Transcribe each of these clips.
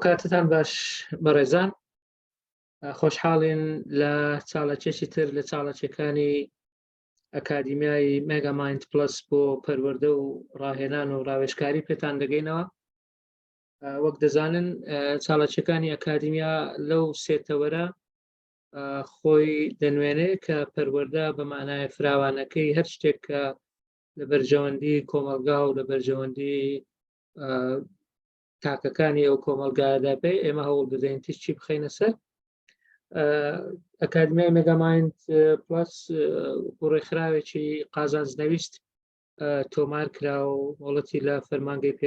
ئەو کاتتان باش بەڕێزان، خۆشحاڵین لە چاڵەکێکی تر لە چاڵەکیەکانی ئەکادیمیای مێگامایند پلس بۆ پەروەردە و ڕاهێنان و ڕاوێژکاری پێتان دەگەینەوە. وەک دەزانن چاڵەکیەکانی ئەکادیمیا لەو سێتەوەرە خۆی دەنوێنێ کە پەروەردە بە مانای فراوانەکەی هەر شتێک کە لە بەرژەوەندی کۆمەلگا و لە بەرژەوەندی تاکەکانی ئەو کۆمەلگایەدا بێ ئێمە هەوڵ دەدەین تیشکی بخەینە سەر. ئەکادمیای مێگامایند پلس ڕێکخراوێکی قازانج نەویست تۆمار کرا و مۆڵەتی لە فەرمانگەی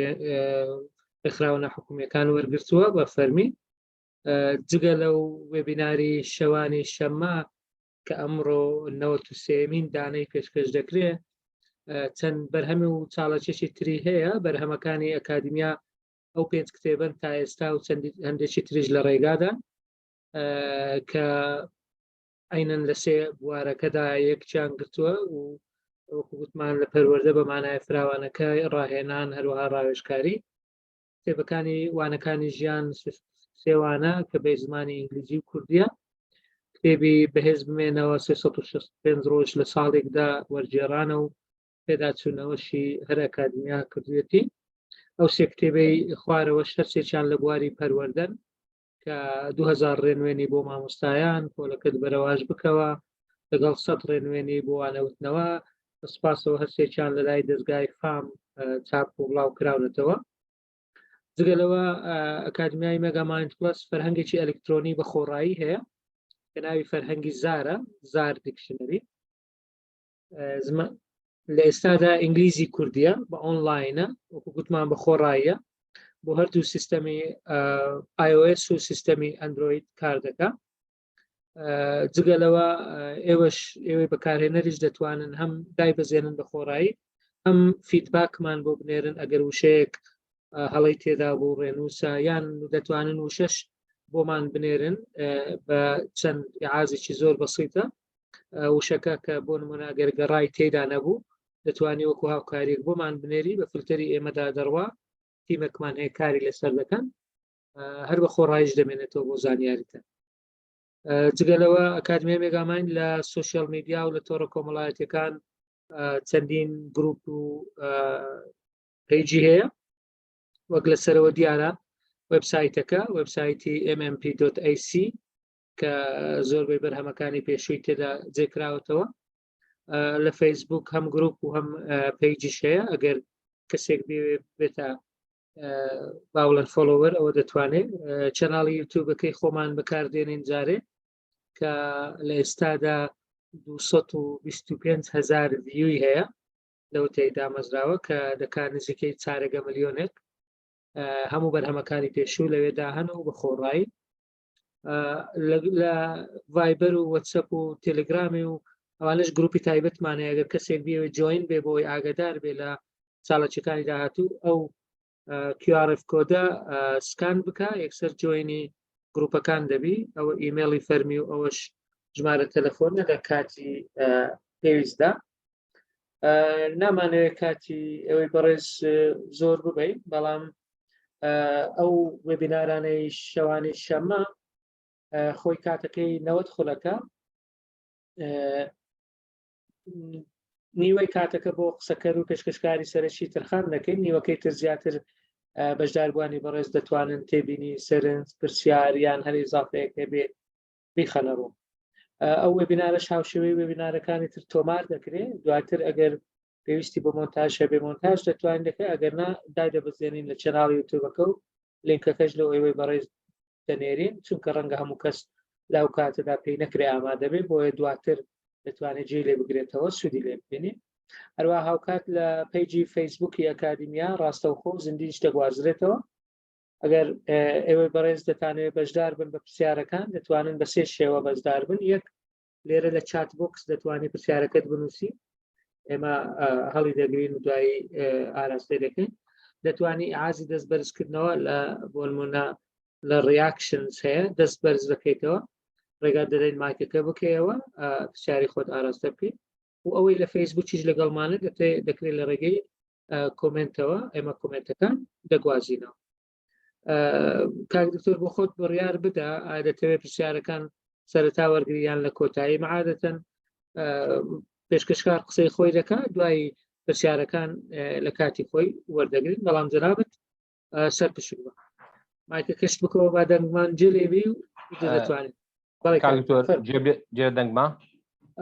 ڕێکخراوە ناحکومیەکان وەرگرتووە بە فەرمی. جگە لەو وێبیناری شەوانی شەممە کە ئەمڕۆ 93مین دانەی پێشکەش دەکرێت، چەند بەرهەم و چاڵەچێکی تری هەیە. بەرهەمەکانی ئەکادیمیا ئەو پێنج کتێبن تا ئێستا و چەند هەندێکی تریش لە ڕێگادا کە ئەینەن لە سێ بوارەکەدا یەکیان گرتووە و وەکو گوتمان لە پەروەردە بە مانای فراوانەکە، ڕاهێنان، هەروەها ڕاوێژکاری. کتێبەکانی وانەکانی ژیان سێوانە کە بە زمانی ئینگلیزی و کوردیە. کتێبی بەهێز بمێنەوە 365 ڕۆژ لە ساڵێکدا وەرگێڕانە و پێداچوونەوەشی هەر ئەکادیمیا کردوێتی. ئەو سێ کتێبەی خوارەوە هەرسێکیان لە بواری پەروەردەن کە 2000 ڕێنوێنی بۆ مامۆستایان، پۆلەکەت بەرەواژ بکەوە، لەگەڵ 100 ڕێنوێنی بۆ وانەوتنەوە. سپاسەوە هەرسێکیان لە لای دەستگای فام چاپ و بڵاو کراونەتەوە. جگە لەوە ئەکادمیای مێگامایند پلس فەرهەنگێکی ئەلکترۆنی بە خۆڕایی هەیە کە ناوی فەرهەنگی زارە، زار dictionary. لە ئێستادا ئینگلیزی کوردیە، بە ئۆنلاینە، وەکو گوتمان بە خۆڕاییە، بۆ هەردوو سیستەمی iOS و سیستەمی ئەندروید کار دەکا. جگە لەوە ئێوەش ئێوەی بەکارهێنەریش دەتوانن هەم دایبەزێنن بە خۆڕایی، هەم feedback مان بۆ بنێرن ئەگەر وشەیەک هەڵەی تێدا بوو ڕێنووسە، یان دەتوانن وشەش بۆمان بنێرن بە چەند ئیعازێکی زۆر بەسیتە وشەکە کە بۆ نمونە ئەگەر گەڕای تێدا نەبوو دەتوانی وەکو هاوکاریەک بۆمان بنێری، بە فلتەری ئێمەدا دەڕوا، تیمێکمان هەیە کاری لەسەر دەکەن، هەر بە خۆڕایش دەمێنێتەوە بۆ زانیاریتە. جگە لەوە ئەکادمیای مێگامایند لە social media و لە تۆڕە کۆمەڵایەتەکان چەندین گروپ و page ی هەیە. وەک لە سەرەوە دیارە وبسایتەکە، وبسایتی mmp.ac کە زۆربەی بەرهەمەکانی پێشووی تێدا جێکراوەتەوە. لە فەیسبوک هەم گروپ و هەم page یش هەیە، ئەگەر کەسێک بێتە باوڵەن follower ئەوە دەتوانێت. channel ی یوتیوبەکەی خۆمان بەکاردێنین جارێ کە لە ئێستادا 225 هزار view ی هەیە لەو تێی دامەزراوە، کە دەکات نزیکەی چارەگە ملیۆنێک. هەموو بەرهەمەکانی پێشوو لەوێدا هەن و بە خۆڕایی. لە ڤایبەر و وەتسەپ و تێلگرامی و ئەوانش گروپی تایبەتمانە، ئەگەر کەسێک بیەوێت join بێ بۆی ئاگادار بێ لە چاڵەکیەکانی داهاتوو، ئەو QRF code ە scan بکە یەکسەر join ی گروپەکان دەبی. ئەوە ئیمێڵی فەرمی و ئەوەش ژمارە تەلەفۆنە لە کاتی پێویستدا. نامانەوێت کاتی ئەوەی بەڕێز زۆر ببین، بەڵام ئەو webinar انەی شەوانی شەممە خۆی کاتەکەی 90 خولەکە، نیوەی کاتەکە بۆ قسەکەر و پێشکەشکاری سەرەکی تەرخان دەکەین، نیوەکەی تر زیاتر بەشداربووانی بەڕێز دەتوانن تێبینی، سەرنج، پرسیار یان هەر ئیزافەیەک هەبێ بیخەنە ڕوو. ئەو webinar ەش هاوشێوەی webinar ەکانی تر تۆمار دەکرێت، دواتر ئەگەر پێویستی بۆ مۆنتاژ هەبێ مۆنتاژ دەتوانین دەکرێت، ئەگەر نا دایدەبەزێنین لە channel ی یوتیوبەکە و لینکەکەش لەو ئێوەی بەڕێز دەنێرین، چونکە ڕەنگە هەموو کەس لەو کاتەدا پێی نەکرێ ئامادە بێ، بۆیە دواتر دەتوانێت جێی لێ بگرێتەوە سوودی لێ ببینی. هەروە هاوکات لە page ی فەیسبوکی ئەکادیمیا ڕاستەوخۆ زیندیش دەگوازرێتەوە. ئەگەر ئێوەی بەڕێز دەتانەوێت بەشدار بن بە پرسیارەکان، دەتوانن بە سێ شێوە بەشدار بن. یەک، لێرە لە chat box دەتوانانی پرسیارەکەت بنووسی، ئێمە هەڵی دەگرین و دوایی ئاراستەی دەکەین. دەتوانی ئازی دەست بەرزکردنەوە لە بۆنمونە لە reactions هەیە، دەست بەرز دەکەیتەوە، ڕێگا دەدەین مایکەکە بکەیەوە پرسیاری خۆت ئاراستە بکەیت. و ئەوەی لە فەیسبوکیش لەگەڵمانە دەکرێت لە ڕێگەی comment ەوە، ئێمە comment ەکان دەگوازینەوە. کاک دکتۆر بۆ خۆت بڕیار بدە ئادەتەوێت پرسیارەکان سەرەتا وەرگریان لە کۆتایی معادەتەن پێشکەشکار قسەی خۆی دەکات دوای پرسیارەکان لە کاتی خۆی وەردەگرین بەڵام جەنابەت سەر پشک بە مایکە کەشت بکەوە با دەنگمان جێلێبی و دەتوانین جێ دەنگما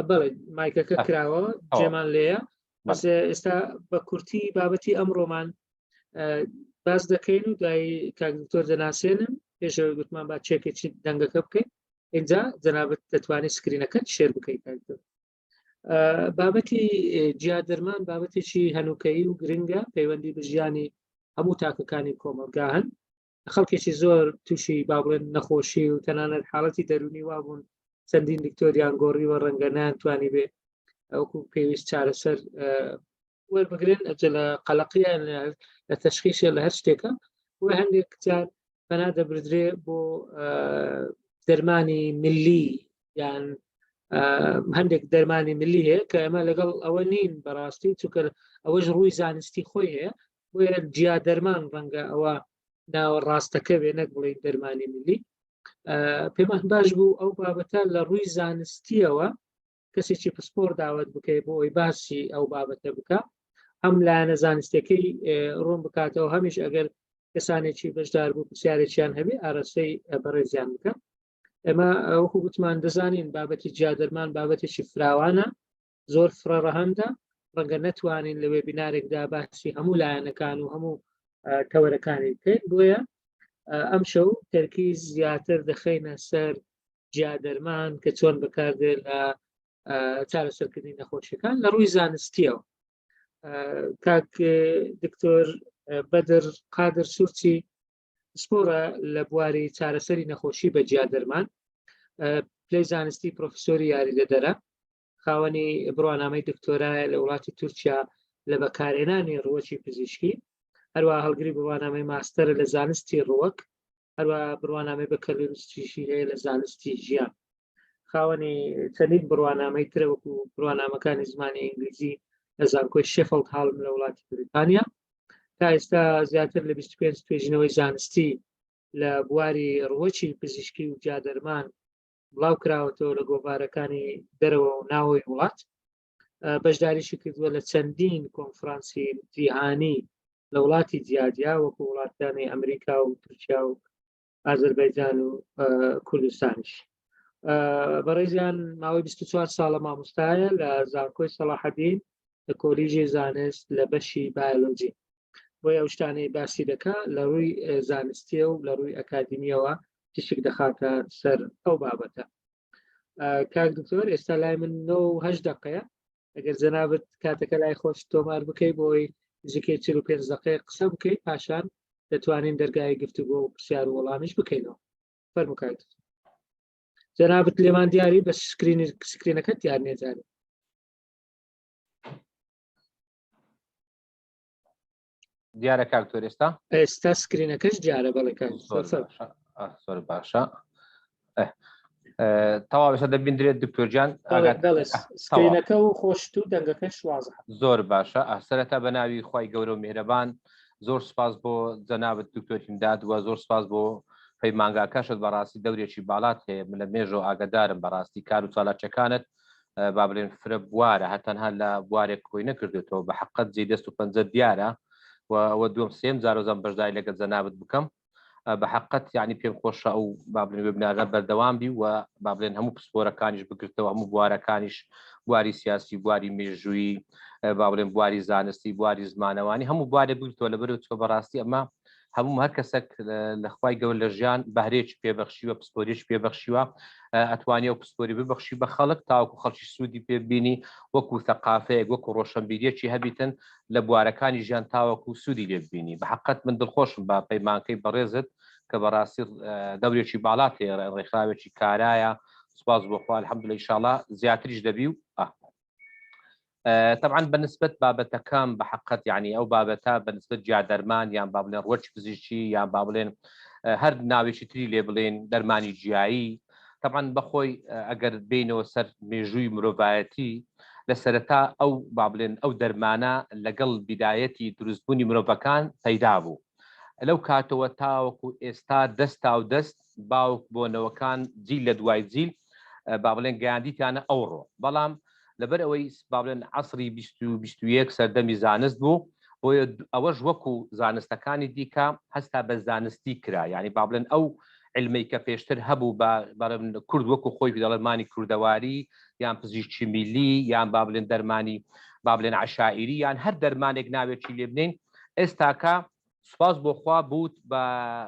بەڵێ مایکەکە کراوە جێمان لێیە بەس ئێستا بە کورتی بابەتی ئەمڕۆمان باس دەکەین و دوای کاک دکتۆر دەناسێنم پێشەوەی گوتمان با چێکێکی دەنگەکە بکەین اینجا جەنابەت دەتوانێت screen ەکەت share بکەیت کاک دکتۆر. بابەتی جیا دەرمان بابەتێکی هەنووکەیی و گرنگە پەیوەندی بە ژیانی هەموو تاکەکانی کۆمەڵگا هەن خەڵکێکی زۆر تووشی با بڵێن نەخۆشی و تەنانەت حاڵەتی دەرونی وابوون چەندین دکتۆریان گۆڕیوە ڕەنگە نانتوانی بێ ئەوکو پێویست چارەسەر وەربگرن ئەجە لە قەلەقیان لە تەشخیشە لە هەر شتێکە و هەندێک جار پەنا دەبردرێ بۆ دەرمانی ملی یان هەندێک دەرمانی ملی هەیە کە ئێمە لەگەڵ ئەوە نین بەڕاستی چونکە ئەوەش ڕووی زانستی خۆی هەیە بۆیە جیا دەرمان ڕەنگە ئەوە ناوە ڕاستەکە بێ نەک بڵێن دەرمانی ملی پێمان باش بوو ئەو بابەتە لە ڕووی زانستیەوە کەسێکی پسپۆر داوت بکەی بۆ ئەوی باسی ئەو بابەتە بکە هەم لایەنە زانستەکەی ڕوون بکاتەوە هەمیش ئەگەر کەسانێکی بەشدار بوو پرسیارێکیان هەبێ ئارەستەی بەڕێزیان بکە ئێمە وەکو گوتمان دەزانین بابەتی جیادەرمان بابەتێکی فراوانە زۆر فرە ڕەهەندە ڕەنگە نەتوانین لە وێبینارێکدا باسی هەموو لایەنەکان و هەموو تەوەرەکانی بکەین بۆیە ئەم شەو تەرکیز زیاتر دەخەینە سەر جیادەرمان کە چۆن بەکاردێت لە چارەسەرکردنی نەخۆشیەکان لە ڕووی زانستیەوە کاک دکتۆر بەدر قادر سوورچی پسپۆڕە لە بواری چارەسەری نەخۆشی بە جیادەرمان پلەی زانستی پرۆفسۆری یاریدەدەرە خاوەنی بڕوانامەی دکتۆرایە لە وڵاتی تورکیا لە بەکارهێنانی ڕووەکی پزیشکی هەروە هەڵگری بڕوانامەی ماستەرە لە زانستی ڕووەک هەروە بڕوانامەی بەکەلوریستیشی هەیە لە زانستی ژیان خاوەنی چەندین بڕوانامەی ترە وەکو بڕوانامەکانی زمانی ئینگلیزی لە زانکۆی شێفڵد هاڵم لە وڵاتی بریتانیا تا ئێستا زیاتر لە 25 توێژینەوەی زانستی لە بواری ڕووەکی پزیشکی و جادەرمان بڵاو کراوەتەوە لە گۆڤارەکانی دەرەوە و ناوەی وڵات بەشداریشی کردووە لە چەندین کۆنفرانسی جیهانی لە وڵاتی جیاجیا وەکو وڵاتانی ئەمریکا و تورکیا و ئازربایجان و کوردستانیش بەڕێزیان ماوەی 24 ساڵە مامۆستایە لە زانکۆی سەڵاحەدین لە کۆلیژی زانست لە بەشی بایۆلۆجی بۆیە ئەو شتانەی باسی دەکا لە ڕووی زانستیە و لە ڕووی ئەکادیمیەوە تیشک دەخاتە سەر ئەو بابەتە کاک دکتۆر ئێستا لای من 9 دقەیە ئەگەر جەنابت کاتەکە لای خۆش تۆمار بکەی بۆی نزیکەی 45 دقەیە قسە بکەیت پاشان دەتوانین دەرگای گفتوگۆ و پرسیار و وەڵامیش بکەینەوە فەرموو کاک دکتۆر جەنابت لێمان دیاری بە screen screen ەکەت دیار نییە جارێ دیارە کاک تۆر ئێستا ئێستا screen ەکەش دیارە بەڵێ کاک زۆر باشە تەواو ئێستا دەبیندرێت دکتۆرجان screen ەکە و خۆشت و دەنگەکەش وازە زۆر باشە سەرەتا بە ناوی خوای گەورە و میهرەبان زۆر سپاس بۆ جەنابت دکتۆر هیمداد وە زۆر سپاس بۆ پەیمانگاکەشت بەڕاستی دەورێکی باڵات هەیە من لە مێژەوە ئاگدارم بەڕاستی کار و چالاکیەکانت با بڵێن فرە بوارە هەر تەنها لە بوارێک کۆی نەکردێتەوە بە حقت جێ دەست و پەنجە دیارە و ئەوە دووەم سێم جارۆزان بەشداری لەگەڵ جەنابت بکەم بە حقت یعنی پێم خۆشە ئەو با بڵێن وێبنارە بەردەوام بی و با بڵێن هەموو پسپۆرەکانیش بگرتەوە هەموو بوارەکانیش بواری سیاسی بواری مێژوویی با بڵێن بواری زانستی بواری زمانەوانی هەموو بوارێک بگرتەوە لەبەرەوە چۆ بەڕاستی ئەمە هەموو هەر کەسێک لە خوای گەورە لە ژیان بەهرێکی پێبەخشیوە پسپۆریش پێبەخشیوە ئەتوانی ئەو پسپۆری ببەخشی بە خەڵک تاوەکو خەڵکی سوودی پێبینی وەکو ثەقافەیەک وەکو ڕۆشنبیریەکی هەبیتن لە بوارەکانی ژیان تاوەکو سوودی لێ ببینی بە حقت من دڵخۆشم بە پەیمانکەی بەڕێزت کە بەڕاستی دەورێکی باڵات هەیە ڕێکخراوێکی کارایە سپاس بۆ خوا الحمدلله ان شاء الله زیاتریش دەبی و تەبعەن بە نسبەت بابەتەکەم بە حەقەت یعنی ئەو بابەتە بە نسبەت جیا دەرمان یان با بڵێن ڕوەکی پزیشکی یان با بڵێن هەر ناوێکی تری لێ بڵێن دەرمانی جیایی تەبعەن بەخۆی ئەگەر بینەوە سەر مێژووی مرۆڤایەتی لە سەرەتا ئەو با بڵێن ئەو دەرمانە لەگەڵ بیدایەتی دروستبوونی مرۆڤەکان پەیدا بوو. لەو کاتەوە تاوەکو ئێستا دەستا و دەست باوک بۆ نەوەکان جیل لە دوای جیل با بڵێن گەیاندیتانە ئەوڕۆ. بەڵام لەبەر ئەوەی با بڵێن عەسری 20 و 21 سەردەمی زانست بوو، بۆیە ئەوەش وەکو زانستەکانی دیکە هەستا بە زانستی کرا. یعنی با بڵێن ئەو علمەی کە پێشتر هەبوو بە بەڵێن کورد وەکو خۆی دەڵێن مانی کوردەواری یان پزیشکی میلی یان با بڵێن دەرمانی با بڵێن عەشائیری یان هەر دەرمانێک ناوێکی لێ بنێین، ئێستاکە سوپاس بۆ خوا بووت بە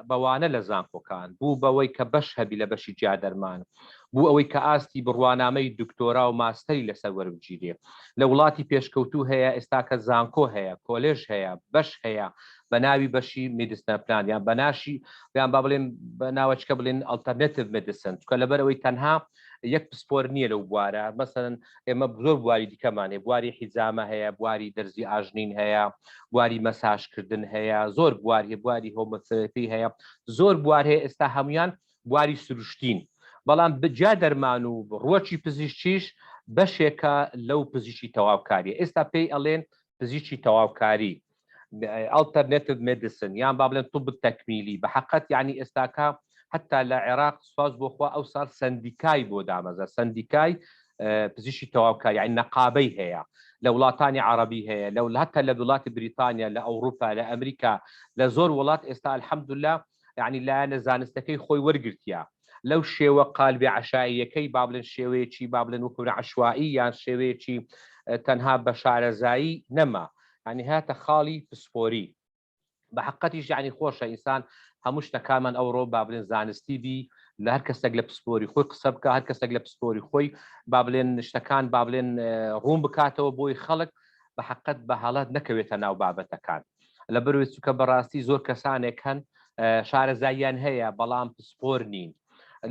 بە وانە لە زانکۆکان، بوو بەوەی کە بەش هەبی لە بەشی جیادەرمان، بوو ئەوەی کە ئاستی بڕوانامەی دکتۆرا و ماستەری لەسەر وەربگیرێ. لە وڵاتی پێشکەوتوو هەیە ئێستاکە زانکۆ هەیە، کۆلێژ هەیە، بەش هەیە بە ناوی بەشی medicinal plant یان بە ناشی یان با بڵێن بە ناوەچکە بڵێن alternative medicine، چونکە لەبەر ئەوەی تەنها یەک پسپۆر نییە لەو بوارە. مەسەلەن ئێمە زۆر بواری دیکەمان هەیە، بواری حیجامە هەیە، بواری دەرزی ئاژنین هەیە، بواری مەساژکردن هەیە، زۆر بوار هەیە، بواری homeotherapy هەیە، زۆر بوار هەیە. ئێستا هەمویان بواری سروشتین، بەڵام جیا دەرمان و ڕوەکی پزیشکیش بەشێکە لەو پزیشکی تەواوکاری. ئێستا پێی ئەڵێن پزیشکی تەواوکاری، alternative medicine یان با بڵێن طب تکمیلی. بە حقت یعنی ئێستاکە حتا لە عێراق سواز بۆ خوا ئەو ساڵ سەندیکای بۆ دامەزرا، سەندیکای پزیشکی تەواوکار، یعنی نەقابەی هەیە. لە وڵاتانی عربی هەیە، لە حتا لە وڵاتی بریتانیا، لە ئەوروپا، لە ئەمریکا، لە زۆر وڵات. ئێستا الحمدلله یعنی لایەنە زانستەکەی خۆی وەرگرتیە لەو شێوە قالبی عشاییەکەی، با بڵێن شێوەیەکی با بڵێن وەکو عشوایی یان شێوەیەکی تەنها بە شارەزایی نەما، یعنی هاتە خاڵی پسپۆری. بە حقەتیش یعنی خۆشە ئینسان هەموو شتەکانمان ئەوڕۆ با بڵێن زانستی بی، لە هەر کەسێک لە پسپۆری خۆی قسە بکە، هەر کەسێک لە پسپۆری خۆی با بڵێن شتەکان با بڵێن ڕوون بکاتەوە بۆی خەڵک بە حقەت بە هەڵات نەکەوێتە ناو بابەتەکان. لە بەروی چووکە بەڕاستی زۆر کەسانێک هەن شارەزاییان هەیە بەڵام پسپۆر نین،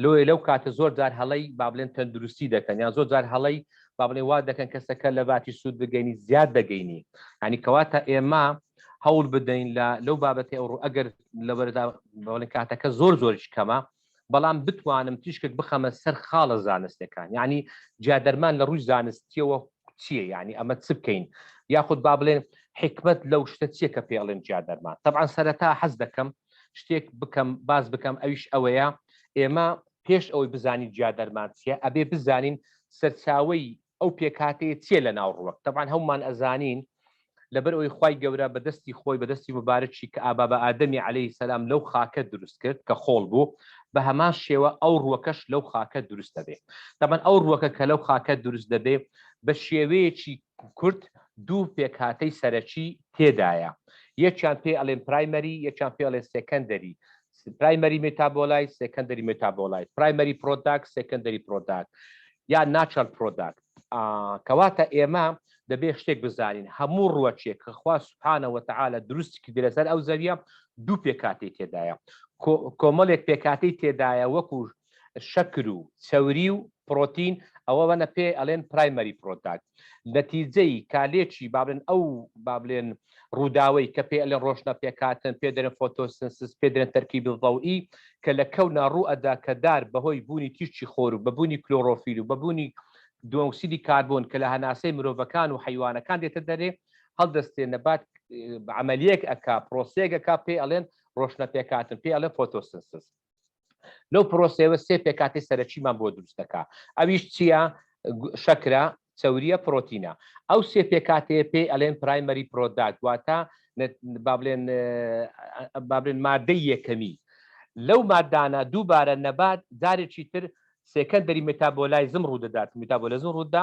لۆیە لەو کاتە زۆر جار هەڵەی با بڵێن تەندروستی دەکەن، یان زۆر جار هەڵەی با بڵێن وا دەکەن کەسەکە لە باتی سوود بگەینی زیاد دەگەینی. ینی کەواتە ئێمە هەوڵ بدەین لە لەو بابەتی ئەوڕۆ، ئەگەر لەبەردا بڵێن کاتەکە زۆر زۆریش کەمە، بەڵام بتوانم تیشکێک بخەمە سەر خاڵە زانستەکان، یعنی جیادەرمان لە ڕووی زانستیەوە چییە، یعنی ئەمە چ بکەین یاخود با بڵێن حکمت لەو شتە چییە کە پێڵێن جیادەرمان. طبعا سەرەتا حەز دەکەم شتێک بکەم باز بکەم، ئەویش ئەوەیە ئێمە پێش ئەوەی بزانین جیادەرمان چییە ئەبێ بزانین سەرچاوەی ئەو پێکهاتەیە چییە لە ناو ڕوەک. تەبعەن هەمومان ئەزانین لەبەر ئەوەی خوای گەورە بە دەستی خۆی، بە دەستی مبارەکی کە ئابا بە ئادەمی عەلەیهی سەلام لەو خاکە دروست کرد کە خۆڵ بوو، بە هەمان شێوە ئەو ڕوەکەش لەو خاکە دروست دەبێ. تەبعەن ئەو ڕوەکە کە لەو خاکە دروست دەبێ بە شێوەیەکی کورت دوو پێکهاتەی سەرەکی تێدایە، یەکیان پێ ئەڵێن primary، یەکیان پێ ئەڵێن secondary. primary metabolite، secondary metabolite، primary product، secondary product یا natural product. کەواتە ئێمە دەبێ شتێک بزانین، هەموو ڕوەکێک کە خوا سبحانە وتعالى دروستی کردی لەسەر ئەو زەویە دوو پێکاتەی تێدایە، کۆمەڵێک پێکاتەی تێدایە وەکو شەکر و چەوری و پرۆتین، ئەوە بەنە پێ ئەڵێن primary product. نەتیجەی کالێکی با بڵێن ئەو با بڵێن ڕووداوەی کە پێ ئەلێن ڕۆشنە پێکهاتن، پێ دەرێن photosynthesis، پێ دەرێن تەرکیبی ضوئی، کە لە کەونا ڕوو ئەدا، کە دار بەهۆی بوونی تیشکی خۆر و بەبوونی کلۆرۆفیل و بەبوونی دوئۆکسیدی کاربۆن کە لە هەناسەی مرۆڤەکان و حەیوانەکان دێتە دەرێ، هەڵدەستێ نەبات عەمەلیەک ئەکا، پرۆسەیەک ئەکا پێ ئەڵێن ڕۆشنە پێکهاتن، پێ ئەڵێن photosynthesis. لەو پرۆسەیەوە سێ پێکاتی سەرەکیمان بۆ دروست دەکا، ئەویش چییە؟ شەکرە، چەوریە، پرۆتینە. ئەو سێ پێکاتەیە پێی ئەلێن primary product، واتە با بڵێن با بڵێن مادەی یەکەمی. لەو مادانە دووبارە نەبات جارێکی تر secondary metabolism ڕوودەدات، metabolism ڕوودا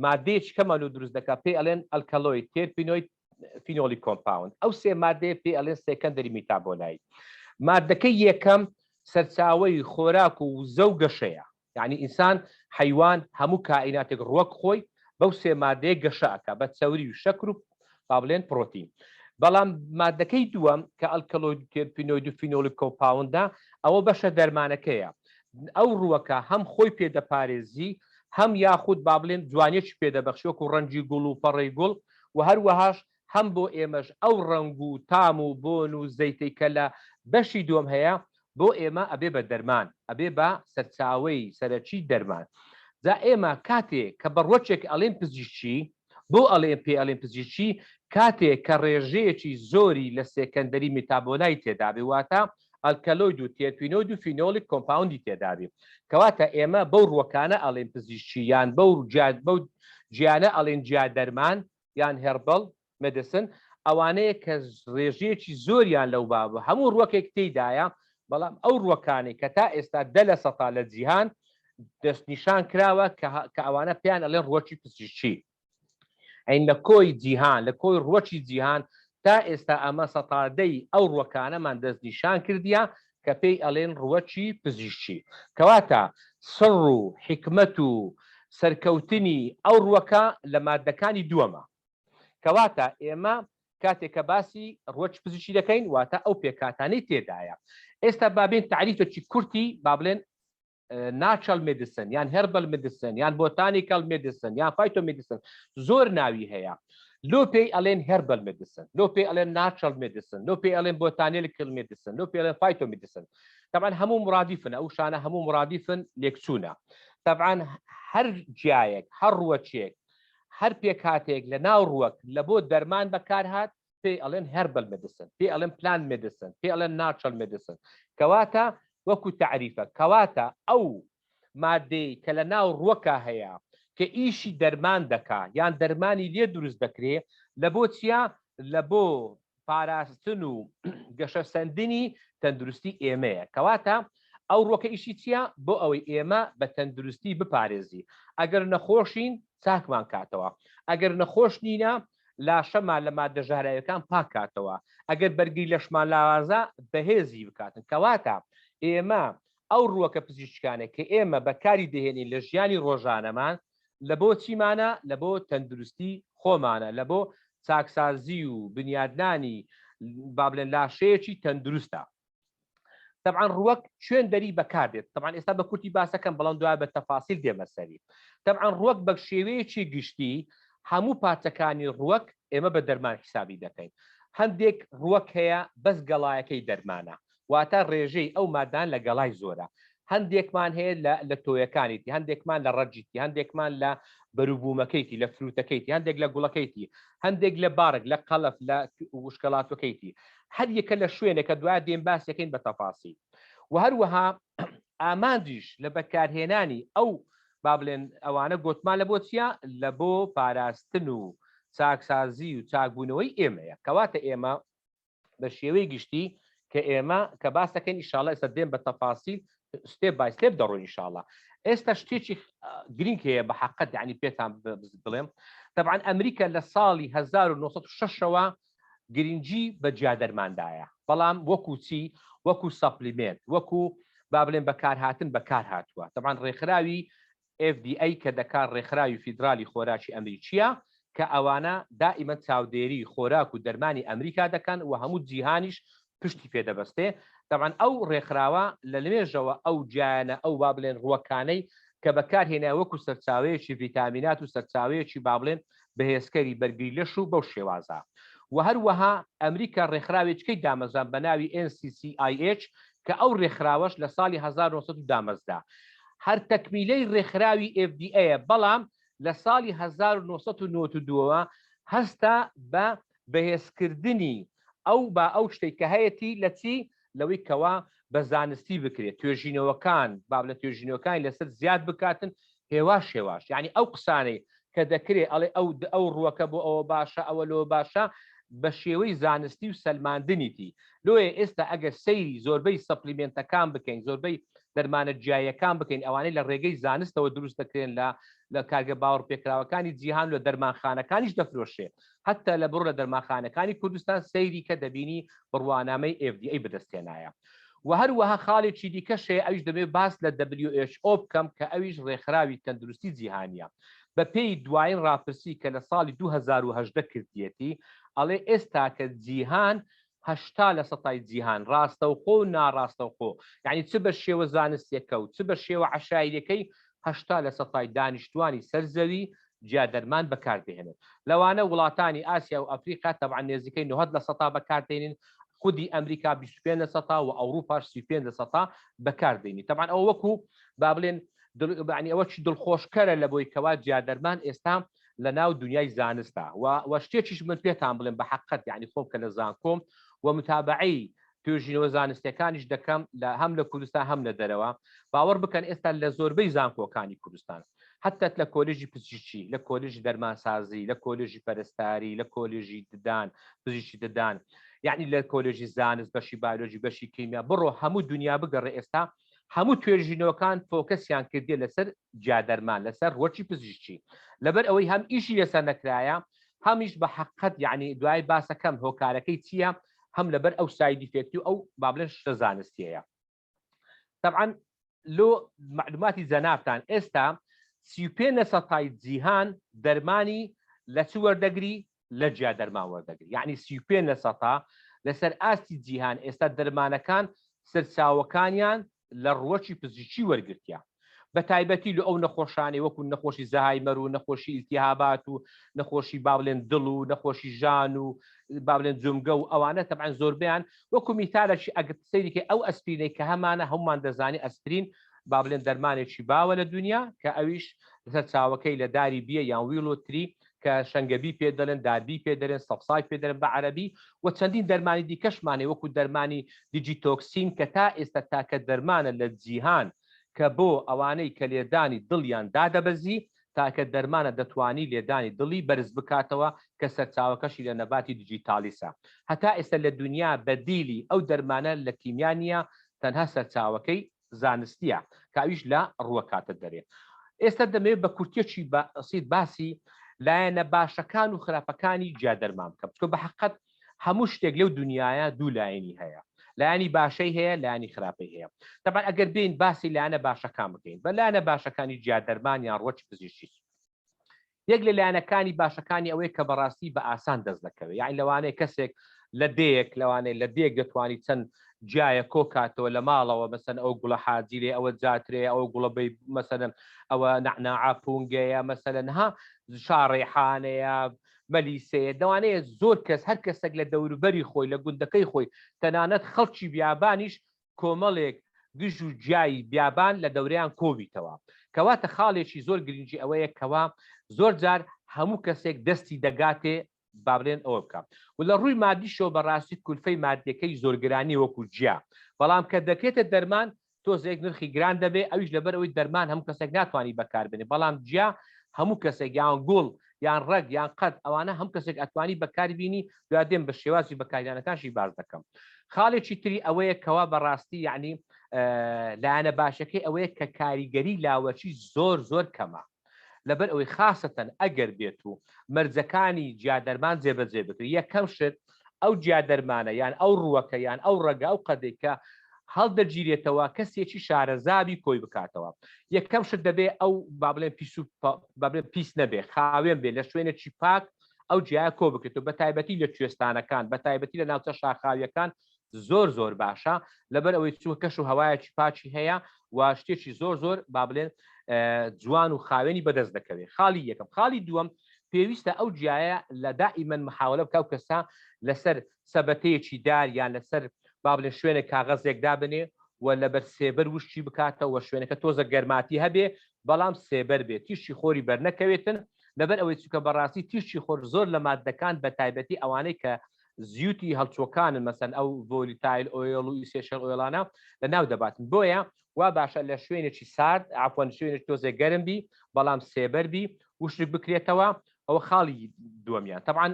مادەیەکی کەمان لۆ دروست دەکات پێی ئەلێن alkaloid، terpenoid، phenolic compound. ئەو سێ مادەیە پێی ئەڵێن secondary metabolite. مادەکەی یەکەم سەرچاوەی خۆراک و وزە و گەشەیە، یعنی ئینسان، حیوان، هەموو کائیناتێک ڕوەک خۆی بەو سێ مادەیە گەشە ئەکا، بە چەوری و شەکر و با بڵێن پرۆتین. بەڵام مادەکەی دووەم کە alkaloid و terpenoid و phenolic compound ە، ئەوە بەشە دەرمانەکەیە. ئەو ڕوەکە هەم خۆی پێدەپارێزی، هەم یاخود با بڵێن جوانیەکی پێدەبەخشی وەکو ڕەنگی گوڵ و پەڕەی گوڵ، و هەروەهاش هەم بۆ ئێمەش ئەو ڕەنگ و تام و بۆن و زەیتەی کە لە بەشی دووەم هەیە بۆ ئێمە ئەبێ بە دەرمان، ئەبێ بە سەرچاوەی سەرەکی دەرمان. جا ئێمە کاتێ کە بە ڕوەکێک ئەڵێن پزیشکی، بۆ ئەڵێن پێ ئەڵێن پزیشکی؟ کاتێک کە ڕێژەیەکی زۆری لە secondary metabolite تێدابێ، واتە alkaloid و terpenoid و phenolic compound ی تێدابێ. کەواتە ئێمە بەو ڕوەکانە ئەڵێن پزیشکی یان بەو بەو گیانە ئەڵێن گیا دەرمان یان herbal medicine، ئەوانەیە کە ڕێژەیەکی زۆریان لەو بابە هەموو ڕوەکێک تێیدایە، بەڵام ئەو ڕوەکانەی کە تا ئێستا 10% لە جیهان دەستنیشان کراوە کە ئەوانە پێیان ئەڵێن ڕوەکی پزیشکی. ئەین لە کۆی جیهان، لە کۆی ڕوەکی جیهان تا ئێستا ئەمە 10% ئەو ڕوەکانەمان دەستنیشان کردیە کە پێی ئەڵێن ڕوەکی پزیشکی. کەواتە سڕ و حیکمەت و سەرکەوتنی ئەو ڕوەکە لە ماددەکانی دووەمە. کەواتە ئێمە کاتێک کە باسی ڕوەکی پزیشکی دەکەین واتە ئەو پێکهاتانەی تێدایە. ئێستا با بێین تەعریفێکی کورتی با بڵێن natural medicine یان herbal medicine یان botanical medicine یان phyto medicine زۆر ناوی هەیە. لۆ پێی ئەڵێن herbal medicine، لۆ پێی ئەڵێن natural medicine، لۆ پێی ئەڵێن botanical medicine، لۆ پێی ئەڵێن phyto medicine. تەبعەن هەموو مرادیفن، ئەو شانە هەموو مرادیفن لێکچوونە. تەبعەن هەر جیایەک، هەر ڕوەکێک، هەر پێکهاتەیەک لە ناو ڕوەک لە بۆ دەرمان بەکار هات پێی ئەڵێن herbal medicine، پێی ئەڵێن plant medicine، پێی ئەڵێن natural medicine. کەواتە وەکو تەعریفە، کەواتە ئەو مادەی کە لە ناو ڕوەکا هەیە کە ئیشی دەرمان دەکا یان دەرمانی لێ دروست دەکرێ لە بۆ چیە؟ لە بۆ پاراستن و گەشەسەندنی تەندروستی ئێمەیە. کەواتە ئەو ڕوەکە ئیشی چییە؟ بۆ ئەوەی ئێمە بە تەندروستی بپارێزی. ئەگەر نەخۆشین چاکمان کاتەوە، ئەگەر نەخۆش نینە لاشەمان لە ماددە ژەهراویەکان پاک کاتەوە، ئەگەر بەرگری لەشمان لاوازە بەهێزی بکاتن. کەواتە ئێمە ئەو ڕووەکە پزیشکانە کە ئێمە بەکاری دەهێنین لە ژیانی ڕۆژانەمان لە بۆ چیمانە؟ لە بۆ تەندروستی خۆمانە، لە بۆ چاکسازی و بنیادنانی با بڵێن لاشەیەکی تەندروستە. تەبعەن ڕووەک شوێن دەری بەکار دێت، تەبعەن ئێستا بە کورتی باسەکەم بەڵام دوای بە تەفاسیل دێمە سەری. تەبعەن ڕووەک بە شێوەیەکی گشتی هەموو پارچەکانی ڕووەک ئێمە بە دەرمان حیسابی دەکەین. هەندێک ڕووەک هەیە بەس گەڵایەکەی دەرمانە، واتە ڕێژەی ئەو مادان لە گەڵای زۆرە. هەندێکمان هەیە لە لە تۆیەکانیتی، هەندێکمان لە ڕەگیتی، هەندێکمان لە بەروبوومەکەیتی، لە fruit ەکەیتی، هەندێک لە گوڵەکەیتی، هەندێک لە bark، لە قەڵەف، لە وشکەڵاتوەکەیتی. هەر یەکە لە شوێنێکە دوای دێن باسیەکەین بە تەفاسیل. و هەروەها ئامانجیش لە بەکارهێنانی ئەو با بڵێن ئەوانە گۆتمان لە بۆ چییە؟ لە بۆ پاراستن و چاکسازی و چاکبوونەوەی ئێمەیە. کەواتە ئێمە بە شێوەی گشتی کە ئێمە کە باس دەکەین ئیشاڵە ئێستا دێن بە تەفاسیل step by step دەڕۆین ئیشاڵە. ئێستا شتێکی گرنگ هەیە بە حقت یعنی پێتان بڵێم. تەبعەن ئەمریکا لە ساڵی 1906ەوە گرنگی بە جیادەرماندایە، بەڵام وەکو چی؟ وەکو supplement، وەکو با بڵێن بەکارهاتن بەکار هاتووە. تەبعەن ڕێکخراوی FDA کە دەکات ڕێکخراوی فیدرالی خۆراکی ئەمریکییە کە ئەوانە دائیمەن چاودێری خۆراک و دەرمانی ئەمریکا دەکەن و هەموو جیهانیش پشتی پێ دەبەستێ. تەبعەن ئەو ڕێکخراوە لە لەمێژەوە ئەو گیایانە ئەو با بڵێن ڕووەکانەی کە بەکار هێنایە وەکو سەرچاوەیەکی ڤیتامینات و سەرچاوەیەکی با بڵێن بەهێزکەری بەرگری لەش و بەو شێوازە. وە هەروەها ئەمریکا ڕێکخراوێکیکەی دامەزراند بە ناوی NCCIH کە ئەو ڕێکخراوەش لە ساڵی 1900 دامەزرا هەر تەکمیلەی ڕێکخراوی FDA یە بەڵام لە ساڵی 1992 ەوە هەستا بە بەهێزکردنی ئەو با ئەو شتەی کە هەیەتی لە چی؟ لەوەی کەوا بە زانستی بکرێت توێژینەوەکان با بڵێن توێژینەوەکانی لەسەر زیاد بکاتن هێواش هێواش یعنی ئەو قسانەی کە دەکرێ ئەڵێ ئەو ئەو ڕووەکە بۆ ئەوە باشە ئەوە لۆ باشە بە شێوەی زانستی و سەلماندنیتی لۆیە ئێستا ئەگەر سەیری زۆربەی supplement ەکان بکەین زۆربەی دەرمانە جیایەکان بکەین ئەوانەی لە ڕێگەی زانستەوە دروست دەکرێن لە لە کارگە باوەڕپێکراوەکانی جیهان لە دەرمانخانەکانیش دەفرۆشێ هەتا لە بڕۆ لە دەرمانخانەکانی کوردستان سەیری کە دەبینی بڕوانامەی FDA بەدەستهێنایە. وە هەروەها خاڵێکی دیکەش هەیە ئەویش دەمەوێت باس لە WHO بکەم کە ئەویش ڕێکخراوی تەندروستی جیهانیە. بە پێی دواین ڕاپرسی کە لە ساڵی 2018 کردیەتی ئەڵێ ئێستاکە جیهان 80 لە سەتای جیهان ڕاستەوخۆ و ناڕاستەوخۆ یعنی چ بە شێوە زانستیەکە و چ بە شێوە عەشایریەکەی 80 لە سەتای دانیشتوانی سەر زەوی جیا دەرمان بەکاردەهێنن لەوانە وڵاتانی ئاسیا و ئەفریقا تەبعەن نێزیکەی 90 لە سەتا بەکاردێنین خودی ئەمریکا 25 لە سەتا و ئەوروپاش 35 لە سەتا بەکاردێنی تەبعەن ئەوە وەکو با بڵێن ئەوە چی دڵخۆشکەرە لە بۆی کەوا جیا دەرمان ئێستا لە ناو دنیای زانستا و وە شتێکیش من پێتان بڵێم بە حەقەت یعنی خۆم کە لە زانکۆم و متابعەی توێژینەوە زانستیەکانیش دەکەم لە هەم لە کوردستان هەم لە دەرەوە باوەڕ بکەن ئێستا لە زۆربەی زانکۆکانی کوردستان حتا لە کۆلێژی پزیشکی لە کۆلێژی دەرمانسازی لە کۆلێژی پەرستاری لە کۆلێژی ددان پزیشکی ددان یعنی لە کۆلێژی زانست بەشی بایۆلۆجی بەشی کیمیا بڕۆ هەموو دنیا بگەڕێ ئێستا هەموو توێژینەوەکان focus یان کردیە لەسەر جیادەرمان لەسەر ڕوەکی پزیشکی لەبەر ئەوەی هەم ئیشی لەسەر نەکرایە هەمیش بە حەقەت یعنی دوای باسەکەم هۆکارەکەی چییە هەم لەبەر ئەو side effect ی و ئەو بابلێن شتە زانستیەیە طبعا لۆ معلوماتی جەنابتان ئێستا 35 لە سەتای جیهان دەرمانی لە چ وەردەگری لە جیا دەرمان وەردەگری یعنی 35 لە سەتا لەسەر ئاستی جیهان ئێستا دەرمانەکان سەرچاوەکانیان لە ڕوەکی پزیشکی وەرگرتیە بە تایبەتی لە ئەو نەخۆشانەی وەکو نەخۆشی زەهایمەر و نەخۆشی ئیلتیهابات و نەخۆشی با بڵێن دڵ و نەخۆشی ژان و با بڵێن جومگە و ئەوانە تەبعەن زۆربەیان وەکو میتالەکی ئەگەر سەیریکەی ئەو ئەسپرینەی کە هەمانە هەمومان دەزانی ئەسپرین با بڵێن دەرمانێکی باوە لە دنیا کە ئەویش لەسەر چاوەکەی لە داری بیە یان willow tree کە شەنگەبی پێ دەڵێن، داربی پێ دەرێن، سەپسای پێ دەرێن بە عەرەبی و چەندین دەرمانی دیکەشمان هەیە وەکو دەرمانی دیجیتۆکسین کە تا ئێستا تاکە دەرمانە لە جیهان کە بۆ ئەوانەی کە لێدانی دڵیان دادەبەزی تاکە دەرمانە دەتوانی لێدانی دڵی بەرز بکاتەوە کە سەرچاوەکەشی لە نەباتی دیجیتالیسە هەتا ئێستا لە دونیا بەدیلی ئەو دەرمانە لە کیمیا نییە تەنها سەرچاوەکەی زانستیە کە ئەویش لە ڕووەکاتە دەرێ. ئێستا دەمەوێت بە کورتیەکی بەسیت باسی لایەنە باشەکان و خراپەکانی جیادەرمان بکەم چکە بە حقت هەموو شتێک لەو دنیاە دوو لایەنی هەیە لایەنی باشەی هەیە لایەنی خراپەی هەیە تەبعەن ئەگەر بین باسی لایەنە باشەکان بکەین بە لایەنە باشەکانی جیادەرمان یان ڕوەکی پزیشکی یەک لە لایەنەکانی باشەکانی ئەوەیە کە بەڕاستی بە ئاسان دەست دەکەوێت یعنی لەوانەیە کەسێک لە دێیەک لەوانەیە لە دێک دەتوانانی چەند جایە کۆکاتەوە لە ماڵەوە مەسەن ئەو گوڵە حاجی لێ ئەوە جاترێ ئەو گوڵە بی مەسەن ئەوە نەعناعا پونگەیە مەسەلەن ها شاڕێحانەیە مەلیسەیە دەوانەیە زۆر کەس هەر کەسێک لە دەوروبەری خۆی لە گوندەکەی خۆی تەنانەت خەڵکی بیابانیش کۆمەڵێک گژ و گیای بیابان لە دەورەیان کۆبیتەوە. کەواتە خاڵێکی زۆر گرنگی ئەوەیە کەوا زۆر جار هەموو کەسێک دەستی دەگاتێ با بڵێن ئەوە بکا و لە ڕووی مادیشەوە بەڕاستی کولفەی مادیەکەی زۆر گرانی وەکو گیا بەڵام کە دەکرێتە دەرمان تۆزێک نرخی گران دەبێ ئەویش لەبەر ئەوەی دەرمان هەموو کەسێک ناتوانی بەکار بێنێ بەڵام گیا هەموو کەسێک یان گوڵ یان ڕەگ یان قەد ئەوانە هەم کەسێک ئەتوانی بەکاری بینی دوا دێم بە شێوازی بەکارهێنانەکانشی باس دەکەم خاڵێکی تری ئەوەیە کەوا بەڕاستی یعنی لایەنە باشەکەی ئەوەیە کە کاریگەری لاوەکی زۆر زۆر کەمە لەبەر ئەوەی خاستەن ئەگەر بێت و مەرجەکانی جیادەرمان جێبەجێ بکرێت یەکەم شت ئەو جیادەرمانە یان ئەو ڕووەکە یان ئەو ڕەگە ئەو قەدەی کە هەڵدەگیرێتەوە کەسێکی شارەزابی کۆی بکاتەوە یەکەم شت دەبێ ئەو با بڵێن پیس و با بڵێن پیس نەبێ خاوێن بێ لە شوێنێکی پاک ئەو جیایە کۆ بکرێتەوە بە تایبەتی لە کوێستانەکان بە تایبەتی لە ناوچە شاخاویەکان زۆر زۆر باشە لەبەر ئەوەی چووە کەش و هەوایەکی پاکی هەیە و شتێکی زۆر زۆر با بڵێن جوان و خاوێنی بەدەست دەکەوێت خاڵی یەکەم خاڵی دووەم پێویستە ئەو جیایە لە دائیمەن محاولە بکە و کەسە لەسەر سەبەتەیەکی دار یان لەسەر با بڵێن شوێنێک کاغەزێک دابنێ و لەبەر سێبەر وشکی بکاتەوە شوێنەکە تۆزە گەرماتی هەبێ بەڵام سێبەر بێ تیشکی خۆری بەرنەکەوێتن لەبەر ئەوەی چونکە بەڕاستی تیشکی خۆر زۆر لە ماددەکان بە تایبەتی ئەوانەی کە زیوتی هەڵچوەکانن مەسەن ئەو volatile oil و essential oil انە لە ناو دەباتن بۆیە وا باشە لە شوێنێکی سارد عفوەن شوێنێکی تۆزێک گەرم بی بەڵام سێبەر بی وشک بکرێتەوە ئەوە خاڵی دووەمیان تەبعەن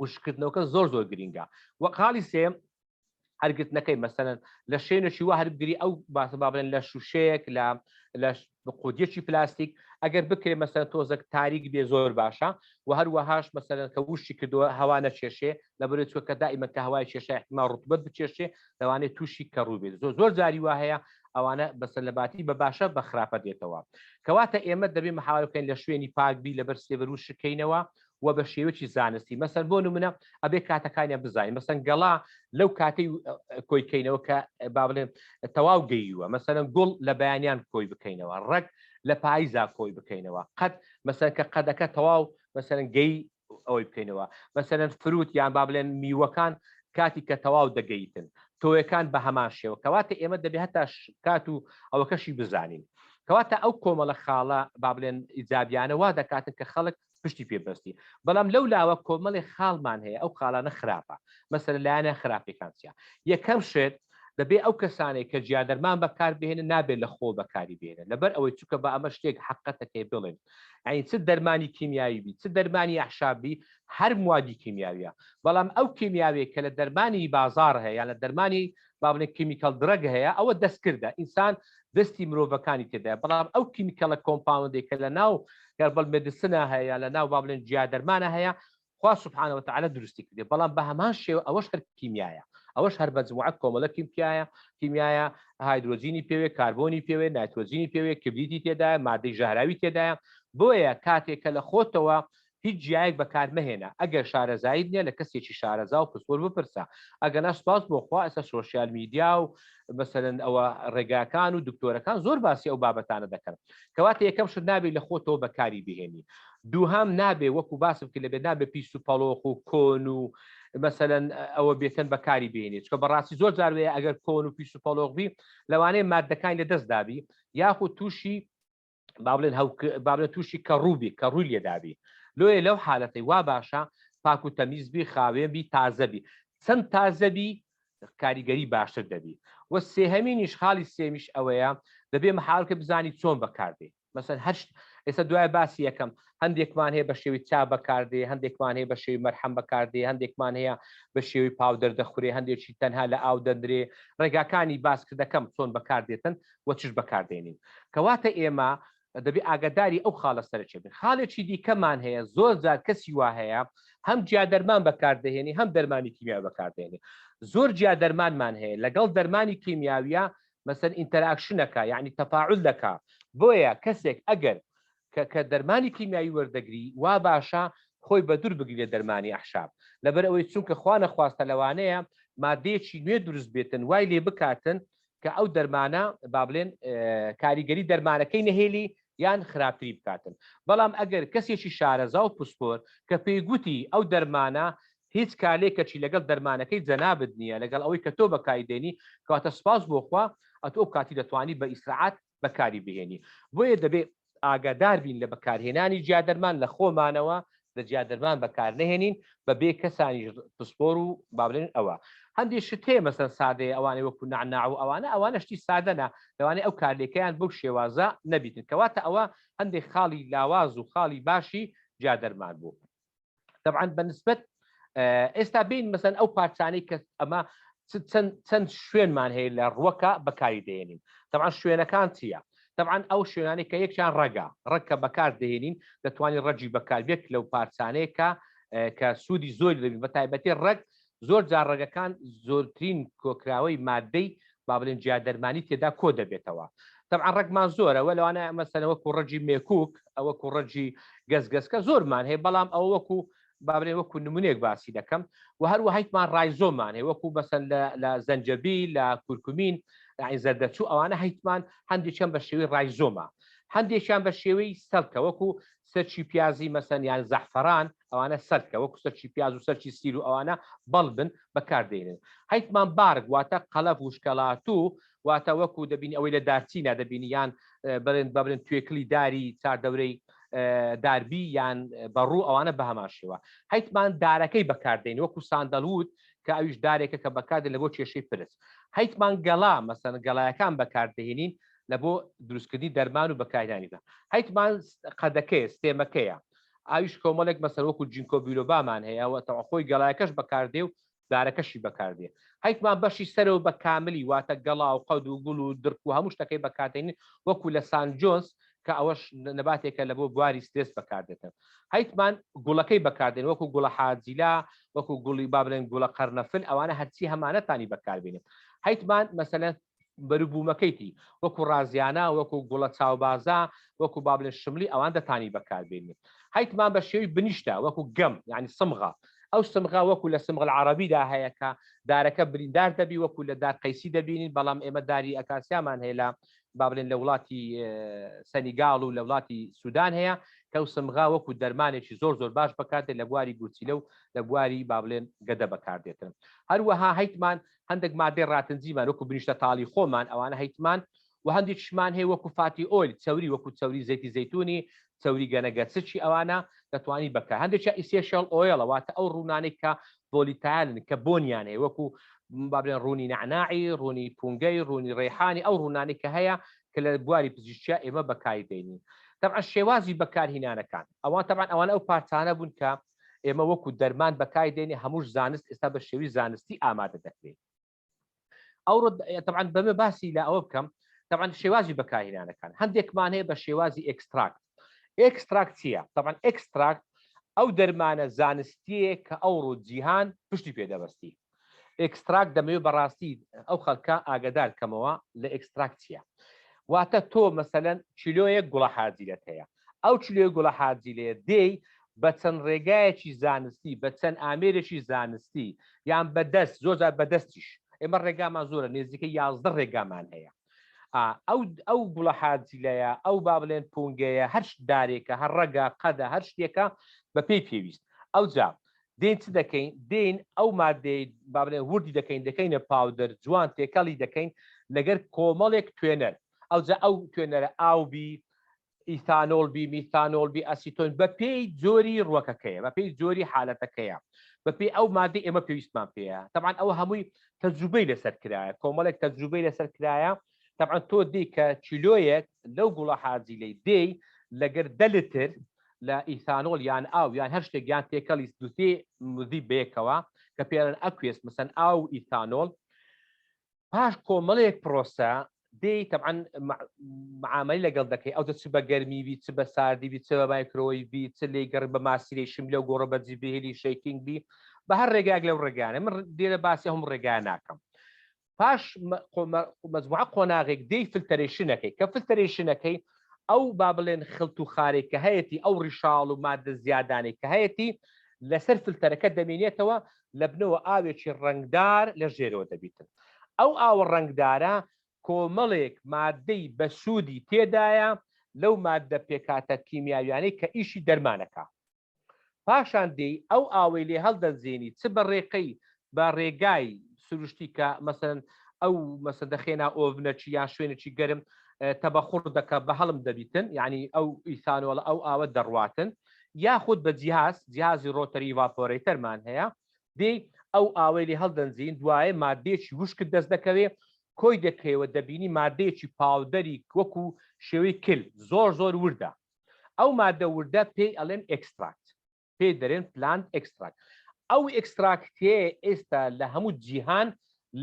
وشکردنەوەکە زۆر زۆر گرینگە وە خاڵی سێم هەرگرتنەکەی مەسەلەن لە شوێنێکی وا هەربگری ئەو باسە با بڵێن لە شوشەیەک لە لە قودیەکی پلاستیک ئەگەر بکرێ مەسەلەن تۆزەک تاریک بێ زۆر باشە و هەروەهاش مەسەلەن کە وشی کردووە هەوا نەکێشێ لەبەرەوەی چونکە کە دائیمەن کە هەوای کێشا احتمال ڕتوبەت بکێشێ لەوانەیە تووشی کەڕوو بێت زۆر زۆر جاری وا هەیە ئەوانە بەسەر لەباتی بە باشە بە خراپە دێتەوە کەواتە ئێمە دەبێ محاولە بکەین لە شوێنی پاک بی لەبەر سێبەر وشکەینەوە و بە شێوەکی زانستی مەسەن بۆ نمونە ئەبێ کاتەکانیان بزانین مەسەن گەڵا لەو کاتەی کۆی کەینەوە کە با بڵێن تەواو گەیوە مەسەلەن گوڵ لە بەیانیان کۆی بکەینەوە ڕەگ لە پاییزا کۆی بکەینەوە قەت مەسەن کە قەدەکە تەواو مەسەلەن گەی ئەوەی بکەینەوە مەسەلەن fruit یان با بڵێن میوەکان کاتی کە تەواو دەگەیتن تۆیەکان بە هەمان شێوە کەواتە ئێمە دەبێ هەتا کات و ئەوەکەشی بزانین کەواتە ئەو کۆمەڵە خاڵە با بڵێن ئیجابیانە وا دەکاتن کە خەڵک پشتی پێ بەستی. بەڵام لەو لاوە کۆمەڵێ خاڵمان هەیە، ئەو خاڵانە خراپە. مەسەلەن لایەنە خراپەکان چیە؟ یەکەم شت دەبێ ئەو کەسانەی کە جیادەرمان بەکار بهێنن نابێت لە خۆ بەکاری بێنن، لەبەر ئەوەی چونکە بە ئەمە شتێک حەقەتەکەی بڵێن، یعنی چ دەرمانی کیمیاوی بی چ دەرمانی ئەحشاب بی هەر موادی کیمیاویە، بەڵام ئەو کیمیاوی کە لە دەرمانی بازاڕ هەیە یان لە دەرمانی با بڵێن chemical drug هەیە ئەوە دەستکردە، ئینسان دەستی مرۆڤەکانی تێدایە، بەڵام ئەو chemical ە compound ێک کە لە ناو herbal medicine ە هەیە لە ناو با بڵێن جیا دەرمانە هەیە خوا سبحانە وتعالی دروستی کردێ، بەڵام بە هەمان شێوە ئەوەش هەر کیمیایە، ئەوەش هەر مەجموعە کۆمەڵە کیمیایە، کیمیایە هایدرۆجینی پێوێ، کاربۆنی پێوێ، نایترۆجینی پێوێ، کبریتی تێدایە، مادەی ژەهراوی تێدایە. بۆیە کاتێک کە لە خۆتەوە هیچ جیایەک بەکار مەهێنە، ئەگەر شارەزاییت نییە لە کەسێکی شارەزا و پسپۆر بپرسە، ئەگەنا سوپاس بۆ خوا ئێستا social media و مەسەلەن ئەوە ڕێگاکان و دکتۆرەکان زۆر باسی ئەو بابەتانە دەکەن. کەواتە یەکەم شت نابێت لە خۆتەوە بەکاری بهێنی. دووهەم نابێ وەکو باسم کرد لەبێت نابێ پیس و پەڵۆخ و کۆن و مەسەلەن ئەوە بێتن بەکاری بێنی، چکە بەڕاستی زۆر جار وەیە ئەگەر کۆن و پیس و پەڵۆخ بی لەوانەیە مادەکانی لە دەست دابی یاخود تووشی با بڵێن هەو با بڵێن تووشی کەڕوو بی، کەڕووی لێدابی. لۆیە لەو حالەتەی وا باشە پاک و تەمیز بی، خاوێن بی، تازە بی. چەند تازە بی کاریگەری باشتر دەبی. و سێهەمینیش خاڵی سێمیش ئەوەیە دەبێ محاولکە بزانی چۆن بەکاردێ. مەسەن هەر ئێستا دوای باسی یەکەم هەندێکمان هەیە بە شێوەی چا بەکاردێ، هەندێکمان هەیە بە شێوەی مەرحەم بەکاردێ، هەندێکمان هەیە بە شێوەی powder دەخورێ، هەندێکی تەنها لە ئاو دەندرێ. ڕێگاکانی باسکردەکەم چۆن بەکاردێتن و چش بەکاردێنین. کەواتە ئێمە دەبێ ئاگاداری ئەو خاڵە سەرەکیە بین. خاڵێکی دیکەمان هەیە، زۆر جار کەسی وا هەیە هەم جیادەرمان بەکاردەهێنی هەم دەرمانی کیمیاوی بەکاردێنی. زۆر جیادەرمانمان هەیە لەگەڵ دەرمانی کیمیاویە مەسەن interaction ەکە یعنی تەفاعول دەکا. بۆیە کەسێک ئەگەر کە دەرمانی کیمیاوی وەردەگری وا باشە خۆی بە دوور بگری لە دەرمانی ئەحشاب، لەبەر ئەوەی چونکە خوا نەخواستە لەوانەیە مادەیەکی نوێ دروست بێتن وای لێ بکاتن کە ئەو دەرمانە با بڵێن کاریگەری دەرمانەکەی نەهێلی یان خراپتری بکاتن. بەڵام ئەگەر کەسێکی شارەزا و پسپۆر کە پێی گوتی ئەو دەرمانە هیچ کارلێکەکی لەگەڵ دەرمانەکەی جەنابت نییە لەگەڵ ئەوەی کە تۆ بەکاری دێنی، کەواتە سوپاس بۆ خوا ئەتۆ ئەو کاتی دەتوانی بە ئیسراعات بەکاری بهێنی. بۆیە دەبێ ئاگادار بین لە بەکارهێنانی جیادەرمان لە خۆمانەوە لە جیادەرمان بەکار نەهێنین بە بێ کەسانی پسپۆر و با بڵێن ئەوە هەندێک شت هەیە مەسەن سادەیە ئەوانەی وەکو نەعناع و ئەوانە ئەوانە شتی سادەنە لەوانەیە ئەو کارلێکەیان بەو شێوازە نەبیتن. کەواتە ئەوە هەندێک خاڵی لاواز و خاڵی باشی جیادەرمان بوو. طبعا بەنسبەت ئێستا بین مەسەن ئەو پارچانەی کە ئەمە چەند شوێنمان هەیە لە ڕوەکە بەکاری دێنین. طبعا شوێنەکان چییە؟ طبعا ئەو شوێنانی کە یەکیان ڕەگە، ڕەگ کە بەکار دێنین دەتوانین ڕەگی بەکاربێت لەو پارچانەیە کە سوودی زۆری دەبێت، بە تایبەتی ڕەگ. زۆر جار ڕەگەکان زۆرترین کۆکراوەی مادەی با بڵێن جیادەرمانی تێدا کۆ دەبێتەوە. طبعا ڕەگمان زۆرە وە لەوانە مەسەلەن وەکو ڕەگی مێکوک، وەکو ڕەگی گەزگەزکە زۆرمان هەیە، بەڵام ئەوە وەکو با بڵێن وەکو نمونەیەک باسی دەکەم. و هەروە هەیتمان rhizome مان هەیە وەکو مەسەن لە زەنجەبیل، لە کورکومین، یعنی زەردەچوو، ئەوانە هەیتمان هەندێکیان بە شێوەی rhizome ە، هەندێکیان بە شێوەی سەلکە وەکو سەرچی پیازی مەسەن یان زەعفەران، ئەوانە سەلکە وەکو سەرچی پیاز و سەرچی سیر و ئەوانە بەڵبن بەکاردێنن. هەیتمان bark واتە قەلەف وشکەلاتوو، واتە وەکو دەبینی ئەوەی لە دارچینە دەبینی یان بڵێن بە بڵێن توێکلی داری چاردەورەی داربی یان بەڕوو، ئەوانە بە هەمان شێوە. هەیتمان دارەکەی بەکاردێن وەکو sandalwood کە ئەویش دارێکە کە بەکاردێن لە بۆ کێشەی پرس. هەیتمان گەڵا مەسەن گەڵایەکان بەکاردەهێنین لە بۆ دروستکردنی دەرمان و بەکارهێنانی بە. هەیتمان قەدەکەیە، stem ەکەیە، ئاویش کۆمەڵێک مەسەن وەکو ginkgo biloba مان هەیە و خۆی گەڵایەکەش بەکاردێ و دارەکەشی بەکاردێ. هەیتمان بەشی سەرەوە بە کاملی واتە گەڵا و قەد و گوڵ و درک و هەموو شتەکەی بەکاردێنین وەکو لە Saint John's کە ئەوەش نەباتێکە لە بۆ بواری سترێس بەکاردێتن. هەیتمان گوڵەکەی بەکاردێن وەکو گوڵە حاجیلا، وەکو گوڵی با بڵێن گوڵە قەرنەفل، ئەوانە هەرچی هەمانەتانی بەکاربێنین. هەیتمان مەسەلەن بەروبوومەکەیتی وەکو ڕازیانە، وەکو گوڵە چاوبازە، وەکو با بڵێن شملی، ئەوان دەتانی بەکاربێنی. هەیتمان بە شێوەی بنیشتە وەکو gum یعنی سمغە، ئەو سمغە وەکو لە سمغ العربیدا هەیە کە دارەکە بریندار دەبی وەکو لە دار قەیسی دەبینین، بەڵام ئێمە داری ئەکاسیامان هەیە لە با بڵێن لە وڵاتی سەنیگال و لە وڵاتی سودان هەیە کە ئەو سمغە وەکو دەرمانێکی زۆر زۆر باش بەکاردێت لە بواری گورچیلە و لە بواری با بڵێن گەدە بەکاردێتن. هەروەها هەیتمان هەندێک مادەی ڕاتنجیمان وەکو بنیشتە تاڵی خۆمان ئەوانە هەیتمان. و هەندێکیشمان هەیە وەکو fatty oil، چەوری وەکو چەوری زەیتی زەیتونی، چەوری گەنەگەچکی ئەوانە دەتوانی بەکار. هەندێکیان essential oil ە، واتە ئەو ڕوونانەی کە volatile ن، کە بۆنیان هەیە، وەکو با بڵێن ڕوونی نەعناعی، ڕوونی پونگەی، ڕوونی ڕێحانی، ئەو ڕوونانەی کە هەیە کە لە بواری پزیشکیا ئێمە بەکاری دێنین. تەبعەن شێوازی بەکارهینانەکان ئەوان تەبعەن ئەوانە ئەو پارچانە بوون کە ئێمە وەکو دەرمان بەکاری دێنی، هەمووش زانست ئێستا بە شێوی زانستی ئامادە دەکرێت. ئەوڕۆ تەبعەن بەمە باسی لە ئەوە بکەم، تەبعەن شێوازی بەکارهێنانەکان هەندێکمان هەیە بە شێوازی extract. Extract چییە؟ تەبعەن extract ئەو دەرمانە زانستیەیە کە ئەوڕۆ جیهان پشتی پێدەبەستی. Extract دەمەوێت بەڕاستی ئەو خەڵکە ئاگدار کەمەوە لە extract چییە. واتە تۆ مەسەلەن کیلۆیەک گوڵە حاجیلەت هەیە، ئەو کیلۆی گوڵە حاجیلەیە دێی بە چەند ڕێگایەکی زانستی، بە چەند ئامێرێکی زانستی، یان بە دەست، زۆر جار بە دەستیش، ئێمە ڕێگامان زۆرە، نێزیکەی 11 ڕێگامان هەیە. ئەو ئەو گوڵە حاجیلەیە، ئەو با بڵێن پونگەیە، هەر دارێکە، هەر ڕەگە، قەدە، هەر شتێکە بە پێی پێویست. ئەوجا دێین چ دەکەین؟ دێین ئەو مادەی با بڵێن وردی دەکەین، دەکەینە powder، جوان تێکەڵی دەکەین لەگەر کۆمەڵێک توێنەر. ئەوجا ئەو توێنەرە ئاو بی، ئیثانۆل بی، میثانۆل بی، ئەسیتۆن، بەپێی جۆری ڕوەکەکەیە، بەپێی جۆری حالەتەکەیە، بەپێی ئەو مادەی ئێمە پێویستمان پێیە. تەبعەن ئەوە هەمووی تەجروبەی لەسەر کرایە، کۆمەڵێک تەجروبەی لەسەر کرایە. تەبعەن تۆ دێی کە کیلۆیەک لەو گوڵە حاجیلەی دێی لەگەر 10 لتر لە ئیثانۆل یان ئاو یان هەر شتێک یان تێکەڵی دوتێ مذیب بەیەکەوە کە پێڵێن aqueous، مەسەن ئاو و ئیثانۆل، پاش کۆمەڵێک پرۆسە دێی تەبعەن معامەلی لەگەڵ دەکەی، ئەو چ بە گەرمی بی، چ بە ساردی بی، چ بە مایکرۆوەیڤ بی، چ لێی گەڕی بە maceration لەو گۆڕە بە جیبهێلی shaking بی، بە هەر ڕێگایەک لەو ڕێگانە من لێرە باسی هەموو ڕێگا ناکەم. پاش مەجموعە قۆناغێک دێی filtration ەکەی، کە filtration ەکەی ئەو با بڵێن خلت و خارێک کە هەیەی، ئەو ڕیشاڵ و مادە زیادانەی کە هەیەی لەسەر فلتەرەکە دەمێنێتەوە، لە بنەوە ئاوێکی ڕەنگدار لە ژێرەوە دەبیتن. ئەو ئاوە ڕەنگدارە کۆمەڵێک مادەی بەسوودی تێدایە لەو مادە پێکهاتە کیمیاویانەی کە ئیشی دەرمانەکا. پاشان دێی ئەو ئاوەی لێ هەڵدەنزێنی چ بە ڕێقەی بە ڕێگای سروشتی کە مەسەن ئەو مەسە دەخێنا oven ەکی یان شوێنێکی گەرم تەبەخوڕ دەکە بە هەڵم دەبیتن، یعنی ئەو ئیسانۆڵە ئەو ئاوە دەڕواتن، یاخود بە جیهاز، جیهازی rotary evaporator مان هەیە، دێی ئەو ئاوەی لێ هەڵدەنجین، دوایە مادەیەکی وشکت دەست دەکەوێ، کۆی دەکەیەوە دەبینی مادەیەکی powder ی وەکو شێوەی کل زۆر زۆر وردە. ئەو مادە وردە پێی ئەڵێن extract، پێی دەرێن plant extract. ئەو extract ێ ئێستا لە هەموو جیهان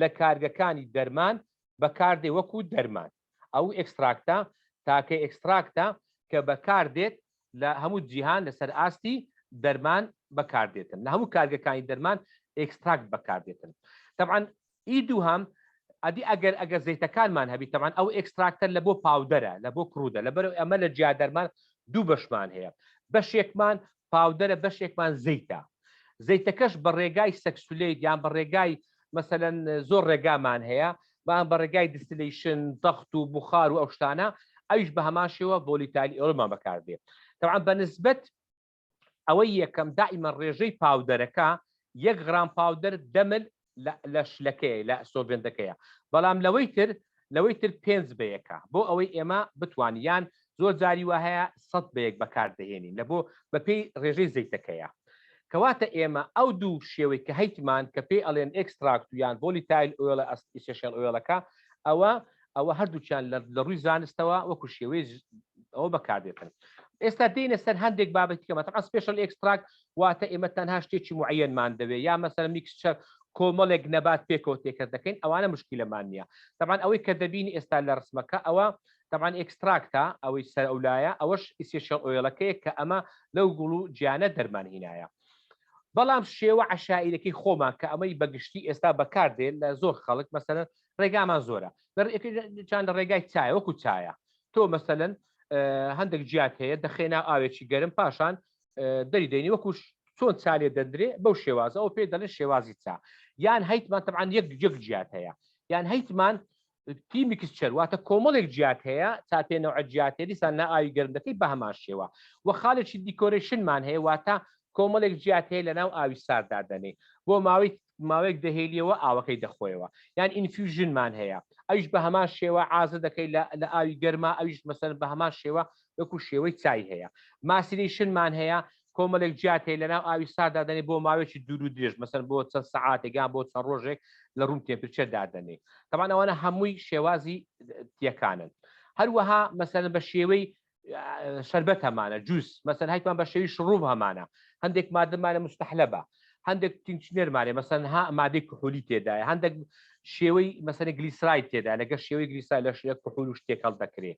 لە کارگەکانی دەرمان بەکاردێ وەکو دەرمان. ئەو extract ە تاکە extract ە کە بەکاردێت لە هەموو جیهان لەسەر ئاستی دەرمان بەکاردێتن، لە هەموو کارگەکانی دەرمان extract بەکاردێتن. تەبعەن ئی دووهەم ئەدی ئەگەر ئەگەر زەیتەکانمان هەبی، تەبعەن ئەو extract ە لە بۆ powder ە، لە بۆ crude ە، لەبەر ئەمە لە جیا دەرمان دوو بەشمان هەیە، بەشێکمان powder ە، بەشێکمان زەیتە. زەیتەکەش بە ڕێگای Soxhlet یان بە ڕێگای مەسەلەن زۆر ڕێگامان هەیە، بەڵام بە ڕێگای distillation، ضغط و بخار و ئەو شتانە، ئەویش بە هەمان شێوە volatile oil مان بەکاردێ. تەبعەن بە نسبەت ئەوەی یەکەم دائیمەن ڕێژەی powder ەکە یەک غرام powder دەمل لە شلەکەیە، لە solvent ەکەیە، بەڵام لەوەی تر لەوەی تر پێنج بە یەکە، بۆ ئەوەی ئێمە بتوانین، یان زۆر جاری وا هەیە 100 بە یەک بەکار دەهێنین لە بۆ بەپێی ڕێژەی زەیتەکەیە. کەواتە ئێمە ئەو دوو شێوەی کە هەیتمان کە پێی ئەڵێن extract و یان volatile oil ە essential oil ەکە، ئەوە ئەوە هەردووکیان لە ڕووی زانستەوە وەکو شێوەی ئەوە بەکاردێتن. ئێستا دێنە سەر هەندێک بابەتی کە مەتەقا special extract، واتە ئێمە تەنها شتێکی معەنمان دەوێت، یا مەسەر mixture کۆمەڵێک نەبات پێکەوە تێکەڵ دەکەین، ئەوانە مشکلەمان نییە. تەبعەن ئەوەی کە دەبینی ئێستا لە ڕسمەکە ئەوە تەبعەن extract ە، ئەوەی سەر ئەولایە ئەوەش essential oil ەکەیە کە ئەمە لەو گوڵ و گیانە دەرمان هینایە. بەڵام شێوە عەشائیرەکەی خۆمان کە ئەمەی بەگشتی ئێستا بەکاردێت لە زۆر خەڵک، مەسەلەن ڕێگامان زۆرە چان لە ڕێگای چایە، وەکو چایە تۆ مەسەلەن هەندێک جیات هەیە دەخێنا ئاوێکی گەرم، پاشان دەری دەینی، وەکو چۆن چالێ دەدرێ بەو شێوازە، ئەو پێ دەڵێن شێوازی چا. یان هەیتمان تەبعەن یەک یەک جیات هەیە، یان هەیتمان tea mixture، واتە کۆمەڵێک جیات هەیە، چا پێ نەوە جیات هەیە، دیسان نا ئاوی گەرم دەکەی بە هەمان شێوە. وە خاڵێکی decoction مان هەیە، واتە کۆمەڵێک جیات هەیە لە ناو ئاوی ساردا دەنێ بۆ ماوەی ماوەیەک دەهێلیەوە ئاوەکەی دەخۆیەوە. یان infusion مان هەیە، ئەویش بە هەمان شێوە عازە دەکەی لە ئاوی گەرما، ئەویش مەسەلەن بە هەمان شێوە وەکو شێوەی چای هەیە. maceration مان هەیە، کۆمەڵێک جیات هەیە لەناو ئاوی سارد دادەنێ بۆ ماوەیەکی دوور و درێژ، مەسەلەن بۆ چەند سەعاتێک یان بۆ چەند ڕۆژێک لە room temperature دادەنێ. تەبعەن ئەوانە هەمووی شێوازی tea یەکانن. هەروەها مەسەلەن بە شێوەی شەربەت هەمانە، juice، مەسەن هەیتمان بە شێوی شڕوب هەمانە، هەندێک مادەمانە مستحلەبە، هەندێک tincture مانێ مەسەن ها مادەی کحولی تێدایە، هەندێک شێوەی مەسەنە glyceride تێدا، لەگەر شێوەی glyceride لە شێوە کحول و شتێک هەڵ دەکرێ.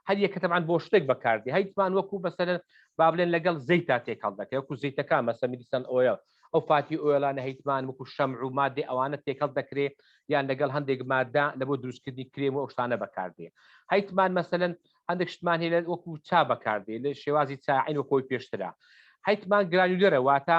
هەر یەکە تەبعەن بۆ شتێک بەکاردێ. هەیتمان وەکو مەسەلەن با بڵێن لەگەڵ زەیتا تێکەڵ دەکرێ، وەکو زەیتەکان مەسەن medicinal oil، ئەو fatty oil انە هەیتمان وەکو شەمع و مادەی ئەوانە تێکەڵ دەکرێ، یان لەگەڵ هەندێک مادە لە بۆ دروستکردنی کرێم و ئەو شتانە بەکاردێ. هەیتمان مەسەلەن هەندێک شتمان هەیە وەکو چا بەکاردێ لە شێوازی چا عین وەکۆی پێشترە. هەیتمان granular ە، واتە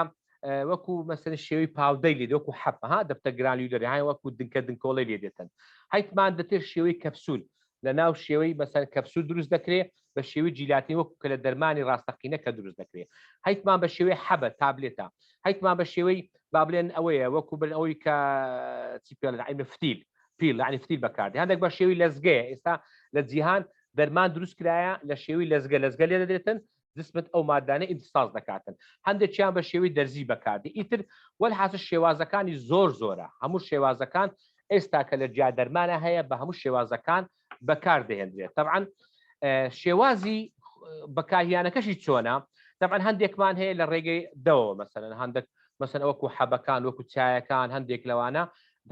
وەکو مەسەن شێوەی powder ی لێ وەکو حەب ها دەبتە granular ە، های وەکو دنکە دنکۆڵی لێ دێتن. هەیتمان دەتێت شێوەی کەپسول لە ناو شێوەی مەسەن کەپسول دروست دەکرێ بە شێوەی جیلاتین وەکو کە لە دەرمانی ڕاستەقینە کە دروست دەکرێ. هەیتمان بە شێوەی حەبە تابلێتە. هەیتمان بە شێوەی با بڵێن ئەوەیە وەکو بن ئەوەی کە چی پێ دەڵێن عیمە فتیل pill یعنی فتیل بەکاردێ. هەندێک بە شێوەی لەزگەیە، ئێستا لە جیهان دەرمان دروست کرایە لە شێوەی لەزگە، لەزگە لێ دەدرێتن جسمت ئەو مادانە ئیمتساز دەکاتن. هەندێکیان بە شێوەی دەرزی بەکاردێ. ئیتر وەلحاسە شێوازەکانی زۆر زۆرە، هەموو شێوازەکان ئێستا کە لە جیا دەرمانە هەیە بە هەموو شێوازەکان بەکار دەهێنرێت. تەبعەن شێوازی بەکارهێنانەکەشی چۆنە؟ تەبعەن هەندێکمان هەیە لە ڕێگەی دەوەوە، مەسەلەن هەندێک مەسەن وەکو حەبەکان، وەکو چایەکان، هەندێک لەوانە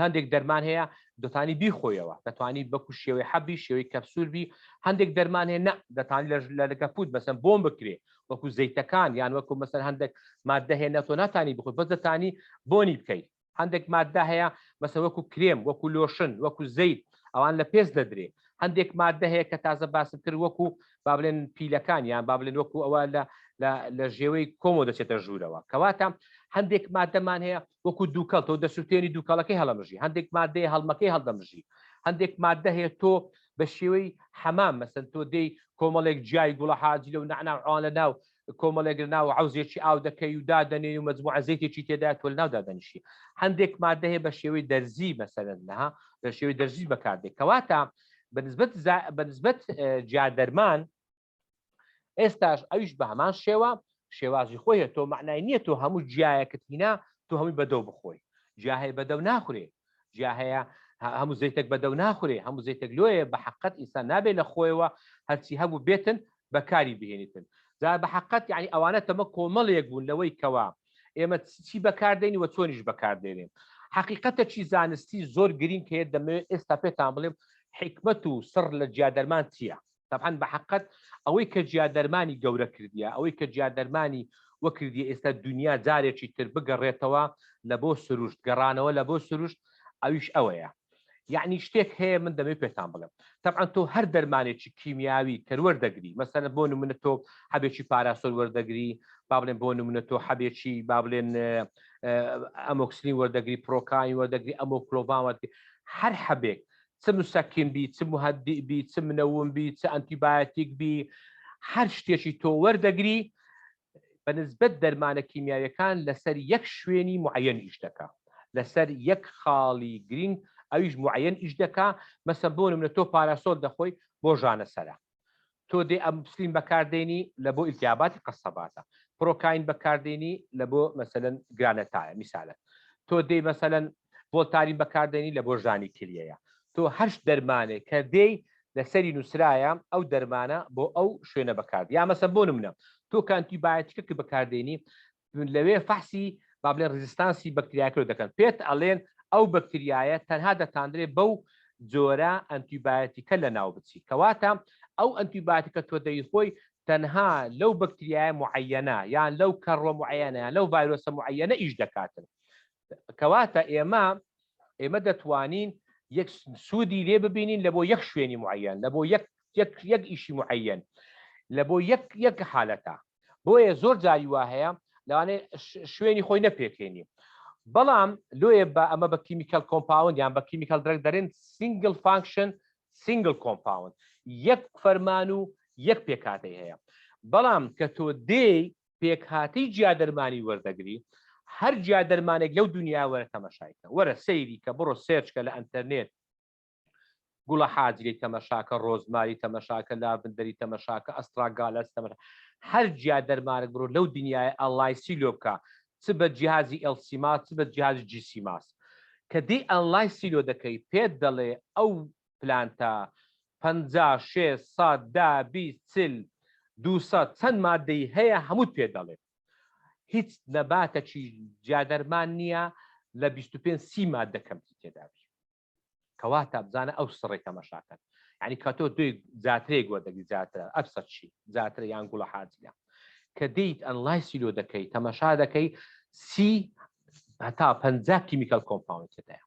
هەندێک دەرمان هەیە دەتانی بیخۆیەوە، دەتوانی بەکو شێوەی حەبی شێوەی کەپسول بی. هەندێک دەرمان هەیە نە دەتانی لە لەگەپوت مەسەن بۆم بکرێ وەکو زەیتەکان، یان وەکو مەسەن هەندێک مادە هەیە نە تۆ ناتانی بخۆی بەس دەتانی بۆنی بکەی. هەندێک مادە هەیە مەسە وەکو کرێم، وەکو لۆشن، وەکو زەیت، ئەوان لە پێست دەدرێ. هەندێک مادە هەیە کە تازە باسم کرد وەکو با بڵێن pill ەکان، یان با بڵێن وەکو ئەوە لە ژێوەی کۆمۆ دەچێتە ژوورەوە. کەواتە هەندێک مادەمان هەیە وەکو دووکەڵ، تۆ دەسووتێنی دووکەڵەکەی هەڵەمژی. هەندێک مادەیە هەڵمەکەی هەڵدەمژی. هەندێک مادە هەیە تۆ بە شێوەی حەمام مەسەن تۆ دێی کۆمەڵێک جیای گوڵە حاجی لەو نەعنا و ئەوان لە ناو کۆمەڵێک لە ناو عەوزێکی ئاو دەکەی و دادەنێی و مەجموعە زەیتێکی تێدا تۆ لە ناو دادەنیشی. هەندێک مادە هەیە بە شێوەی دەرزی مەسەلەن ها لە شێوەی دەرزی بەکاردێ. کەواتە بەنسبەت بەنسبەت جیا دەرمان ئێستاش ئەویش بە هەمان شێوە شێوازی خۆی هەیە. تۆ معنای نییە تۆ هەموو جیایەکت هینا تۆ هەمووی بەدەو بخۆی. جیا هەیە بەدەو ناخورێ، جیا هەیە هەموو زەیتێک بەدەو ناخورێ، هەموو زەیتێک لۆیە بە حەقەت ئینسان نابێت لە خۆیەوە هەرچی هەبوو بێتن بەکاری بهێنیتن. جا بە حەقەت یعنی ئەوانە تەمە کۆمەڵێک بوون لەوەی کەوا ئێمە چی بەکاردێنی و چۆنیش بەکاردێنین. حەقیقەتەکی زانستی زۆر گرینگ هەیە دەمەوێت ئێستا پێتان بڵێم حیکمەت و سڕ لە جیادەرمان چییە. تەبعەن بە حەقەت ئەوەی کە جیادەرمانی گەورە کردیە، ئەوەی کە جیادەرمانی وە کردیە ئێستا دونیا جارێکی تر بگەڕێتەوە لە بۆ سروشت، گەڕانەوە لە بۆ سروشت ئەویش ئەوەیە. یەعنی شتێک هەیە من دەمەوێت پێتان بڵێم. تەبعەن تۆ هەر دەرمانێکی کیمیاوی کە وەردەگری، مەسەلەن بۆ نمونە تۆ حەبێکی پاراسۆل وەردەگری، با بڵێن بۆ نمونە تۆ حەبێکی با بڵێن ئەمۆکسلین وەردەگری، پرۆکاین وەردەگری، ئەمۆکلۆڤان وەردەگری، هەر حەبێک چ مسکن بی، چ مهدئ بی، چ منوم بی، چ ئەنتیبایەتیک بی، هەر شتێکی تۆ وەردەگری بە نسبەت دەرمانە کیمیاویەکان لەسەر یەک شوێنی معەن ئیش دەکا، لەسەر یەک خاڵی گرینگ ئەویش معەن ئیش دەکا. مەسەن بۆ نمونە تۆ پاراسۆل دەخۆی بۆ ژانەسەرە، تۆ دێ ئەمپسلین بەکاردێنی لە بۆ ئیلتیاباتی قەسەباتە، پرۆکاین بەکاردێنی لە بۆ مەسەلەن گرانەتایە میسالەن، تۆ دێی مەسەلەن ڤۆلتارین بەکاردێنی لە بۆ ژانی کلیەیە. تۆ هەرش دەرمانێک کە دێی لەسەری نووسرایە ئەو دەرمانە بۆ ئەو شوێنە بەکارد. یا مەسەن بۆ نمونە تۆ کە ئەنتیبایۆتیکەکە بەکاردێنی لەوێ فەحسی با بڵێن resistance ی بەکتریاکە دەکەن، پێت ئەڵێن ئەو بەکتریایە تەنها دەتاندرێت بەو جۆرە ئەنتیبایۆتیکە لەناو بچی. کەواتە ئەو ئەنتیبایۆتیکە تۆ دەیخۆی تەنها لەو بەکتریایە معەنە یان لەو کەڕوە معەنە یان لەو ڤایرۆسە معەنە ئیش دەکاتن. کەواتە ئێمە دەتوانین یەک سوودی لێ ببینین لە بۆ یەک شوێنی معەن، لە بۆ یەک یەک یەک ئیشی معەن، لە بۆ یەک یەک حالەتە. بۆیە زۆر جاری وا هەیە لەوانەیە شوێنی خۆی نەپێکێنی، بەڵام لۆیە بە ئەمە بە chemical compound یان بە chemical drug دەرێن single function single compound، یەک فەرمان و یەک پێکهاتەی هەیە. بەڵام کە تۆ دێی پێکهاتەی جیادەرمانی وەردەگری. هەر جیا دەرمانێک لەو دنیا وەرە تەمەشایکە، وەرە سەیری کە، بڕۆ search کە لە ئەنتەرنێت، گوڵە حاجلی تەمەشاکە، ڕۆزماری تەمەشاکە، lavender ی تەمەشاکە، astragalus تەمەشا، هەر جیا دەرمانێک بڕۆ لەو دنیای ئەنلایسی لۆ بکە، چ بە جیهازی LC-MS چ بە جیهازی GC-MS، کە دێی ئەنلایسی لۆ دەکەی پێت دەڵێ ئەو plant ە 50 60 100 10 20 40 200 چەند مادەی هەیە هەمووت پێ دەڵێ. هیچ نەباتەکی جیادەرمان نییە لە 25 سی مادە کەمتی تێدابی. کەواتە بزانە ئەو سڕی تەمەشاکەن یعنی کە تۆ دوی زیاترێک وەردەگری زیاترە ئەبسەر چی زیاترە یان گوڵە حاجیە کە دیت ئەنلایسی لۆ دەکەی تەمەشا دەکەی سی هەتا 50 chemical compound تێدایە.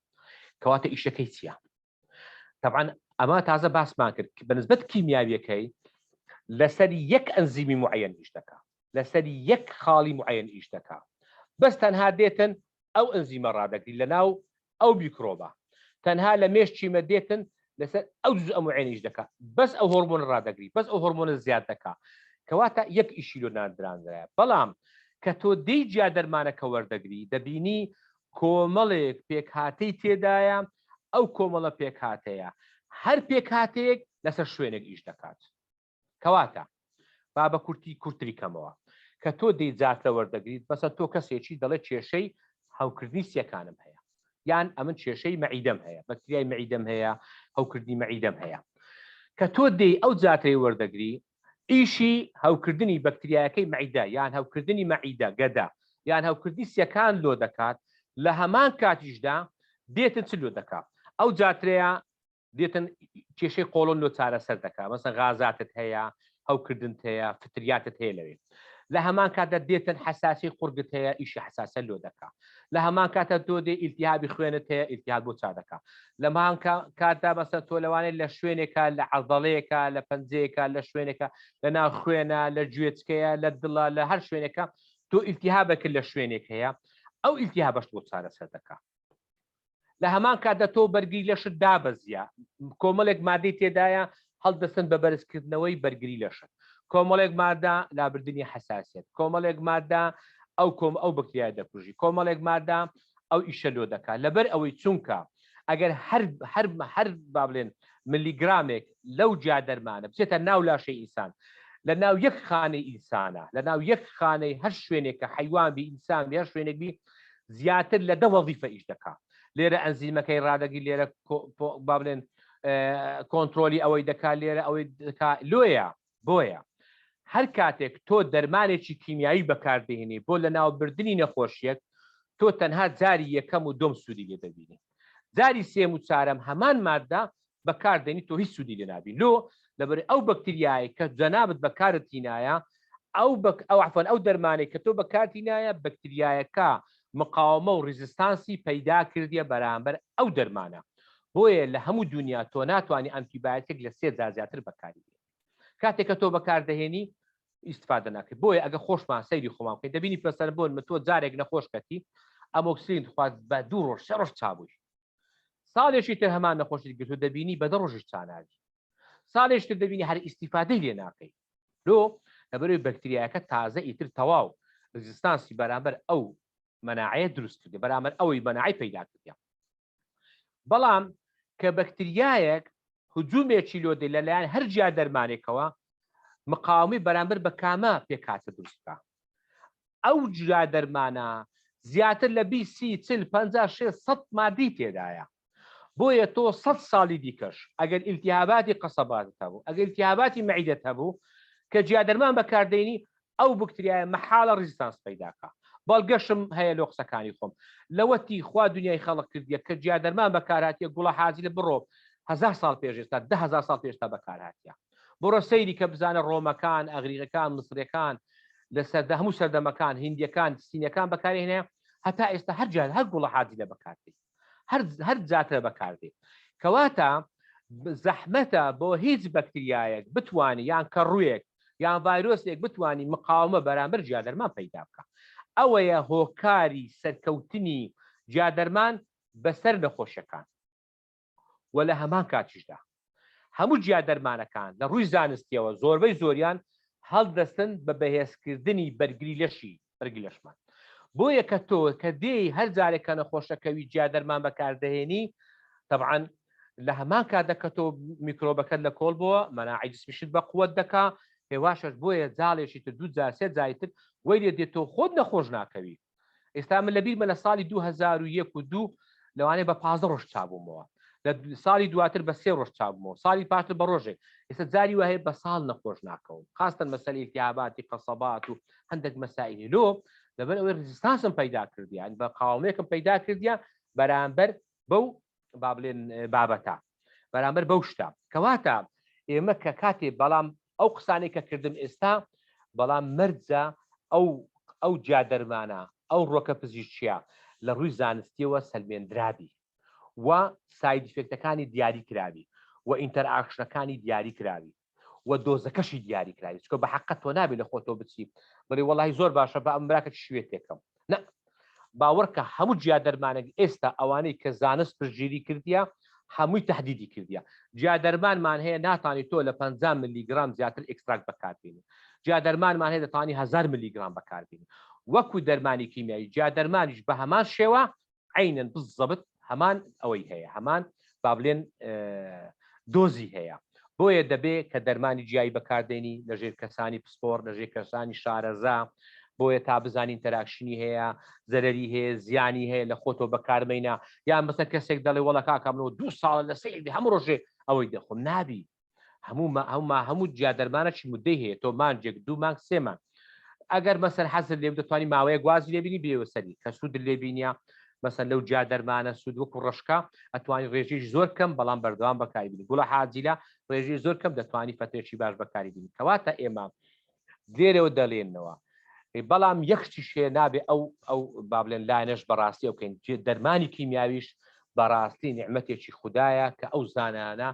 کەواتە ئیشەکەی چییە؟ طبعا ئەمە تازە باسمان کرد بەنسبەت کیمیاویەکەی لەسەر یەک ئەنزیمی معەن ئیش دەکا، لەسەر یەک خاڵی معەن ئیش دەکا، بەس تەنها دێتن ئەو ئەنزیمە ڕادەگری لەناو ئەو میکرۆبە، تەنها لە مێشکی مە دێتن لەسەر ئەو جزء معەن ئیش دەکا، بەس ئەو هۆرمۆنە ڕادەگری، بەس ئەو هۆرمۆنە زیاد دەکا، کەواتە یەک ئیشی لۆ ناندرانرایە. بەڵام کە تۆ دێی جیا دەرمانەکە وەردەگری دەبینی کۆمەڵێک پێکهاتەی تێدایە، ئەو کۆمەڵە پێکهاتەیە هەر پێکهاتەیەک لەسەر شوێنێک ئیش دەکات. کەواتە با بە کورتی کورتری کەمەوە، کە تۆ دێی جاترە وەردەگریت، بەسە تۆ کەسێکی دەڵێ کێشەی هەوکردنی سیەکانم هەیە، یان ئەمن کێشەی مەعیدەم هەیە، بەکتریای مەعیدەم هەیە، هەوکردنی مەعیدەم هەیە. کە تۆ دێی ئەو جاترەی وەردەگری، ئیشی هەوکردنی بەکتریایەکەی مەعیدە یان هەوکردنی مەعیدە، گەدە، یان هەوکردنی سیەکان لۆ دەکات، لە هەمان کاتیشدا دێتن چ لۆ دەکا؟ ئەو جاترەیە دێتن کێشەی قۆڵۆن لۆ چارەسەر دەکا، مەسەن غازاتت هەیە، هەوکردنت هەیە، فطریاتت هەیە لەوێ. لە هەمان کاتدا دێتن حەساسی قورگت هەیە، ئیشی حەساسە لۆ دەکا. لە هەمان کاتدا تۆ دێ ئیلتیهابی خوێنت هەیە، ئیلتیهاب بۆ چا دەکا. لە هەمان کاتدا مەسەن تۆ لەوانەیە لە شوێنێکا، لە عەزەڵەیەکا، لە پەنجەیەکا، لە شوێنێکا، لە ناو خوێنە، لە گوێچکەیە، لە دڵە، لە هەر شوێنێکا تۆ ئیلتیهابێکت لە شوێنێک هەیە، ئەو ئیلتیهابەشت بۆ چارەسەر دەکا. لە هەمان کاتدا تۆ بەرگری لەشت دابەزیە، کۆمەڵێک مادەی تێدایە هەڵدەستن بە بەرزکردنەوەی بەرگری لەشت، کۆمەڵێک مادە لابردنی حەساسیەت، کۆمەڵێک مادە ئەو کۆم ئەو بەکتریای دەکوژی، کۆمەڵێک مادە ئەو ئیشە لۆ دەکات. لەبەر ئەوەی چونکە ئەگەر هەر هەر هەر با بڵێن ملیگرامێک لەو جیا دەرمانە بچێتە ناو لاشەی ئینسان، لە ناو یەک خانەی ئینسانە، لە ناو یەک خانەی هەر شوێنێک کە حەیوان بی ئینسان بی هەر شوێنێک بی، زیاتر لە 10 وەزیفە ئیش دەکا. لێرە ئەنزیمەکەی ڕادەگری، لێرە با بڵێن کۆنترۆلی ئەوەی دەکا، لێرە ئەوەی دەکا. لۆیە بۆیە هەر کاتێک تۆ دەرمانێکی کیمیایی بەکاردێنی بۆ لەناوبردنی نەخۆشیەک، تۆ تەنها جاری یەکەم و دووەم سوودی لێ دەبینی، جاری سێم و چارەم هەمان مادە بەکاردێنی تۆ هیچ سوودی لێ نابی. لۆ؟ لەبەر ئەو بەکتریایە کە جەنابت بەکارت هینایە، ئەو بەک ئەو عەفوەن ئەو دەرمانەی کە تۆ بەکارت هینایە، بەکتریایەکە مقاومە و resistance ی پەیدا کردیە بەرامبەر ئەو دەرمانە. بۆیە لە هەموو دونیا تۆ ناتوانی ئەنتیبایۆتیک لە سێ جار زیاتر بەکاری بێنی. کاتێک کە تۆ بەکاردەهێنی ئیستفادە ناکەی. بۆیە ئەگە خۆشمان سەیری خۆمان بکەین دەبینی پەسەر بۆن من تۆ جارێک نەخۆش کەتی ئەمۆکسلین خوارد بە دوو ڕۆژ سێ ڕۆژ چابووی، ساڵێکی تر هەمان نەخۆشیت گرتو دەبینی بە 10 ڕۆژیش چاناوی، ساڵێکی تر دەبینی هەر ئیستیفادەی لێ ناکەی. لۆ؟ لەبەرەوەی بەکتریایەکە تازە ئیتر تەواو resistance ی بەرامبەر ئەو مەناعەیە دروست کردی، بەرامبەر ئەوەی مەناعەی پەیدا کردی. بەڵام کە بەکتریایەک هجومێکی لۆ دێ لەلایەن هەر جیا دەرمانێکەوە، مقاومی بەرامبەر بە کامە پێکهاتە دروست بکە، ئەو جیا دەرمانە زیاتر لە 20 30 40 50 60 100 مادەی تێدایە. بۆیە تۆ 100 ساڵی دیکەش ئەگەر ئیلتیهاباتی قەسەباتت هەبوو، ئەگەر ئیلتیهاباتی مەعیدەت هەبوو، کە جیا دەرمان بەکاردێنی ئەو بکتریایە مەحاڵە resistance پەیداکا. بەڵگەشم هەیە لۆ قسەکانی خۆم. لەوەتی خوا دنیای خەڵق کردیە کە جیا دەرمان بەکارهاتیە، گوڵە حاجی لە بڕۆ هەزار ساڵ پێش ئێستا، 10,000 ساڵ پێش ئێستا بەکارهاتیە. بڕۆ سەیری کە بزانە ڕۆمەکان، ئەغریقەکان، مسریەکان، لە سەردە هەموو سەردەمەکان، هیندیەکان، سینەکان بەکارهێنایە، هەتا ئێستا هەر جار هەر گوڵە حاجی لە بەکاردێ، هەر هەر جاترە بەکاردێ. کەواتە زەحمەتە بۆ هیچ بەکتریایەک بتوانی یان کەڕوویەک یان ڤایرۆسێک بتوانی مقاومە بەرامبەر جیادەرمان پەیدا بکە. ئەوەیە هۆکاری سەرکەوتنی جیادەرمان بەسەر نەخۆشیەکان. و لە هەمان کاتیشدا هەموو جیادەرمانەکان لە ڕووی زانستیەوە زۆربەی زۆریان هەڵدەستن بە بەهێزکردنی بەرگری لەشی بەرگری لەشمان. بۆیە کە تۆ کە دێی هەر جارێک کە نەخۆشەکەوی جیا دەرمان بەکاردەهێنی تەبعەن لە هەمان کاتدا کە تۆ میکرۆبەکەت لە کۆڵ بووە مەناعی جسمیشت بە قوت دەکا هێواشەش بۆیە جاڵێکی تر دوو جار سێ جاری تر وەی لێ دێت تۆ خۆت نەخۆش ناکەوی ئێستا من لەبیرمە لە ساڵی 2001 و دوو لەوانەیە بە 15 ڕۆژ چابوومەوە لە ساڵی دواتر بە سێ ڕۆژ چابوومەوە ساڵی پاشتر بە ڕۆژێک ئێستا جاری وایە بە ساڵ نەخۆش ناکەوم خاستن مەسەلی التهاباتی قەسەبات و هەندێک مەسائلی لۆ لەبەر ئەوەی resistance م پەیدا کردیان بە قاومێکم پەیدا کردیان بەرامبەر بەو با بڵێن بابەتە بەرامبەر بەو شتە کەواتە ئێمە کە کاتێ بەڵام ئەو قسانەی کە کردم ئێستا بەڵام مەرجە ئەو ئەو جیا دەرمانە ئەو ڕۆکە پزیشکیە لە ڕووی زانستیەوە سەلمێندرابی و side effect ەکانی دیاری کراوی و interaction ەکانی دیاری کراوی و dose ەکەشی دیاری کراوی چکە بە حقت تۆ نابێ لە خۆتۆ بچی بڵێ وەڵی زۆر باشە بە ئەم براکە شوێتێکم نە باوەڕکە هەموو جیا دەرمانێک ئێستا ئەوانەی کە زانست پشتگیری کردیە هەمووی تهدیدی کردیە جیا دەرمانمان هەیە ناتانی تۆ لە 50 ملیگرام زیاتر extract بەکاربێنی جیا دەرمانمان هەیە دەتوانی 1000 ملیگرام بەکاربێنی وەکو دەرمانی کیمیایی جیا دەرمانیش بە هەمان شێوە عەینەن بالضبط هەمان ئەوەی هەیە هەمان با بلێن dose ی هەیە بۆیە دەبێ کە دەرمانی جیایی بەکاردێنی لەژێر کەسانی پسپۆر لەژێر کەسانی شارەزا بۆیە تا بزانین interaction ی هەیە زەرری هەیە زیانی هەیە لە خۆتۆ بەکارمەینە یان بەسەر کەسێک دەڵێ وەڵا کاکە منەوە دوو ساڵە لە سەیری هەموو ڕۆژێ ئەوەی دەخۆم نابی هەموو هەموو هەموو جیا دەرمانەکی مدەی هەیە تۆ مانجێک دوو مانگ سێ مانگ ئەگەر مەسەر حەزر لێ دەتوانانی ماوەیە گوازی لێبینی بێوە سەری کە سوود لێبینە مەسەر لەو جیا دەرمانە سوود وەکو ڕشکە ئەتوانی ڕێژیش زۆر کەم بەڵام بەردەوام بەکاری بینی گوڵە حاجیلە ڕێژی زۆر کەم دەتوانی فترێکی باش بەکاری بینی کەواتە ئێمە لێرەوە دەڵێنەوە بەڵام یەک شتیش هەیە نابێ ئەو ئەو با بڵێن لایەنەش بەڕاستی ئەو بکەین دەرمانی کیمیاویش بەڕاستی نیعمەتێکی خودایە کە ئەو زانایانە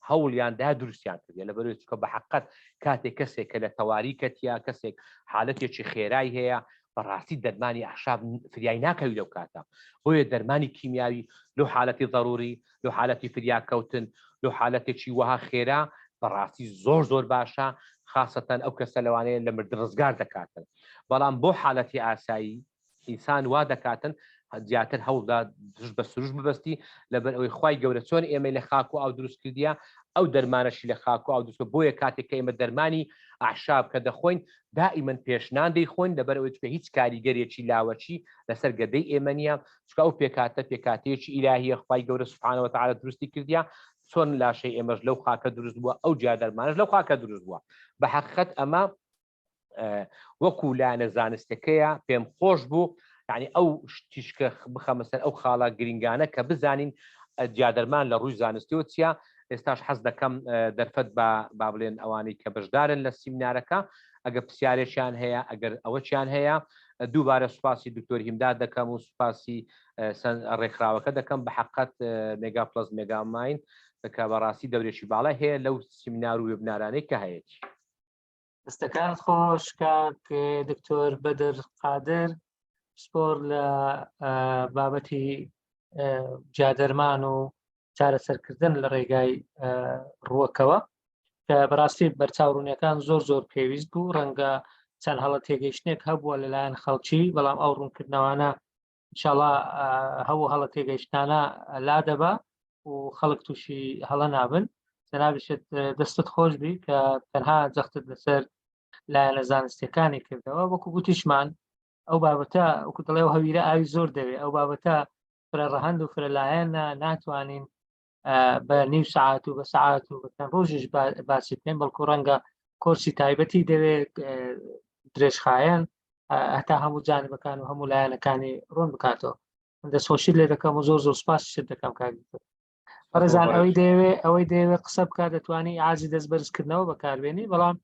هەوڵیان دا دروستیان کردیە لەبەرئەوەی چونکە بە حەقەت کاتێک کەسێک کە لە تەواری کەتیە کەسێک حالەتێکی خێرای هەیە بەڕاستی دەرمانی ئەحشاب فریای ناکەوی لەو کاتە بۆیە دەرمانی کیمیاوی لۆ حالەتی ضروری لۆ حالەتی فریاکەوتن لۆ حالەتێکی وەها خێرا بەڕاستی زۆر زۆر باشە خاصەتەن ئەو کەسە لەوانەیە لە مردن ڕزگار دەکاتن بەڵام بۆ حالەتی ئاسایی ئینسان وا دەکاتن زیاتر هەوڵدا دژ بە سروش ببەستی لەبەر ئەوەی خوای گەورە چۆن ئێمەی لە خاک و ئاو دروست کردیە ئەو دەرمانەشی لە خاک و ئاو دروست بۆیە کاتێک کە ئێمە دەرمانی ئەعشاب کە دەخۆین دائیمەن پێشنان دەیخۆین لەبەر ئەوەی چونکە هیچ کاریگەرێکی لاوەکی لەسەر گەدەی ئێمە نییە چونکە ئەو پێکهاتە پێکهاتەیەکی ئیلاهیە خوای گەورە سبحانە وتعالی دروستی کردیە چۆن لاشەی ئێمەش لەو خاکە دروست بووە ئەو جیا دەرمانەش لەو خاکە دروست بووە بە حەقیقەت ئەمە وەکو لایەنە زانستەکەیە پێم خۆش بوو یعنی ئەو تیشکە بخەمە سەر ئەو خاڵە گرنگانە کە بزانین جیادەرمان لە ڕووی زانستیەوە چییە ئێستاش حەز دەکەم دەرفەت بە با بڵێن ئەوانەی کە بەشدارن لە سیمینارەکە ئەگەر پرسیارێکیان هەیە ئەگەر ئەوەچیان هەیە دووبارە سوپاسی دکتۆر هیمداد دەکەم و سوپاسی ڕێکخراوەکە دەکەم بە حقت مێگا پلس مێگاماین کە بەڕاستی دەورێکی باڵای هەیە لەو سیمینار و webinar انەی کە هەیەی. دەستەکانت خۆش کاک دکتۆر بەدر قادر پسپۆر لە بابەتی جادەرمان و چارەسەرکردن لە ڕێگای ڕووەکەوە کە بەڕاستی بەرچاوڕوونیەکان زۆر زۆر پێویست بوو ڕەنگە چەند هەڵە تێگەیشتێک هەبووە لەلایەن خەڵکی بەڵام ئەو ڕوونکردنەوانە ئینشاڵا هەوو هەڵە تێگەیشتانە لا دەبا و خەڵک تووشی هەڵە نابن جەنابیشت دەستت خۆش بی کە تەنها جەختت لەسەر لایەنە زانستیەکانی کردەوە وەکو گوتیشمان ئەو بابەتە وەکو دەڵێ و هەویرە ئاوی زۆر دەوێ ئەو بابەتە فرە ڕەهەند و فرە لایەنە ناتوانین بە نیو سعات و بە سعات و بە چەند ڕۆژیش باسی بکەین بەڵکو ڕەنگە کۆرسی تایبەتی دەوێت درێژخایەن هەتا هەموو جانبەکان و هەموو لایەنەکانی ڕوون بکاتەوە دەستخۆشی لێ دەکەم و زۆر زۆر سپاسیشت دەکەم کاک بەڕێزان ئەوەی دەیەوێ ئەوەی دەیەوێ قسە بکات دەتوانی ئازی دەست بەرزکردنەوە بەکاربێنی بەڵام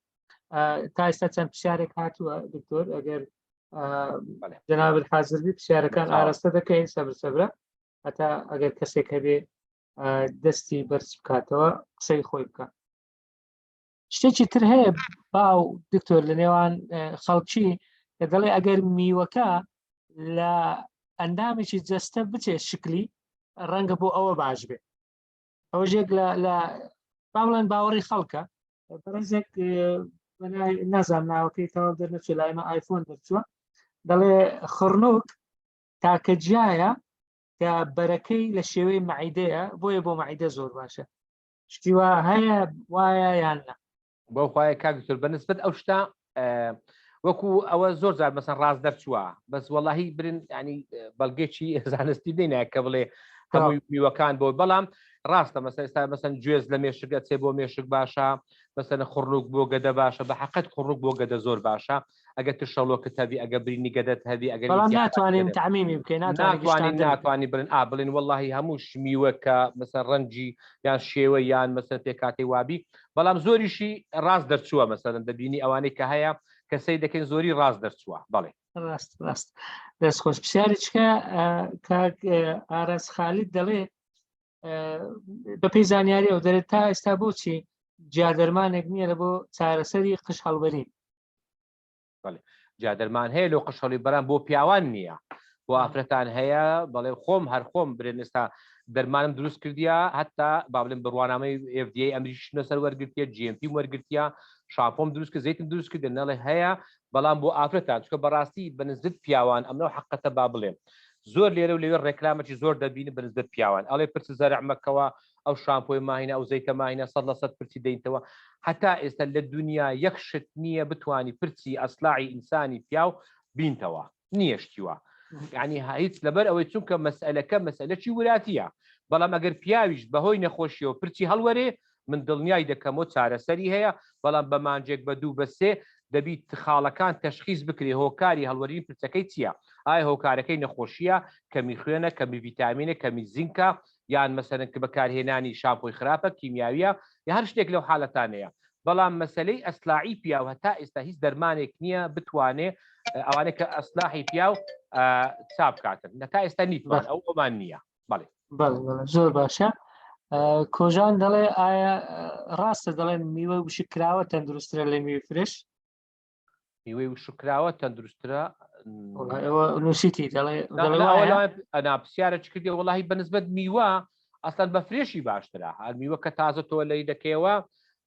تا ئێستا چەند پرسیارێک هاتووە دکتۆر ئەگەر جەنابت حاضر بی پرسیارەکان ئاراستە دەکەین سەبر سەبرە هەتا ئەگەر کەسێک هەبێ دەستی بەرز بکاتەوە قسەی خۆی بکە شتێکی تر هەیە باو دکتۆر لە نێوان خەڵکی کە دەڵێ ئەگەر میوەکە لە ئەندامێکی جەستە بچێت شکلی ڕەنگە بۆ ئەوە باش بێ ئەوە ژێک لە لە با بڵێن باوەڕی خەڵکە بەڕێزێک نازان ناوەکەی تەواو دەرنەچێت لای ئێمە ئایفۆن دەرچووە. دەڵێ خڕنوک تاکە جیایە کە بەرەکەی لە شێوەی مەعیدەیە بۆیە بۆ مەعیدە زۆر باشە شتی وا هەیە وایە یان نا بۆ خوایە کاک دکتۆر بە نسبەت ئەو شتە وەکو ئەوە زۆر جار مەسەن ڕاست دەرچووە بەس وەڵاهی برن ینی بەڵگێکی زانستی نینە کە بڵێ هەمووی میوەکان بۆ بەڵام ڕاستە مەسە ئێستا مەسەن گوێز لە مێشک ئەچێ بۆ مێشک باشە مەسەن خڕنوک بۆ گەدە باشە بە حقت خڕنوک بۆ گەدە زۆر باشە ئەگە ترشەڵۆکت هەبی ئەگە برینی گەدەت هەبی ئەگەر بەڵام ناتوانین تعمیمی بکەین ناتوانین ناتوانین بڵێن ئا بڵێن وەڵاهی هەموو شمیوە کە مەسەن ڕەنجی یان شێوە یان مەسەن پێکاتی وابی بەڵام زۆریشی ڕاست دەرچووە مەسەن دەبینی ئەوانەی کە هەیە کە سەی دەکەین زۆری ڕاست دەرچووە بەڵێ ڕاست ڕاست دەست خۆش پرسیاری چکە کاک ئاراس خالید دەڵێ بەپێی زانیاری ئەو دەرێت تا ئێستا بۆچی جیادەرمانێک نییە لە بۆ چارەسەری قژ هەڵبەرین جا دەرمان هەیە لۆ قشەڵی بەران بۆ پیاوان نییە بۆ ئافرەتان هەیە بەڵێ خۆم هەر خۆم برێن ئێستا دەرمانم دروست کردیا هەتا با بڵێم بڕوانامەی FDA ئەمریکیش لەسەر وەرگرتیە GMP وەرگرتیە شامپۆم دروست کرد زەیتم دروست کرد نەڵێ هەیە بەڵام بۆ ئافرەتان چکە بەڕاستی بەنزت پیاوان ئەمنەوە حقەتە با بڵێم زۆر لێرە و لەوێ ڕێکلامەکی زۆر دەبینی بەنسبەت پیاوان ئەڵێ پرس زەرع مەکەوە ئەو شامپۆی ماهینە ئەو زەیتە ماهینە سەد لە سەد پرچی دەینتەوە هەتا ئێستا لە دنیا یەک شت نییە بتانی پرچی ئەسلاعی ئینسانی پیاو بینتەوە نییە شتی وا یعنی هیچ لەبەر ئەوەی چونکە مەسئلەکە مەسئلەکی وراتیە بەڵام ئەگەر پیاویش بەهۆی نەخۆشیەوە پرچی هەڵوەرێ من دڵنیای دەکەمەوە چارەسەری هەیە بەڵام بە مانجێک بە دوو بە سێ دەبیت خاڵەکان تەشخیس بکرێ هۆکاری هەڵوەرینی پرچەکەی چییە ئایا هۆکارەکەی نەخۆشیە کەمی خوێنە کەمی ڤیتامینە کەمی زینکە یان مەسەلەن کە بەکارهێنانی شامپۆی خراپە کیمیاویە یا هەر شتێک لەو حالەتانەیە بەڵام مەسەلەی ئەسلاعی پیاو هەتا ئێستا هیچ دەرمانێک نییە بتوانێ ئەوانەی کە ئەسلاحی پیاو چاپ بکاتن نەتا ئێستا نیتوان ئەو ئەومان نییە بەڵێ زۆر باشە کۆژان دەڵێ ئایا ڕاستە دەڵێن میوە وشک کراوە تەندروسترە لە میوە فرش میوەی وشکراوە تەندروسترە نووسیتی ئەنا پرسیارە چ کردی وڵی بەنسبەت میوە ئەسڵەن بە فرێشی باشترە هەر میوە کە تازە تۆ لەی دەکەیەوە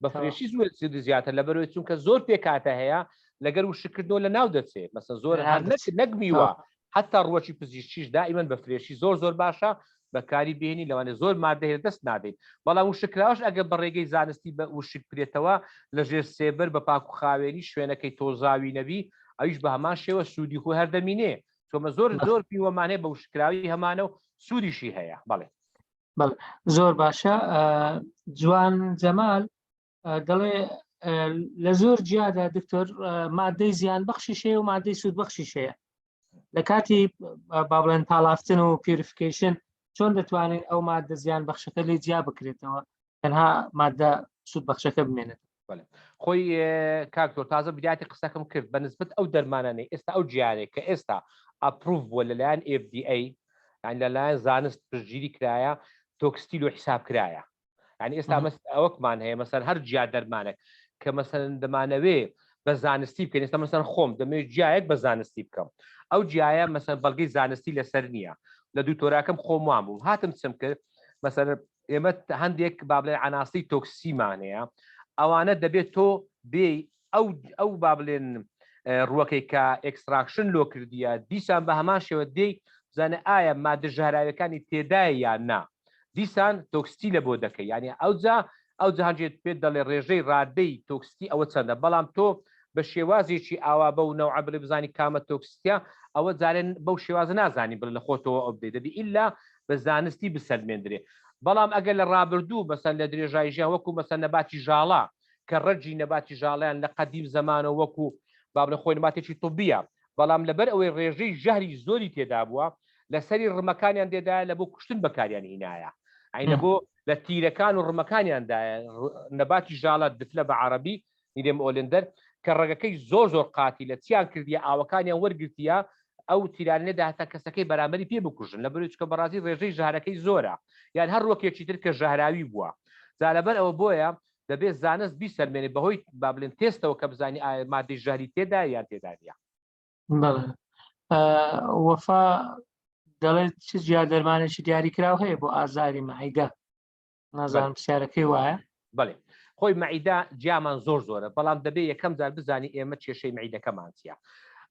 بە فرێشی زۆر سودی زیاتر لەبەرەوەی چونکە زۆر پێکاتە هەیە لەگەر وشکردنەوە لە ناو دەچێت مەسە زۆر هەر نەک میوە حتا ڕوەکی پزیشکیش دائیمەن بە فرێشی زۆر زۆر باشە بەکاری بێنی لەوانێ زۆر مادە هەیە دەست نادەین بەڵام وشکراوەش ئەگەر بە ڕێگەی زانستی بە وشک کرێتەوە لە ژێر سێبەر بە پاک و خاوێنی شوێنەکەی تۆزاوی نەبی ئەویش بە هەمان شێوە سوودی خۆی هەر دەمینێ چۆمە زۆر زۆر پیوەمان هەیە بە وشکراوی هەمانە و سوودیشی هەیە بەڵێ بەڵێ زۆر باشە جوان جەمال دەڵێ لە زۆر جیادا دکتۆر مادەی زیان بەخشی شەیە و مادەی سوود بەخشی شەیە لە کاتی با بڵێن پاڵافتن و purification چۆن دەتوانین ئەو مادە زیان بەخشەکە لێ جیا بکرێتەوە تەنها مادە سوود بەخشەکە بمێنێت خۆی کاکتۆر تازە بداتی قسەکەم کرد بە نسبت ئەو دەرمانانەی ئێستا ئەو گیانێک کە ئێستا approve بووە لەلایەن FDA یان لەلایەن زانست پشتگیری کرایە toxicity لۆ حیساب کرایە یعنی ئێستا مەس ئەوەکمان هەیە مەسەر هەر جیا دەرمانێک کە مەسەن دەمانەوێ بە زانستی بکەین ئێستا مەسەن خۆم دەمەوێت جیایەک بە زانستی بکەم ئەو جیایە مەسەن بەڵگەی زانستی لەسەر نییە لە دوو تۆراکەم خۆم وان بووم هاتم چم کرد مەسەن ئێمە هەندێک با بڵێن عەناسی تۆکسیمان هەیە ئەوانە دەبێت تۆ بێ ئەو ئەو با بڵێن ڕووەکەی کە extraction لۆ کردیە دیسان بە هەمان شێوە دێی بزانە ئایا مادە ژەهراویەکانی تێدایە یان نا دیسان toxicity لە بۆ دەکەی یعنی ئەوجا ئەو جهانجێت پێت دەڵێ ڕێژەی ڕادەی toxicity ئەوە چەندە بەڵام تۆ بە شێوازێکی ئاوا بەو نەوعە بڵێ بزانی کامە toxicity ە ئەوە جارێن بەو شێوازە نازانی بڵێ لە خۆتەوە ئەو بدەی دەبی ئیلا بە زانستی بسەلمێندرێ بەڵام ئەگەر لە ڕابردوو مەسەن لە درێژای ژیان وەکو مەسەن نەباتی ژاڵە کە ڕەگی نەباتی ژاڵەیان لە قەدیم زەمانەوە وەکو با بڵێن خۆی نەباتێکی طبیە بەڵام لەبەر ئەوەی ڕێژەی ژەهری زۆری تێدا بووە لەسەری ڕمەکانیان دێدایە لە بۆ کوشتن بەکاریان هینایە ئەی لە بۆ لە تیرەکان و ڕمەکانیان دایە نەباتی ژاڵە دفلە بە عەرەبی نیرێم ئۆلندەر کە ڕەگەکەی زۆر زۆر قاتی لە چیان کردیە ئاوەکانیان وەرگرتیە ئەو تیرانە لێدا هەتا کەسەکەی بەرامبەری پێ بکوژن لە بەرەی چکە بەڕازی ڕێژەی ژەهرەکەی زۆرە یان هەر ڕوەکێکی تر کە ژەهراوی بووە جا لەبەر ئەوە بۆیە دەبێت زانست بیسەلمێنێ بەهۆی با بڵێن تێستەوە کە بزانی ئایا مادەی ژەهری تێدایە یان تێدا نییە. بەڵێ وەفا دەڵێت چ جیا دەرمانێکی دیاریکراو هەیە بۆ ئازاری مەعیدە نازانم پرسیارەکەی وایە بەڵێ خۆی مەعیدە جیامان زۆر زۆرە بەڵام دەبێ یەکەم جار بزانی ئێمە کێشەی مەعیدەکەمان چییە.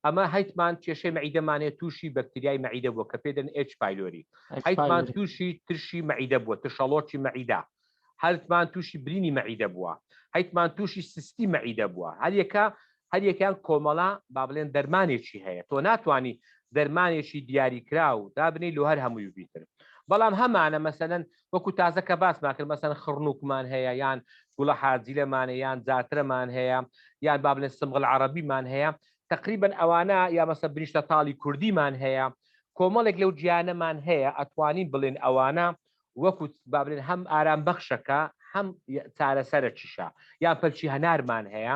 ئەمە هەیتمان کێشەی مەعیدەمان هەیە تووشی بەکتریای مەعیدە بووە کە پێ دەن H. pylori، هەیتمان تووشی ترشی مەعیدە بووە، ترشەڵۆکی مەعیدە، هەرتمان تووشی برینی مەعیدە بووە، هەیتمان تووشی سستی مەعیدە بووە، هەریەکە هەریەکەیان کۆمەڵە با بڵێن دەرمانێکی هەیە، تۆ ناتوانی دەرمانێکی دیاریکراو دابنێی لۆ هەر هەمووی بیتر، بەڵام هەمانە مەسەلەن وەکو تازە کە باسمان کرد مەسەلەن خڕنوکمان هەیە یان گوڵە حاجیلەمان هەیە یان زاترەمان هەیە یان با بڵێن سمغل عەڕەبیمان هەیە تقریبا ئەوانە یا مەسە بنیشتە تاڵی کوردیمان هەیە کۆمەڵێک لەو گیانەمان هەیە ئەتوانین بڵێن ئەوانە وەکو با بڵێن هەم ئارام بەخشەکە هەم چارەسەرە چیشە یان پەلچی هەنارمان هەیە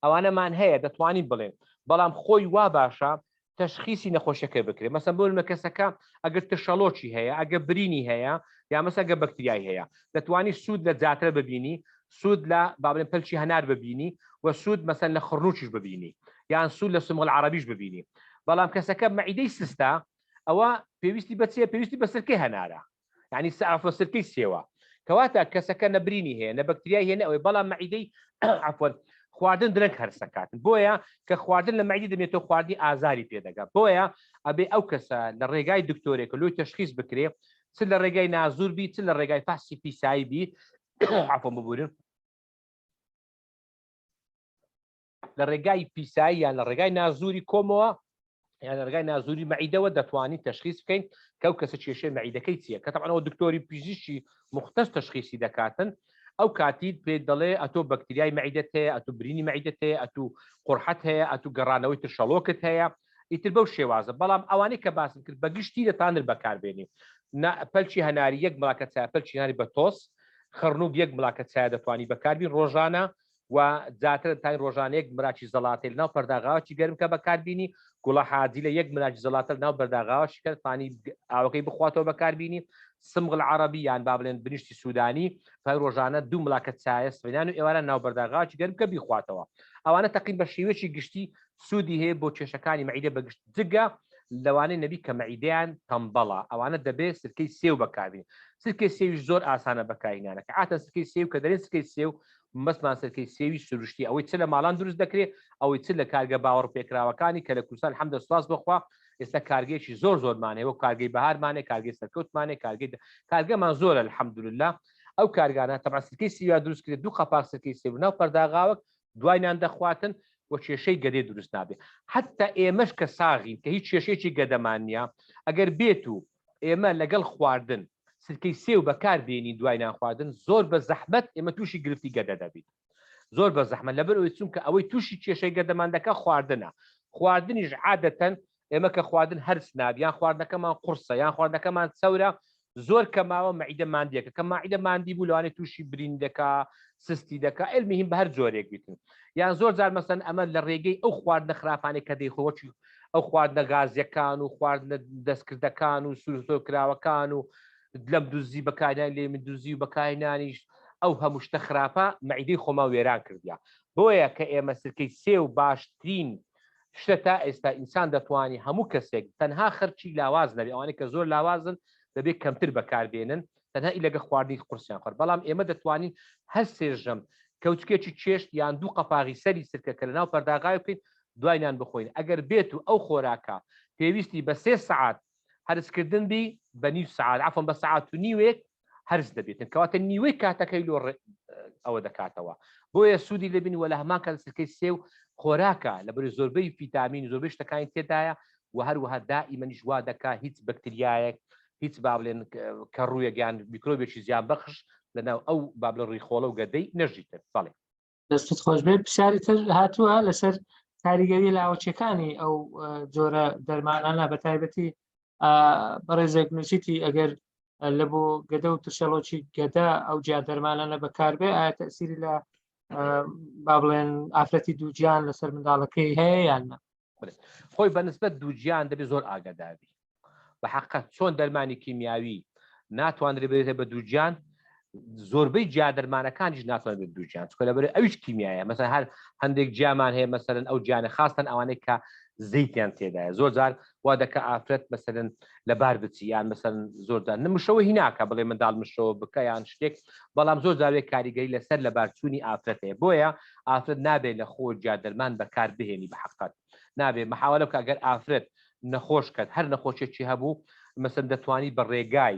ئەوانەمان هەیە دەتوانین بڵێن بەڵام خۆی وا باشە تەشخیسی نەخۆشیەکەی بکرێت مەسەن بۆ نمونە کەسەکە ئەگەر ترشەڵۆکی هەیە ئەگە برینی هەیە یا مەسە گە بەکتریای هەیە دەتوانی سوود لە زاترە ببینی سوود لە بابلێن پەلکی هەنار ببینی و سوود مەسەن لە خڕنوچیش ببینی یان سوود لە سمغل عربیش ببینی بەڵام کەسەکە مەعیدەی سستە ئەوە پێویستی بە چیە پێویستی بە سرکەی هەنارە یعنی عەفوەن سرکەی سێوە کەواتە کەسەکە نە برینی هەیە نە بەکتریای هەیە نە ئەوەی بەڵام مەعیدەی عەفوەن خواردن درەنگ هەرسەکاتن بۆیە کە خواردن لە مەعیدە دەبێتەوە خواردنی ئازاری پێدەگا بۆیە ئەبێ ئەو کەسە لە ڕێگای دکتۆرێکە لۆی تەشخیص بکرێ چ لە ڕێگای نازور بی چ لە ڕێگای فەحسی پیسایی بی عەفوەن ببورن لە ڕێگای پیسایی یان لە ڕێگای نازوری کۆمەوە یان لە ڕێگای نازوری مەعیدەوە دەتوانین تەشخیص بکەین کە ئەو کەسە کێشەی مەعیدەکەی چییە کە تەبعەن ئەوە دکتۆری پزیشکی مختص تەشخیصی دەکاتن ئەو کاتی پێ دەڵێ ئەتۆ بەکتریای مەعیدەت هەیە ئەتو برینی مەعیدەت هەیە ئەتو قورحەت هەیە ئەتو گەڕانەوەی ترشەڵۆکت هەیە ئیتر بەو شێوازە بەڵام ئەوانەی کە باسم کرد بەگشتی دەتانر بەکاربێنی پەلکی هەناری یەک مڵاکە چای پەلکی هەناری بە تۆز خڕنوک یەک مڵاکە چای دەتوانی بەکاربین ڕۆژانە و زیاتر تای ڕۆژانە یەک مراکی زەڵاتەی لەناو پەرداغاوەکی گەرم کە بەکاربینی، گوڵە حاجی لە یەک مراکی زەڵاتە لەناو بەرداغاوەکی کە توانی ئاوەکەی بخواتەوە بەکاربینی، سمغ العربی یان با بڵێن بنیشتی سودانی توانی ڕۆژانە دوو ملاکە چایە سبەینان و ئێواران ناو بەرداغاوەکی گەرم کە بیخواتەوە. ئەوانە تەقین بە شێوەیەکی گشتی سوودی هەیە بۆ کێشەکانی مەعیدە بە گشت جگە لەوانەی نەبی کە مەعیدەیان تەمبەڵە ئەوانە دەبێ سرکەی سێو بەکاربێنن سرکەی سێویش زۆر ئاسانە بەکارهێنانەکە عاتەن سرکەی سێو کە دەرێن سرکەی سێو مەبەستمان سرکەی سێوی سروشتی ئەوەی چ لە ماڵان دروست دەکرێت ئەوەی چ لە کارگە باوەڕپێکراوەکانی کە لە کوردستان حەمدە سوپاس بۆ خوا ئێستا کارگەیەکی زۆر زۆرمان هەیە وەک کارگەی بەهارمانێ کارگەی سەرکەوتمانێ کارگەی کارگەمان زۆرە الحمدلله ئەو کارگانە تەبعەن سرکەی سیویا دروست کرێت دوو قەپاغ سرکەی سێو ناو پەرداغاوەک دوای نان دەخواتن و کێشەی گەدەی دروست نابێ حتا ئێمەش کە ساغین کە هیچ کێشەیەکی گەدەمان نییە ئەگەر بێت و ئێمە لەگەڵ خواردن سرکەی سێو بەکار بێنین دوای نان خواردن زۆر بە زەحمەت ئێمە تووشی گرفتی گەدە دەبین زۆر بە زەحمەت لەبەر ئەوەی چونکە ئەوەی تووشی کێشەی گەدەمان دەکە خواردنە خواردنیش عادەتەن ئێمە کە خواردن هەرس نابی یان خواردنەکەمان قورسە یان خواردنەکەمان چەورە زۆر کە ماوە مەعیدە ماندیەکە کە ماعیدە ماندی بوو لەوانەیە تووشی برین دەکا سستی دەکا المهم بە هەر جۆرێک بیتن یان زۆر جار مەسەن ئەمە لە ڕێگەی ئەو خواردنە خراپانەی کە دەیخۆ وەکی ئەو خواردنە غازیەکان و خواردنە دەستکردەکان و سوورسۆر کراوەکان و لەم دوزی بەکارهێنانی لێمن دوزی و بەکارهێنانیش ئەو هەموو شتە خراپە مەعیدەی خۆمان وێران کردیە بۆیە کە ئێمە سرکەی سێو باشترین شتە تا ئێستا ئینسان دەتوانی هەموو کەسێک تەنها خەرکی لاواز نەبێ ئەوانەی کە زۆر لاوازن دەبێت کەمتر بەکاربێنن تەنها ئیلەگە خواردنی قورسیان خوارد بەڵام ئێمە دەتوانین هەر سێ ژەم کەوچکێکی چێشت یان دوو قەپاغی سەری سرکە کە لەناو پەرداغاوی بکەین دوای نان بخۆین ئەگەر بێت و ئەو خۆراکە پێویستی بە سێ سەعات هەرسکردن بی بە نیو سەعات عەفوەن بە سەعات و نیوێک هەرس دەبێتن کەواتە نیوەی کاتەکەی لۆ ئەوە دەکاتەوە بۆیە سوودی لەبین وە لە هەمان کات سرکەی سێو خۆراکە لە بەری زۆربەی فیتامین زۆربەی شتەکانی تێدایە و هەروەها دائیمەنیش وا دەکا هیچ بەکتریایەک هیچ با بڵێن کەڕوویەک یان میکرۆبێکی زیان بەخش لەناو ئەو با بڵێن ڕیخۆڵە و گەدەی نەژیتن بەڵێ. دەستت خۆش بێت پرسیاری تر هاتووە لەسەر کاریگەری لاوەچەکانی ئەو جۆرە دەرمانانە بە تایبەتی بەڕێزێک نووسیتی ئەگەر لە بۆ گەدە و ترشەڵۆکی گەدە ئەو جیا دەرمانانە بەکاربێ ئایا تەسیری لە با بڵێن ئافرەتی دووگیان لەسەر منداڵەکەی هەیە یان نا؟ خۆی بەنسبەت دووگیان دەبێت زۆر ئاگاداربی بە حەقەت چۆن دەرمانی کیمیاوی ناتوانرێت بدرێت بە دووگیان زۆربەی جیا دەرمانەکانیش ناتوانێت دووگیان چکە لەبەر ئەویش کیمیایە مەسەر هەر هەندێک جیامان هەیە مەسەرن ئەو گیانە خاستن ئەوانەی کە زەیتیان تێدایە زۆر جار وا دەکە ئافرەت مەسەرن لەبار بچی یان مەسەن زۆر جار نمشەوە هی ناکە بڵێ منداڵ مشەوە بکە یان شتێک بەڵام زۆر جاوێک کاریگەری لەسەر لەبارچوونی ئافرەت هەیە بۆیە ئافرەت نابێت لە خۆ جیا دەرمان بەکار بهێنی بە حەقەت. نابێ محاوەلە بکە گەر ئافرەت نەخۆش کەت هەر نەخۆشیەکی هەبوو مەسەن دەتوانی بە ڕێگای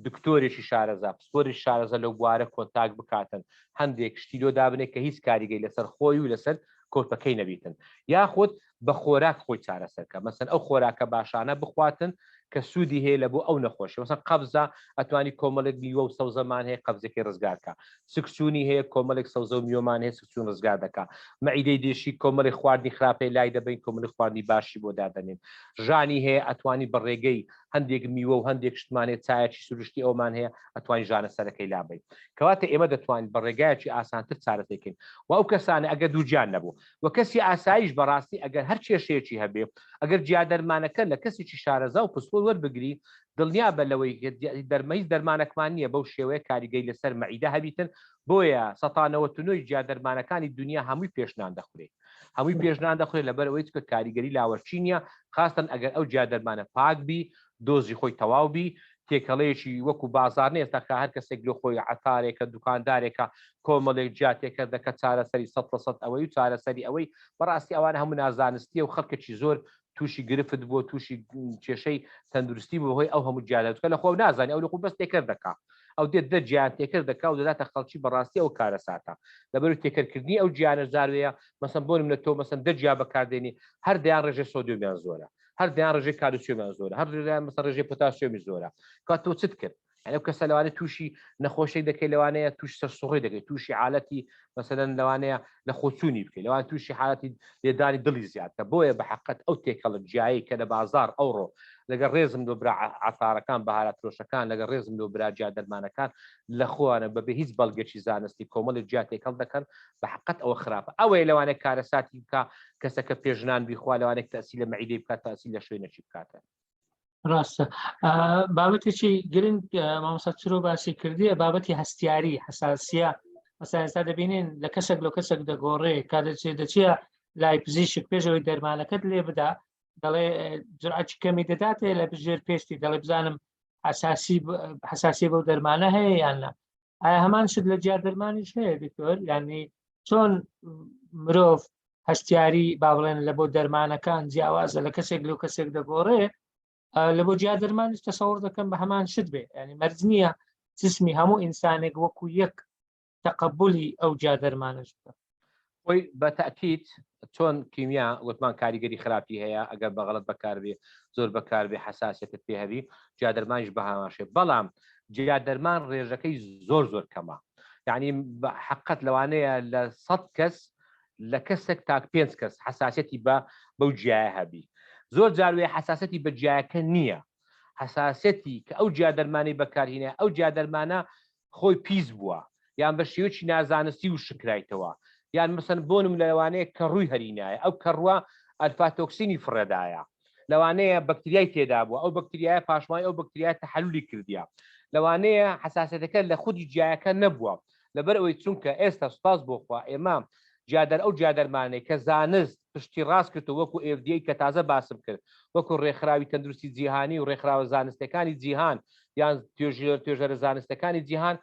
دکتۆرێکی شارەزا پسپۆری شارەزا لەو بوارە کۆنتاک بکاتن هەندێک شتی لۆ دابنێ کە هیچ کاریگەی لەسەر خۆی و لەسەر کۆرپەکەی نەبیتن یاخود بە خۆراک خۆی چارەسەر کە مەسەن ئەو خۆراکە باشانە بخواتن کە سوودی هەیە لە بۆ ئەو نەخۆشی مەسەن قەبزە ئەتوانی کۆمەڵێک میوە و سەوزەمان هەیە قەبزەکەی ڕزگارکە سکچوونی هەیە کۆمەڵێک سەوزە و میوەمان هەیە سکچوون ڕزگار دەکا مەعیدەی دێشی کۆمەڵێک خواردنی خراپەی لای دەبەین کۆمەڵێک خواردنی باشی بۆ دادەنێن ژانی هەیە ئەتوانی بە ڕێگەی هەندێک میوە و هەندێک شتمان هەیە چایەکی سروشتی ئەومان هەیە ئەتوانی ژانە سەرەکەی لابەین کەواتە ئێمە دەتوانین بە ڕێگایەکی ئاسانتر چارەسەری کەین و ئەو کەسانە ئەگەر دووگیان نەبوو و کەسی ئاساییش بەڕاستی ئەگەر هەر کێشەیەکی هەبێ ئەگەر جیادەرمانەکە لە کەسێکی شارەزا و پسپۆر وەربگری دڵنیا بە لەوەی دەرمە هیچ دەرمانەکمان نییە بەو شێوەیە کاریگەی لەسەر مەعیدە هەبیتن بۆیە 99% جیادەرمانەکانی دنیا هەمووی پێشنان دەخورێ هەمووی پێشنان دەخورێت لەبەر ئەوەی چکە کاریگەری لاوەچی نییە خاستن ئەگەر ئەو جیادەرمانە پاک بی دۆزی خۆی تەواو بی تێکەڵەیەکی وەکو بازار نیە ئێستا کە هەر کەسێک لۆ خۆی عەتارێکە دوکاندارێکە کۆمەڵێک جیا تێکەر دەکە چارەسەری 100% ئەوەی و چارەسەری ئەوەی بەڕاستی ئەوانە هەموو نازانستیە و خەڵکێکی زۆر تووشی گرفت بووە تووشی کێشەی تەندروستی بوو هۆی ئەو هەموو جیادە چکە لە خۆ نازانی ئەو لە خۆ بەس تێکەر دەکا ئەو دێت دە جیان تێکەر دەکا و دەداتە خەڵکی بەڕاستی ئەو کارەساتە لەبەر تێکەرکردنی ئەو جیانە زاروەیە مەسەن بۆ منە تۆ مەسەن دە جیا بەکاردێنی هەر دەیان ڕێژەی سۆدیۆمیان زۆرە هەر دەیان ڕێژەی کالسیۆمیان زۆرە هەر دەیان مەسەن ڕێژەی پۆتاسیۆمی زۆرە کە تۆ چت کرد یعنی ئەو کەسە لەوانەیە تووشی نەخۆشێک دەکەی لەوانەیە تووش سەرسوڕی دەکەی تووشی حالەتی مەسەلەن لەوانەیە لە خۆچوونی بکەی لەوان تووشی حالەتی لێدانی دڵی زیاد کە بۆیە بە حقت ئەو تێکەڵە جیایی کە لە بازار ئەوڕۆ لەگەڵ ڕێزم لۆ برا عەتارەکان بەهارات فرۆشەکان لەگەڵ ڕێزم لۆ برا جیا دەرمانەکان لە خۆیانە بەبێ هیچ بەڵگەکی زانستی کۆمەڵێک جیا تێکەڵ دەکەن بە حقت ئەوە خراپە ئەوەیە لەوانەیە کارەساتی بکا کەسەکە پێش نان بیخوا لەوانەیە تەئسی لە مەعیدەی بکات تەئسی لە شوێنێکی بکاتە. ڕاستە بابەتێکی گرنگ مامۆستا چرۆ باسی کردیە بابەتی هەستیاری حساسیە مەسا ئێستا دەبینین لە کەسێک لە کەسێک دەگۆڕێ کا دەچێت دەچیە لای پزیشک پێشەوەی دەرمانەکەت لێ بدا دەڵێ جرعەتی کەمی دەداتێ لە بژێر پێستی دەڵێ بزانم ئەساسی حساسی بەو دەرمانە هەیە یان نا ئایا هەمان شت لە جیا دەرمانیش هەیە دکتۆر یعنی چۆن مرۆڤ هەستیاری با بڵێن لە بۆ دەرمانەکان جیاوازە لە کەسێک لەو کەسێک دەگۆڕێ لە بۆ جیا دەرمانیش تەسەوڕ دەکەم بە هەمان شت بێ ینی مەرج نییە جسمی هەموو ئینسانێک وەکو یەک تەقبولی ئەو جیا دەرمانەش بکە. خۆی بە تەئکید چۆن کیمیا وتمان کاریگەری خراپی هەیە ئەگەر بە غەڵەت بەکاربێ زۆر بەکاربێ حەساسیەتت پێ هەبی جیا دەرمانیش بە هەمان شێ بەڵام جیا دەرمان ڕێژەکەی زۆر زۆر کەمە یعنی بە حقت لەوانەیە لە سەد کەس لە کەسێک تاک پێنج کەس حساسەتی بە بەو جیایە هەبی زۆر جاروێ حساسەتی بە جیایەکە نییە حساسەتی کە ئەو جیا دەرمانی بەکارهینە ئەو جیا دەرمانە خۆی پیس بووە یان بە شێوەیەکی نازانستی وشککرایتەوە یان مەسەن بۆنم لەوانەیە کەڕووی هەرینایە ئەو کەڕوە ئەلفاتۆکسینی فڕێدایە لەوانەیە بەکتریای تێدا بووە ئەو بەکتریایە پاشمای ئەو بەکتریای تەحللی کردیە لەوانەیە حساسەتەکە لە خودی جیایەکە نەبووە لەبەر ئەوەی چونکە ئێستا سوپاس بۆخوا ئێمە جیادەر ئەو جیادەرمانەی کە زانست پشتی ڕاست کرد و وەکو FDA کە تازە باسم کرد وەکو ڕێکخراوی تەندروستی جیهانی و ڕێکخراوە زانستەکانی جیهان یان توێژەرە زانستەکانی جیهان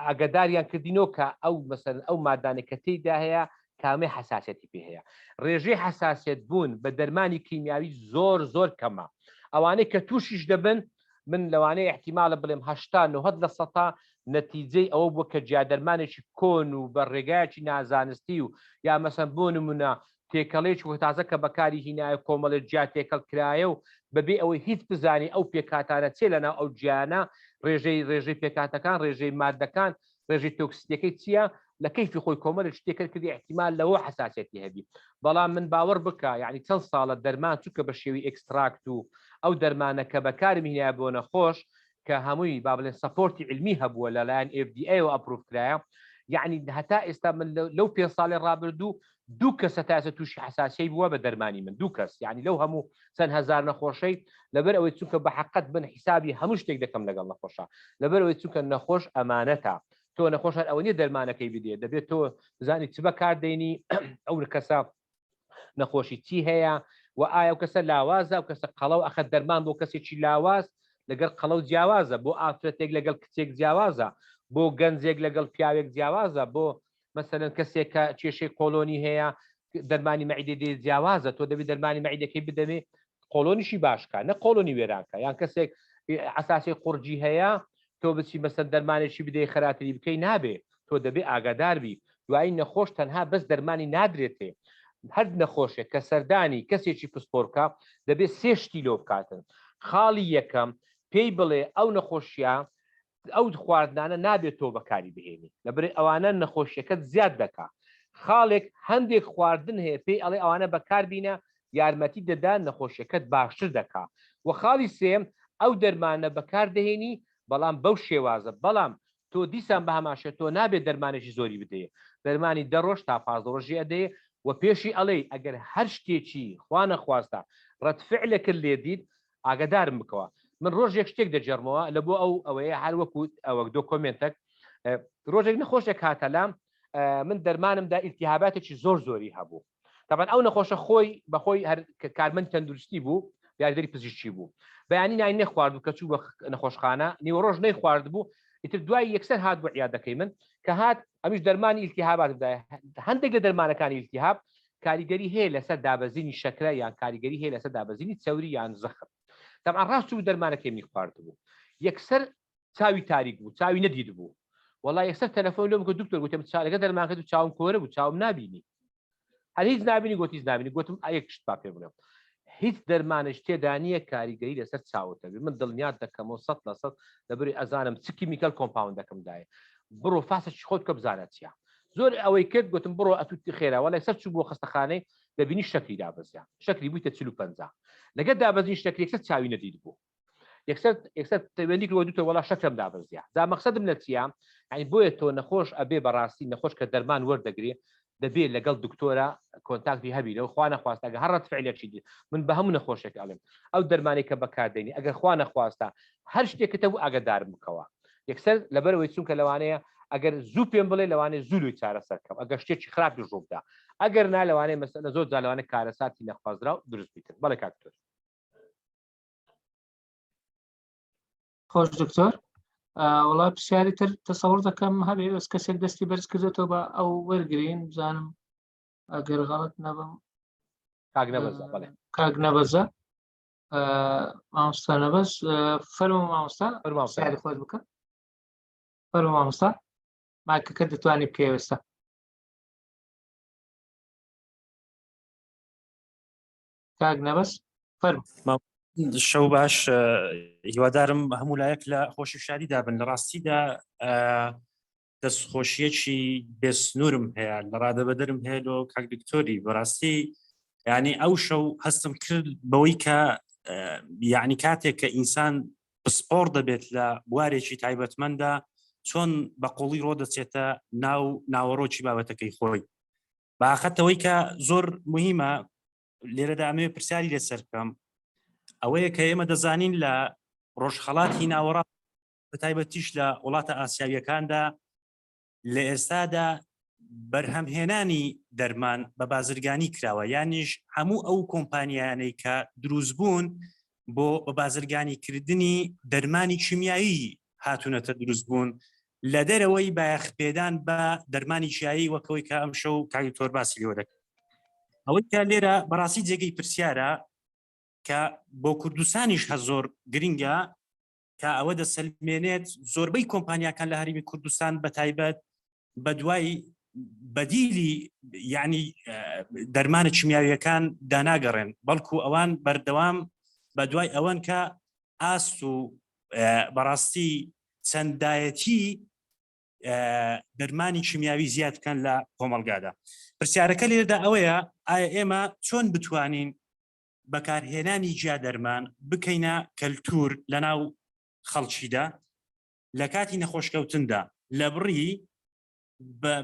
ئاگداریان کردینەوە کە ئەو مەسەن ئەو مادانێک کە تێیدا هەیە کامەی حساسەتی پێ هەیە ڕێژەی حساسیت بوون بە دەرمانی کیمیاوی زۆر زۆر کەمە ئەوانەی کە تووشیش دەبن من لەوانەیە احتیمالە بڵێم هەشتا نهەد لە سەتا نەتیجەی ئەوە بووە کە جیادەرمانێکی کۆن و بە ڕێگایەکی نازانستی و یا مەسەن بۆ نمونە تێکەڵەیەکی وەک تازە کە بەکاری هینایە کۆمەڵێک جیا تێکەڵ کرایە و بەبێ ئەوەی هیچ بزانی ئەو پێکهاتانە چیە لەناو ئەو جیانە ڕێژەی ڕێژەی پێکهاتەکان ڕێژەی مادەکان ڕێژەی تۆکسیتەکەی چییە لە کەیفی خۆی کۆمەڵێک شتێکەر کردی احتیمال لەوە حساسیەتی هەبی بەڵام من باوەڕ بکە یعنی چەند ساڵە دەرمان چونکە بە شێوی extract و ئەو دەرمانە کە بەکارم هینایە بۆ نەخۆش کە هەمووی با بڵێن support ی علمی هەبووە لەلایەن FDA وە approve کرایە یعنی هەتا ئێستا من لەو پێ ساڵی ڕابردوو دوو کەس هەتا ئێستا تووشی حساسیەی بووە بە دەرمانی من دوو کەس یعنی لەو هەموو چەند هەزار نەخۆشەی لەبەر ئەوەی چونکە بە حقت من حیسابی هەموو شتێک دەکەم لەگەڵ نەخۆشە لەبەر ئەوەی چونکە نەخۆش ئەمانەتە تۆ نەخۆش هەر ئەوە نیە دەرمانەکەی بدێ دەبێت تۆ بزانی چ بەکار دێنی ئەو کەسە نەخۆشی چی هەیە و ئایا ئەو کەسە لاوازە ئەو کەسە قەڵەو ئەخە دەرمان بۆ کەسێکی لاواز لەگەڵ قەڵەو جیاوازە بۆ ئافرەتێک لەگەڵ کچێک جیاوازە بۆ گەنجێک لەگەڵ پیاوێک جیاوازە بۆ مەسەلەن کەسێک کە کێشەی قۆلۆنی هەیە دەرمانی مەعیدە دێ جیاوازە تۆ دەبێت دەرمانی مەعیدەکەی بدەمێ قۆڵۆنیشی باشکە نە قۆڵۆنی وێرانکە یان کەسێک ئەساسی قورجی هەیە تۆ بچی مەسەن دەرمانێکی بدەی خەراتری بکەی نابێ تۆ دەبێ ئاگاداربی دوایی نەخۆش تەنها بەس دەرمانی نادرێتێ هەر نەخۆشێک کە سەردانی کەسێکی پسپۆرکە دەبێ سێ شتی لۆ بکاتن خاڵی یەکەم پێی بڵێ ئەو نەخۆشیە ئەو خواردنانە نابێت تۆ بەکاری بهێنی لەبری ئەوانە نەخۆشیەکەت زیاد دەکا خاڵێک هەندێک خواردن هەیە پێی ئەڵێ ئەوانە بەکاربینە یارمەتی دەدا نەخۆشیەکەت باشتر دەکا وە خاڵی سێم ئەو دەرمانە بەکار دەهێنی بەڵام بەو شێوازە بەڵام تۆ دیسان بە هەمان شێ تۆ نابێت دەرمانێکی زۆری بدەیە دەرمانی دە ڕۆژ تا 15 ڕۆژی ئەدەیە و پێشی ئەڵێی ئەگەر هەر شتێکی خوا نەخواستە ڕەت فعلێکت لێ دیت ئاگادارم بکەوە من ڕۆژێک شتێک دەگێڕمەوە لە بۆ ئەو ئەوەیە هەر وەکو ئەوەک دۆکۆمێنتەک ڕۆژێک نەخۆشێک هاتە لام من دەرمانمدا ئیلتیهاباتێکی زۆر زۆری هەبوو تەبعەن ئەو نەخۆشە خۆی بەخۆی هەر کارمەند تەندروستی بوو یاریدەری پزیشکی بوو بەیانی نانی نەخوارد کە چوو بە نەخۆشخانە نیوەڕۆژ نەیخوارد بوو ئیتر دوای یەکسەر هات بۆ عیادەکەی من کە هات ئەمیش دەرمانی ئیلتیهابات بدایە هەندێک لە دەرمانەکانی ئیلتیهاب کاریگەری هەیە لەسەر دابەزینی شەکرە یان کاریگەری هەیە لەسەر دابەزینی چەوری یان زەخم تەبعەن ڕاست چوو دەرمانەکەی منی خواردبوو یەکسەر چاوی تاریک بوو چاوی نەدید بوو وەڵا یەکسەر تەلەفۆن لۆم کرد دکتۆر گوتم چارەکە دەرمانکە و چاوم کۆرە بوو چاوم نابینی هەر هیچ نابینی گوتی هیچ نابینی گوتم ئەیەک شت با پێ بڵێم هیچ دەرمانش تێدا نییە کاریگەری لەسەر چاوت هەبێ من دڵنیات دەکەمەوە سەد لە سەد لەبری ئەزانم چ chemical compound ەکەم دایە بڕۆ فاسەکی خۆت کە بزانە چیە زۆر ئەوەی کرد گوتم بڕۆ ئەتوتی خێرا وەڵای سەر چوو بۆ خەستەخانەی دەبینی شەکری دابەزیا شەکری بوویتە 45 لەگەر دابەزین شەکری یەکسەر چاوی نەدید بوو یەکسەر یەکسەر پەیوەندی کردووە دوتە وەڵا شەکرم دابەزیا جا مەقسەدم لە چییە یعنی بۆیە تۆ نەخۆش ئەبێ بەڕاستی نەخۆش کە دەرمان وەردەگرێ دەبێ لەگەڵ دکتۆرە contact ی هەبی لەو خوا نەخواستە ئەگەر هەر ڕەت فعلێکی دی من بە هەموو نەخۆشێک ئەڵێم ئەو دەرمانەی کە بەکاردێنی ئەگەر خوا نەخواستە هەر شتێکت هەبوو ئاگادارم بکەوە یەکسەر لەبەرەوەی چونکە لەوانەیە ئەگەر زوو پێم بڵێ لەوانەیە زوو لۆی چارەسەر کەم ئەگەر شتێکی خراپیش ڕووبدا ئەگەر نا لەوانەیە مەسەلە زۆر جار لەوانەیە کارەساتی نەخوازراو دروست بیتن بەڵێ کاک دکتۆر. خۆش دکتۆر وڵا پرسیاری تر تەسەوڕ دەکەم هەبێ بەس کەسێک دەستی بەرز کردێتەوە بە ئەو وەرگین بزانم ئەگەر غەڵت نەبم کاک نەبەزە بەڵێ کاک نەبەزە مامۆستا نەبەز فەرمو مامۆستا پرسیاری خۆت بکە فەرمو مامۆستا مایکەکە دەتوانی بکەوێستا کاک نەبەز فەرمو شەو باش هیوادارم هەموو لایەک لە خۆشی شادیدا بن لە ڕاستیدا دەستخۆشیەکی بێسنوورم هەیە لە ڕادەبەدەرم هەیە لۆ کاک دکتۆری بەڕاستی یعنی ئەو شەو هەستم کرد بەوەی کە یعنی کاتێک کە ئینسان پسپۆڕ دەبێت لە بوارێکی تایبەتمەندا چۆن بە قوڵی ڕۆ دەچێتە ناو ناوەڕۆکی بابەتەکەی خۆی باخەتەوەی کە زۆر مهمە لێرەدا ئەمەوێ پرسیاری لەسەر بکەم ئەوەیە کە ئێمە دەزانین لە ڕۆژهەڵاتی ناوەڕاست بە تایبەتیش لە وڵاتە ئاسیاویەکاندا لە ئێستادا بەرهەمهێنانی دەرمان بە بازرگانی کراوە یانیش هەموو ئەو کۆمپانیانەی کە دروست بوون بۆ بە بازرگانی کردنی دەرمانی کیمیایی هاتوونەتە دروست بوون لە دەرەوەی بایەخ پێدان بە دەرمانی چیایی وەکەوەی کە ئەم شەو کاک دکتۆر باسی لێوە دەکات ئەوەی کە لێرە بەڕاستی جێگەی پرسیارە کە بۆ کوردستانیش هە زۆر گرنگە کە ئەوە دەسەلمێنێت زۆربەی کۆمپانیاکان لە هەرمی کوردستان بە تایبەت بە دوای بەدیلی یعنی دەرمانە کیمیاویەکان داناگەڕێن بەڵکو ئەوان بەردەوام بە دوای ئەوەن کە ئاست و بەڕاستی چەندایەتی دەرمانی کیمیاوی زیاد بکەن لە کۆمەلگادا پرسیارەکە لێرەدا ئەوەیە ئایا ئێمە چۆن بتوانین بەکارهێنانی جیا دەرمان بکەینە کەلتور لەناو خەڵکیدا لە کاتی نەخۆشکەوتندا لە بڕی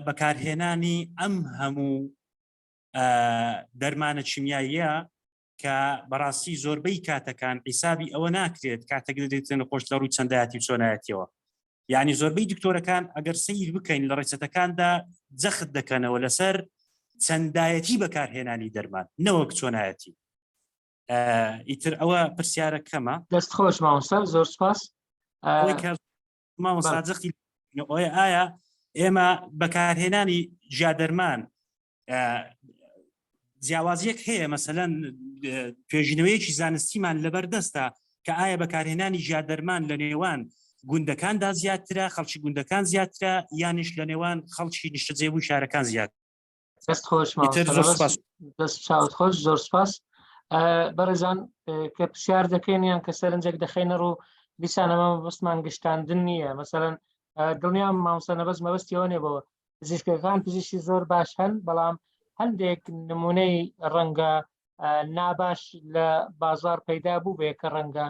بەکارهێنانی ئەم هەموو دەرمانە کیمیاییە کە بەڕاستی زۆربەی کاتەکان حیسابی ئەوە ناکرێت کاتێک دەدرێتە نەخۆش لە ڕووی چەندایەتی و چۆنایەتیەوە یعنی زۆربەی دکتۆرەکان ئەگەر سەیر بکەین لە ڕێچەتەکاندا جەخت دەکەنەوە لەسەر چەندایەتی بەکارهێنانی دەرمان نەوەک چۆنایەتی ئیتر ئەوە پرسیارە کەمە دەست خۆش مامۆستا زۆر سپاس مامۆستا جەختی ئایا ئێمە بەکارهێنانی جیادەرمان. جیاوازیەک هەیە مەسەلەن توێژینەوەیەکی زانستیمان لەبەردەستە کە ئایا بەکارهێنانی ژیادەرمان لە نێوان گوندەکاندا زیاترە خەڵکی گوندەکان زیاترە یانیش لە نێوان خەڵکی نیشتەجێبووی شارەکان زیات دەست خۆش دەست چاوت خۆش زۆر سپاس بەڕێزان کە پرسیار دەکەین یان کە سەرنجێک دەخەینە ڕوو دیسان ئەمە مەبەستمان گشتاندن نییە مەسەلەن دڵنیام مامۆستا نەبەز مەبەستیەوە نیە بەوە پزیشکەکان پزیشکی زۆر باش هەن بەڵام هەندێک نمونەی ڕەنگە ناباش لە بازار پەیدا بوو بێ کە ڕەنگە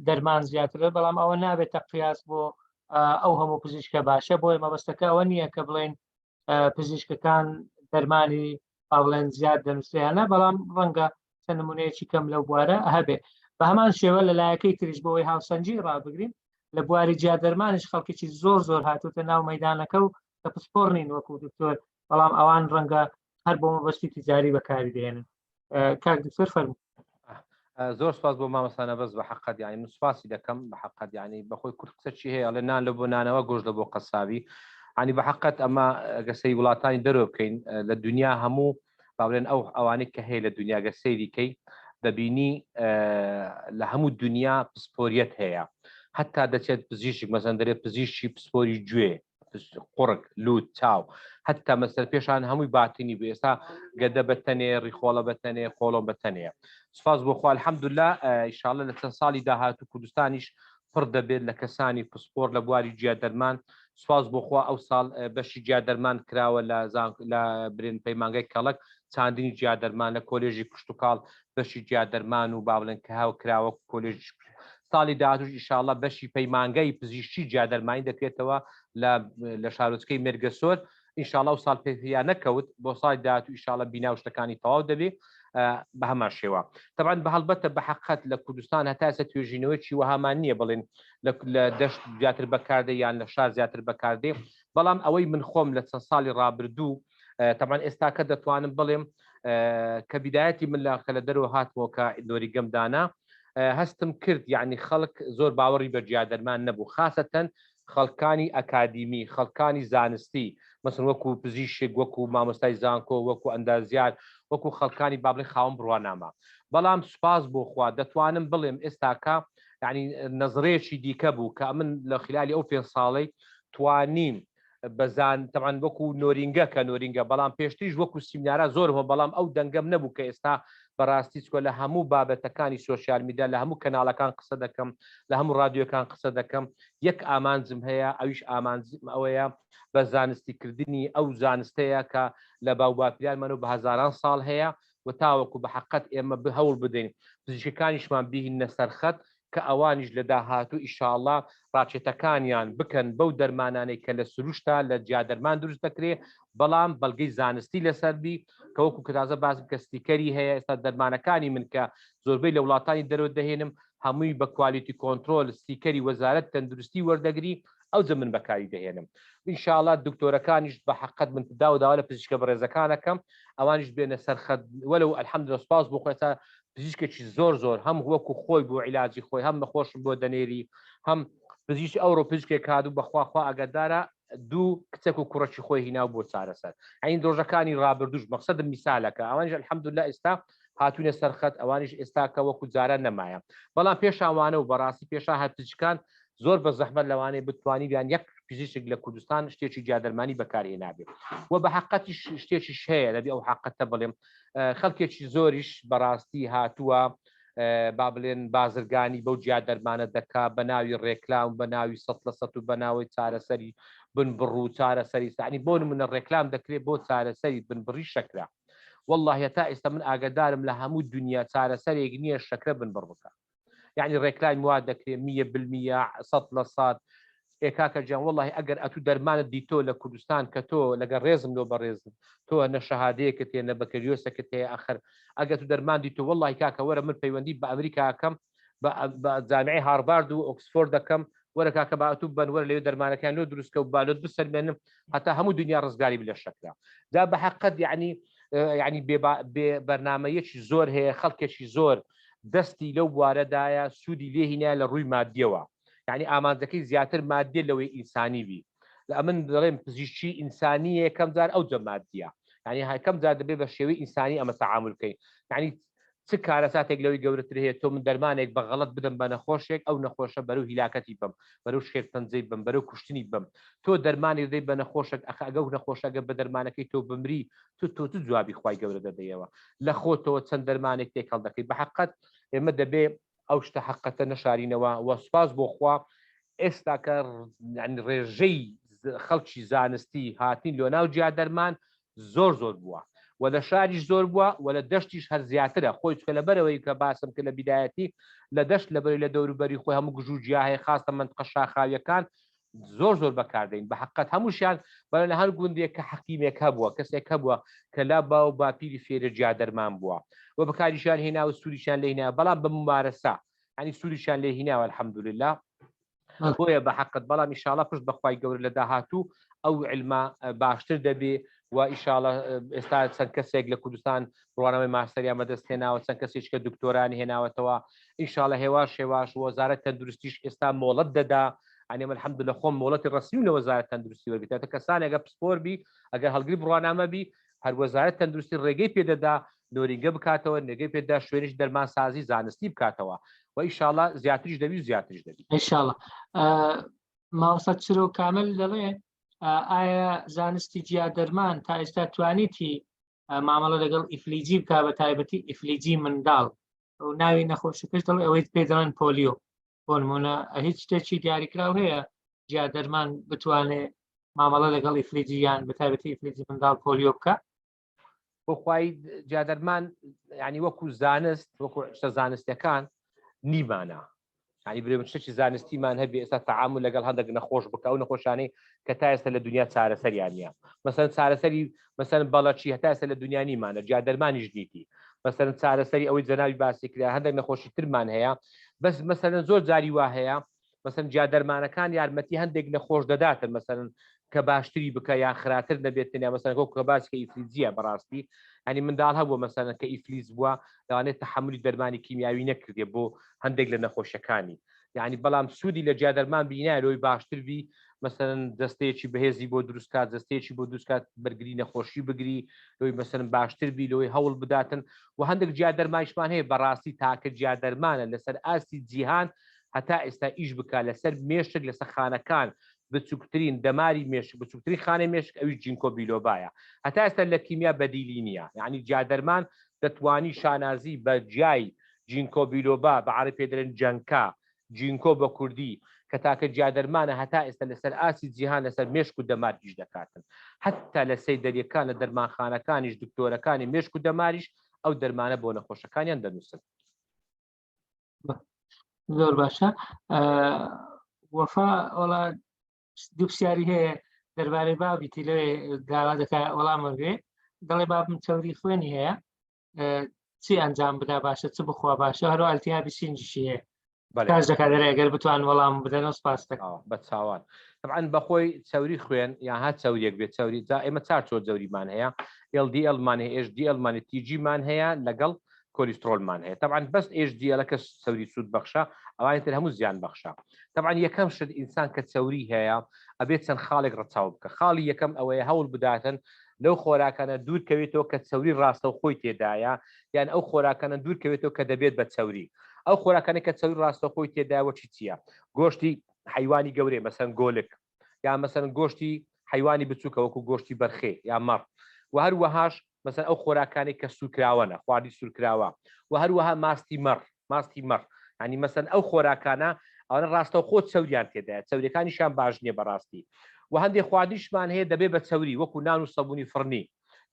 دەرمان زیاترە بەڵام ئەوە نابێتە قیاس بۆ ئەو هەموو پزیشکە باشە بۆیە مەبەستەکە ئەوە نییە کە بڵێن پزیشکەکان دەرمانی با بڵێن زیاد دەنووسیانە بەڵام ڕەنگە چەند نمونەیەکی کەم لەو بوارە هەبێ بە هەمان شێوە لە لایەکەی تریش بۆی هاوسەنگی ڕابگرین لە بواری جیا دەرمانیش خەڵکێکی زۆر زۆر هاتوتە ناو مەدانەکە و کە پسپۆر نین وەکو دکتۆر بەڵام ئەوان ڕەنگە هەر بۆ مەبەستی تجاری بەکاری دێنن کاک دکتۆر فەرموو. زۆر سپاس بۆ مامۆستا نەبەز بە حەقەت یانی من سپاسی دەکەم بە حەقەت یانی بەخۆی کورد قسە چی هەیە ئەڵێ نان لە بۆ نانەوە گۆش لە بۆ قەسابی ینی بە حەقەت ئەمە گە سەی وڵاتانی دەرەوە بکەین لە دنیا هەموو با بڵێن ئەو ئەوانەی کە هەیە لە دنیا گە سەیری کەی دەبینی لە هەموو دنیا پسپۆریەت هەیە حتا دەچێت پزیشک مەزەن دەرێ پزیشکی پسپۆری گوێ قوڕگ لوت چاو هەتا مەسەر پێشان هەمووی باتنی بوو ئێستا گەدە بە تەنێ ڕیخۆڵە بە تەنێ قۆڵۆن بە تەنێ سپاس بۆ خوا الحمدلله ئیشاڵە لە چەند ساڵی داهاتوو کوردستانیش پڕ دەبێت لە کەسانی پسپۆر لە بواری جیا دەرمان سپاس بۆ خوا ئەو ساڵ بەشی جیا دەرمان کراوە لە زانک لە برێن پەیمانگای کەڵک چاندنی جیا دەرمان لە کۆلێژی کشتتوکاڵ بەشی جیا دەرمان و با بڵێن کە هاو کراوە کۆلێژ ساڵی داهاتوش ئیشاڵە بەشی پەیمانگای پزیشکی جیادەرمانی دەکرێتەوە لە شارۆچکەی مێرگەسۆر ئینشاڵا و ساڵ پێیا نەکەوت بۆ ساڵی داهاتوو ئیشاڵە بینا و شتەکانی تەواو دەبێ بە هەمان شێوە طبعا بە هەڵبەتە بە حەقەت لە کوردستان هەتا ئێستا توێژینەوەی وەهامان نییە بڵێن لە دەشت زیاتر بەکاردێ یان لە شار زیاتر بەکاردێ بەڵام ئەوەی من خۆم لە چەند ساڵی ڕابردوو تەمان ئێستاکە دەتوانم بڵێم کە بیدایەتی من لە کە لە دەرەوە هاتمەوە کە نۆریگەم دانا هەستم کرد یعنی خەڵک زۆر باوەڕی بە جیادەرمان نەبوو خاستەن خەڵکانی ئەکادیمی خەڵکانی زانستی مەسن وەکو پزیشک وەکو مامۆستای زانکۆ وەکو ئەندازیار وەکو خەڵکانی بابلی خاوەن بڕوانامە بەڵام سوپاس بۆ خوا دەتوانم بڵێم ئێستاکە یعنی نەزرەیەکی دیکە بوو کە من لە خلالی ئەو پێ ساڵەی توانیم بەزان تەبعەن وەکو نۆرینگە کە نۆرینگە بەڵام پێشتریش وەکو سیمینارا زۆر هەبوو بەڵام ئەو دەنگەم نەبوو کە ئێستا بەڕاستی چکۆ لە هەموو بابەتەکانی سۆشیال میدیا لە هەموو کەناڵەکان قسە دەکەم لە هەموو ڕادیۆکان قسە دەکەم یەک ئامانجم هەیە ئەویش ئامانجم ئەوەیە بە زانستیکردنی ئەو زانستەیە کە لە باوباپیرانمان و بە هەزاران ساڵ هەیە و تاوەکو بە حەقەت ئێمە هەوڵ بدەین پزیشکەکانیشمان بیهیننە سەرخەت کە ئەوانیش لە داهاتوو ئیشاڵا ڕاچێتەکانیان بکەن بەو دەرمانانەی کە لە سروشتا لە جیادەرمان دروست دەکرێ بەڵام بەڵگەی زانستی لەسەر بی کە وەکو کە تازە باسم کە ستیکەری هەیە ئێستا دەرمانەکانی من کە زۆربەی لە وڵاتانی دەرەوە دەهێنم هەمووی بە quality control ستیکەری وەزارەت تەندروستی وەردەگری ئەوجە من بەکاری دەهێنم ئینشاڵا دکتۆرەکانیش بە حەقەت من داو داوا لە پزیشکە بەڕێزەکانەکەم ئەوانیش بێنە سەرخەت وەلو الحمدلله سپاس بۆ خۆ ئێستا پزیشکێکی زۆر زۆر هەم وەکو خۆی بۆ عیلاجی خۆی هەم نەخۆشم بۆ دەنێری هەم پزیشک ئەوڕۆ پزیشکێک هاتوو بەخوا خوا ئەگەدارە دوو کچێک و کوڕەکی خۆی هیناو بۆ چارەسەر عین ڕۆژەکانی ڕابردوش مەقسەدم میسالەکە ئەوانیش الحمدلله ئێستا هاتوونە سەرخەت ئەوانیش ئێستا کە وەکو جاران نەمایە بەڵام پێشاوانە و بەڕاستی پێشا هەر پزیشکان زۆر بە زەحمەت لەوانەیە بتوانیبیان یەک پزیشک لە کوردستان شتێکی جیادەرمانی بەکارهێنابێ و بە حقەتیش شتێکیش هەیە دەبی ئەو حقەتە بڵێم خەڵکێکی زۆریش بەڕاستی هاتووە با بڵێن بازرگانی بەو جیا دەرمانە دەکا بە ناوی ڕێکلام بە ناوی سە لە سە و بە ناوی چارەسەری بنبڕ و چارەسەری سانی بۆ نمونە ڕێکلام دەکرێت بۆ چارەسەری بنبڕی شەکرە والله تا ئێستا من ئاگادارم لە هەموو دنیا چارەسەرێک نییە شەکرە بنبڕ بکە یعنی ڕێکلامی وا دەکرێ میە بالمیە سەد لە سەد ئێ کاکە گیان وەڵی ئەگەر ئەتوو دەرمانت دیتۆ لە کوردستان کە تۆ لەگەر ڕێزم لۆ بەڕێزم تۆ نە شەهادەیەکت هەیە نە بەکەریۆسەکت هەیە ئەخر ئەگەر تو دەرمان دیتۆ وەڵی کاکە وەرە من پەیوەندی بە ئەمریکاکەم بە جامعی هارڤارد و ئۆکسفۆرد دەکەم وەرە کاکە با ئەتوو بن وەرە لەوێ دەرمانەکان لۆ دروستکە و بالۆت بسەلمێنم هەتا هەموو دنیا ڕزگاری بلە شەکرە جا بە حەقەت یعنی یعنی بێ بەرنمەیەکی زۆر هەیە خەڵکێکی زۆر دەستی لەو بوارەدایە سوودی لێ هینایە لە ڕووی مادیەوە یعنی ئامانجەکەی زیاتر مادیە لەوەی ئینسانی بی لە ئەمن دەڵێم پزیشکی ئینسانی یەکەم جار ئەو جە مادیە. یعنی هەکەم جار دەبێ بە شێوەی ئینسانی ئەمە تەعامل بکەین. یعنی چ کارەساتێک لەوەی گەورەتر هەیە تۆ من دەرمانێک بە غەڵەت بدەم بە نەخۆشێک ئەو نەخۆشە بەرەو هیلاکەتی بم بەرەو شێرپەنجەی بم بەرەو کوشتنی بم تۆ دەرمانێک دەی بە نەخۆشێک ئەخ ئەگەو نەخۆشە ئەگەر بە دەرمانەکەی تۆ بمری تو تۆ چ جوابی خوای گەورە دەدەیەوە لە خۆتەوە چەند دەرمانێک تێکەڵ دەکەی بە حەقەت ئێمە دەبێ ئەو شتە حەقەتە نەشارینەوە و سوپاس بۆ خوا ئێستاکە ڕێژەی خەڵکی زانستی هاتین لۆ ناو جیا دەرمان زۆر زۆر بووە و لە شاریش زۆر بووە و لە دەشتیش هەر زیاترە خۆی چکە لەبەرەوەی کە باسم کرد لە بیدایەتی لە دەشت لەبەری لە دەوروبەری خۆی هەموو گژ و گیا هەیە خاستە مەنتقە شاخاویەکان زۆر زۆر بەکاردەین بە حقت هەمووشیان بەڵێ لە هەر گوندێک کە حەکیمێک هەبووە کەسێک هەبووە کە لا باو باپیری فێرە جیا دەرمان بووە و بەکاریشیان هێنا و سوودیشیان لێ هێنا بەڵام بە ممارەسە ینی سوودیشیان لێ هیناوە الحمدلله بۆیە بە حەقت بەڵام ئیشاڵە پشت بەخوای گەورە لە داهاتوو ئەو علمە باشتر دەبێ و ئیشاڵە ئێستا چەند کەسێک لە کوردستان بڕوانامەی ماستەریان بەدەست هێناوە چەند کەسێک کە دکتۆرانی هێناوەتەوە ئیشاڵە هێواش هێواش وەزارەت تەندروستیش ئێستا مۆڵەت دەدا ئەنێ من الحمد لله خۆم مۆڵەتی ڕەسمی لە وەزارەت تەندروستی وەرگرتە کەسانێکە پسپۆر بی ئەگەر هەڵگری بڕوانامە بی هەر وەزارەت تەندروستی ڕێگەی پێدەدا نۆرینگە بکاتەوە نێگەی پێدا شوێنیش دەرمانسازی زانستی بکاتەوە و ئیشاڵە زیاتریش دەبی و زیاتریش دەبی ئیشاڵە مامۆستا چرۆ کامل دەڵێ ئایا زانستی جیا دەرمان تا ئێستا توانیتی مامەڵە لەگەڵ ئیفلیجی بک بە تایبەتی ئیفلیجی منداڵ و ناوی نەخۆشەکەش دەڵێ ئەوەی پێ دەڵێن پۆلیۆ بۆ نمونە هیچ شتێکی دیاریکراو هەیە جیا دەرمان بتوانێ مامەڵە لەگەڵ ئیفلیجی یان بە تایبەتی ئیفلیجی منداڵ پۆلیۆ بکە؟ بۆ خوای جادەرمان ینی وەکو زانست وەکو شتە زانستەکان نیمانە ینی برێ شتێکی زانستیمان هەبێ ئێستا تەعامل لەگەڵ هەندێک نەخۆش بکە ئەو نەخۆشانەی کە تا ئێستا لە دنیا چارەسەریان نییە مەسەن چارەسەری مەسەن بەڵەچی هەتا ئێستا لە دنیا نیمانە جیا دەرمانیش نیتی مەسەن چارەسەری ئەوەی جەناوی باسی کرا هەندێک نەخۆشی ترمان هەیە بەس مەسەن زۆر جاری وا هەیە مەسەن جیا دەرمانەکان یارمەتی هەندێک نەخۆش دەداتن مەسەن کە باشتری بکە یان خراپتر نەبێتن یا مەسەن کۆ کە باسی کە ئیفلیجیە بەڕاستی ئەنی منداڵ هەبووە مەسەن کە ئیفلیز بووە لەوانەیە تەحملی دەرمانی کیمیاوی نەکردێ بۆ هەندێک لە نەخۆشیەکانی یعنی بەڵام سوودی لە جیا دەرمان بینای لۆی باشتر بی مەسەن دەستەیەکی بەهێزی بۆ دروستکات دەستەیەکی بۆ دروستکات بەرگری نەخۆشی بگری لۆی مەسەن باشتر بی لۆی هەوڵ بداتن و هەندێک جیا دەرمایشمان هەیە بەڕاستی تاکە جیا دەرمانە لەسەر ئاستی جیهان هەتا ئێستا ئیش بکا لەسەر مێشک لەسەر خانەکان بچوکترین دەماری مێشک بچوکترین خانەی مێشک ئەویش جینکۆ بیلۆبایە هەتا ئێستا لە کیمیا بەدیلی نییە یعنی جیادەرمان دەتوانی شانازی بە جیای جینکۆ بیلۆبا بە عەرەبی پێ دەڵێن جەنکا جینکۆ بە کوردی کە تاکە جیادەرمانە هەتا ئێستا لەسەر ئاستی جیهان لەسەر مێشک و دەمار ئیش دەکاتن هەتا لە سەیدەریەکان لە دەرمانخانەکانیش دکتۆرەکانی مێشک و دەماریش ئەو دەرمانە بۆ نەخۆشەکانیان دەنووسن. زۆر باشە وەفا وەڵا دوو پرسیاری هەیە دەربارەی بابیتی لەوێ داوا دەکا وەڵام وەرگێ دەڵێ بابم چەوری خوێنی هەیە چی ئەنجام بدا باشە چ بخوا باشە هەروە ئەلتیابی سینجیشی هەیە باش دەکات دەرێ ئەگەر بتوان وەڵام بدەنەوە سپاس دەکەم بە چاوان طبعا بەخۆی چەوری خوێن یا هەر چەوریەک بێت چەوری جا ئێمە چار چۆر جەوریمان هەیە LDL مان هەیە HDL مان هەیە TG مان هەیە لەگەڵ کۆلیسترۆلمان هەیە تەبعەن بەس HDL کە چەوری سوود بەخشە ئەوانی تر هەموو زیان بەخشە تەبعەن یەکەم شت ئینسان کە چەوری هەیە ئەبێت چەند خاڵێک ڕەچاو بکە خاڵی یەکەم ئەوەیە هەوڵ بداتن لەو خۆراکانە دوور کەوێتەوە کە چەوری ڕاستەوخۆی تێدایە یان ئەو خۆراکانە دوور کەوێتەوە کە دەبێت بە چەوری ئەو خۆراکانە کە چەوری ڕاستەوخۆی تێدایە وەکی چییە گۆشتی حیوانی گەورەی مەسەن گۆلک یا مەسەن گۆشتی حیوانی بچووکە وەکو گۆشتی بەرخێ یا مەڕ و هەروەهاش مەسەن ئەو خۆراکانەی کە سوورکراوەنە خواردی سوورکراوە و هەروەها ماستی مەڕ ماستی مەڕ ینی مەسەن ئەو خۆراکانە ئەوانە ڕاستەوخۆ چەوریان تێدایە چەوریەکانیشیان باش نییە بەڕاستی و هەندێک خواردنیشمان هەیە دەبێ بە چەوری وەکو نان و سەبوونی فڕنی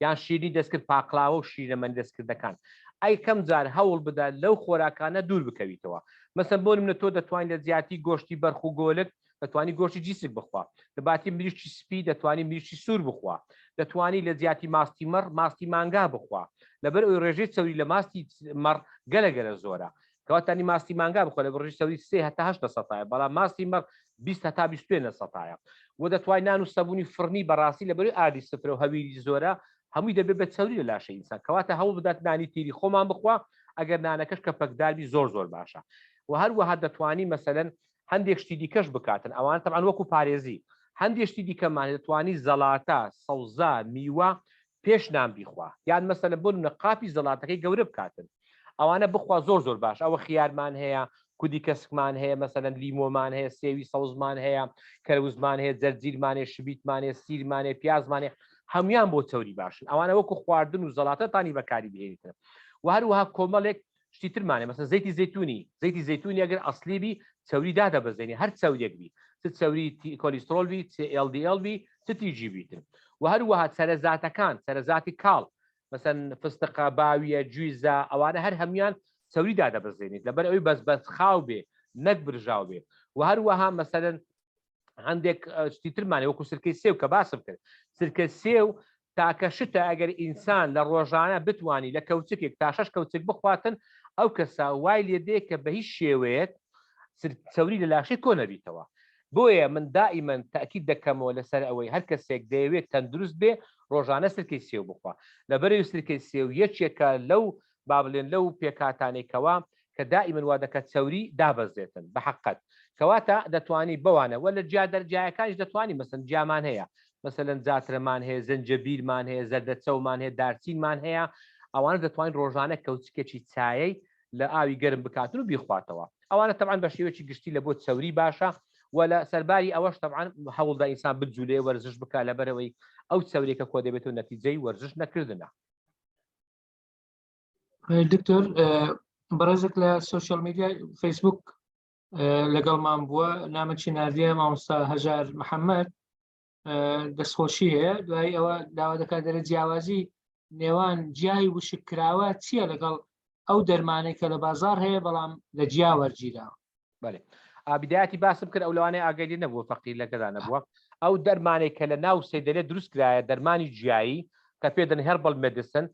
یان شیرنی دەستکرد پاقلاوە و شیرەمەنی دەستکردەکان ئەی کەم جار هەوڵ بدە لەو خۆراکانە دوور بکەویتەوە مەسەن بۆ نمونە تۆ دەتوانین لە جیاتی گۆشتی بەرخ و گۆلک دەتوانی گۆشتی جیسک بخوا لە باتی مریشکی سپی دەتوانی مریشکی سوور بخوا دەتوانی لە جیاتی ماستی مەڕ ماستی مانگا بخوا لەبەر ئەوی ڕێژەی چەوری لە ماستی مەڕ گەلە گەلە زۆرە کەواتانی ماستی مانگا بخۆ لە ڕێژەی چەوری 3 هەتا 8 لە سەتایە بەڵام ماستی مەڕ 20 هەتا 25 لە سەتایە و دەتوانی نان و سەبوونی فڕنی بەڕاستی لەبەروی ئاردی سفرە و هەویری زۆرە هەمووی دەبێت بە چەوری لە لاشەی ئینسان کەواتە هەوڵ بدات نانی تیری خۆمان بخوا ئەگەر نانەکەش کە پەکداربی زۆر زۆر باشە و هەروەها دەتوانی مەسەلەن هەندێک شتی دیکەش بکاتن ئەوان تەبعەن وەکو پارێزی هەندێک شتی دیکەمان دەتوانی زەڵاتە سەوزە میوە پێش نان بیخوا یان مەسەلەن بۆ نمونە قاپی زەڵاتەکەی گەورە بکاتن ئەوانە بخوا زۆر زۆر باش ئەوە خیارمان هەیە کودی کەسکمان هەیە مەسەلەن لیمۆمان هەیە سێوی سەوزمان هەیە کەرەوزمان هەیە جەرجیرمان هەیە شبیتمان هەیە سیرمان هەیە پیازمان هەیە هەمویان بۆ چەوری باشن ئەوانە وەکو خواردن و زەڵاتەتانی بەکاری بهێنیتن و هەروەها کۆمەڵێک شتی ترمانێ مەسە زەیتی زەیتونی زەیتی زەیتونی ئەگەر ئەسلی بی چەوری دادەبەزێنی هەر چەوریەک بی چ چەوری کۆلیسترۆل بی چ LDL بی چ TG بیتن و هەروەها چەرەزاتەکان چەرەزاتی کاڵ مەسەن فستقە باویە جویزە ئەوانە هەر هەمویان چەوری دادەبەزێنیت لەبەر ئەوی بەس بەس خاو بێ نەک برژاو بێ و هەروەها مەسەلەن هەندێک شتی ترمانێ وەکو سرکەی سێو کە باسم کرد سرکە سێو تاکە شتە ئەگەر ئینسان لە ڕۆژانە بتانی لە کەوچکێک تا شش کەوچک بخواتن ئەو کەسە وای لێ دێ کە بە هیچ شێوەیەک چەوری لە لاشەی کۆ نەبیتەوە بۆیە من دائیمەن تاکید دەکەمەوە لەسەر ئەوەی هەر کەسێک دەیەوێت تەندروست بێ ڕۆژانە سرکەی سێو بخوا لەبەرەوی سرکەی سێو یەکێکە لەو با بڵێن لەو پێکهاتانەی کەوا کە دائیمەن وا دەکات چەوری دابەزێتن بە حەقەت کەواتە دەتوانی بەوانە وە لە جیا دەرجایەکانیش دەتوانی مەسەن جیامان هەیە مەسەلەن جاترەمان هەیە زەنجەبیرمان هەیە زەردەچەومان هەیە دارچینمان هەیە ئەوانە دەتوانین ڕۆژانە کەوچکێکی چایەی لە ئاوی گەرم بکاتن و بیخواتەوە ئەوانە تەبعەن بە شێوەیەکی گشتی لە بۆ چەوری باشە و لە سەرباری ئەوەش تەبعەن هەوڵدا ئینسان بجولێ وەرزش بکە لەبەرەوەی ئەو چەورێکە کۆ دەبێت و نەتیجەی وەرزش نەکردنە. دکتۆر بەڕێزێک لە سوسیال میدیا فەیسبوک لەگەڵمان بووە نامەکی ناردیە مامۆستا هەژار محەممەد دەستخۆشی هەیە دوای ئەوە داوا دەکات دەرە جیاوازی نێوان جیای وشک کراوە چییە لەگەڵ ئەو دەرمانەی کە لە بازار هەیە بەڵام لە جیا وەرگیراوە بەێ ئابدایەتی باسم کرد ئەو لەوانەیە ئاگای لێ نەبووە فەقیر لەگەدا نەبووە ئەو دەرمانێک کە لە ناو سەیدەلێ دروست کرایە دەرمانی جیایی کە پێ دەن herbal medicine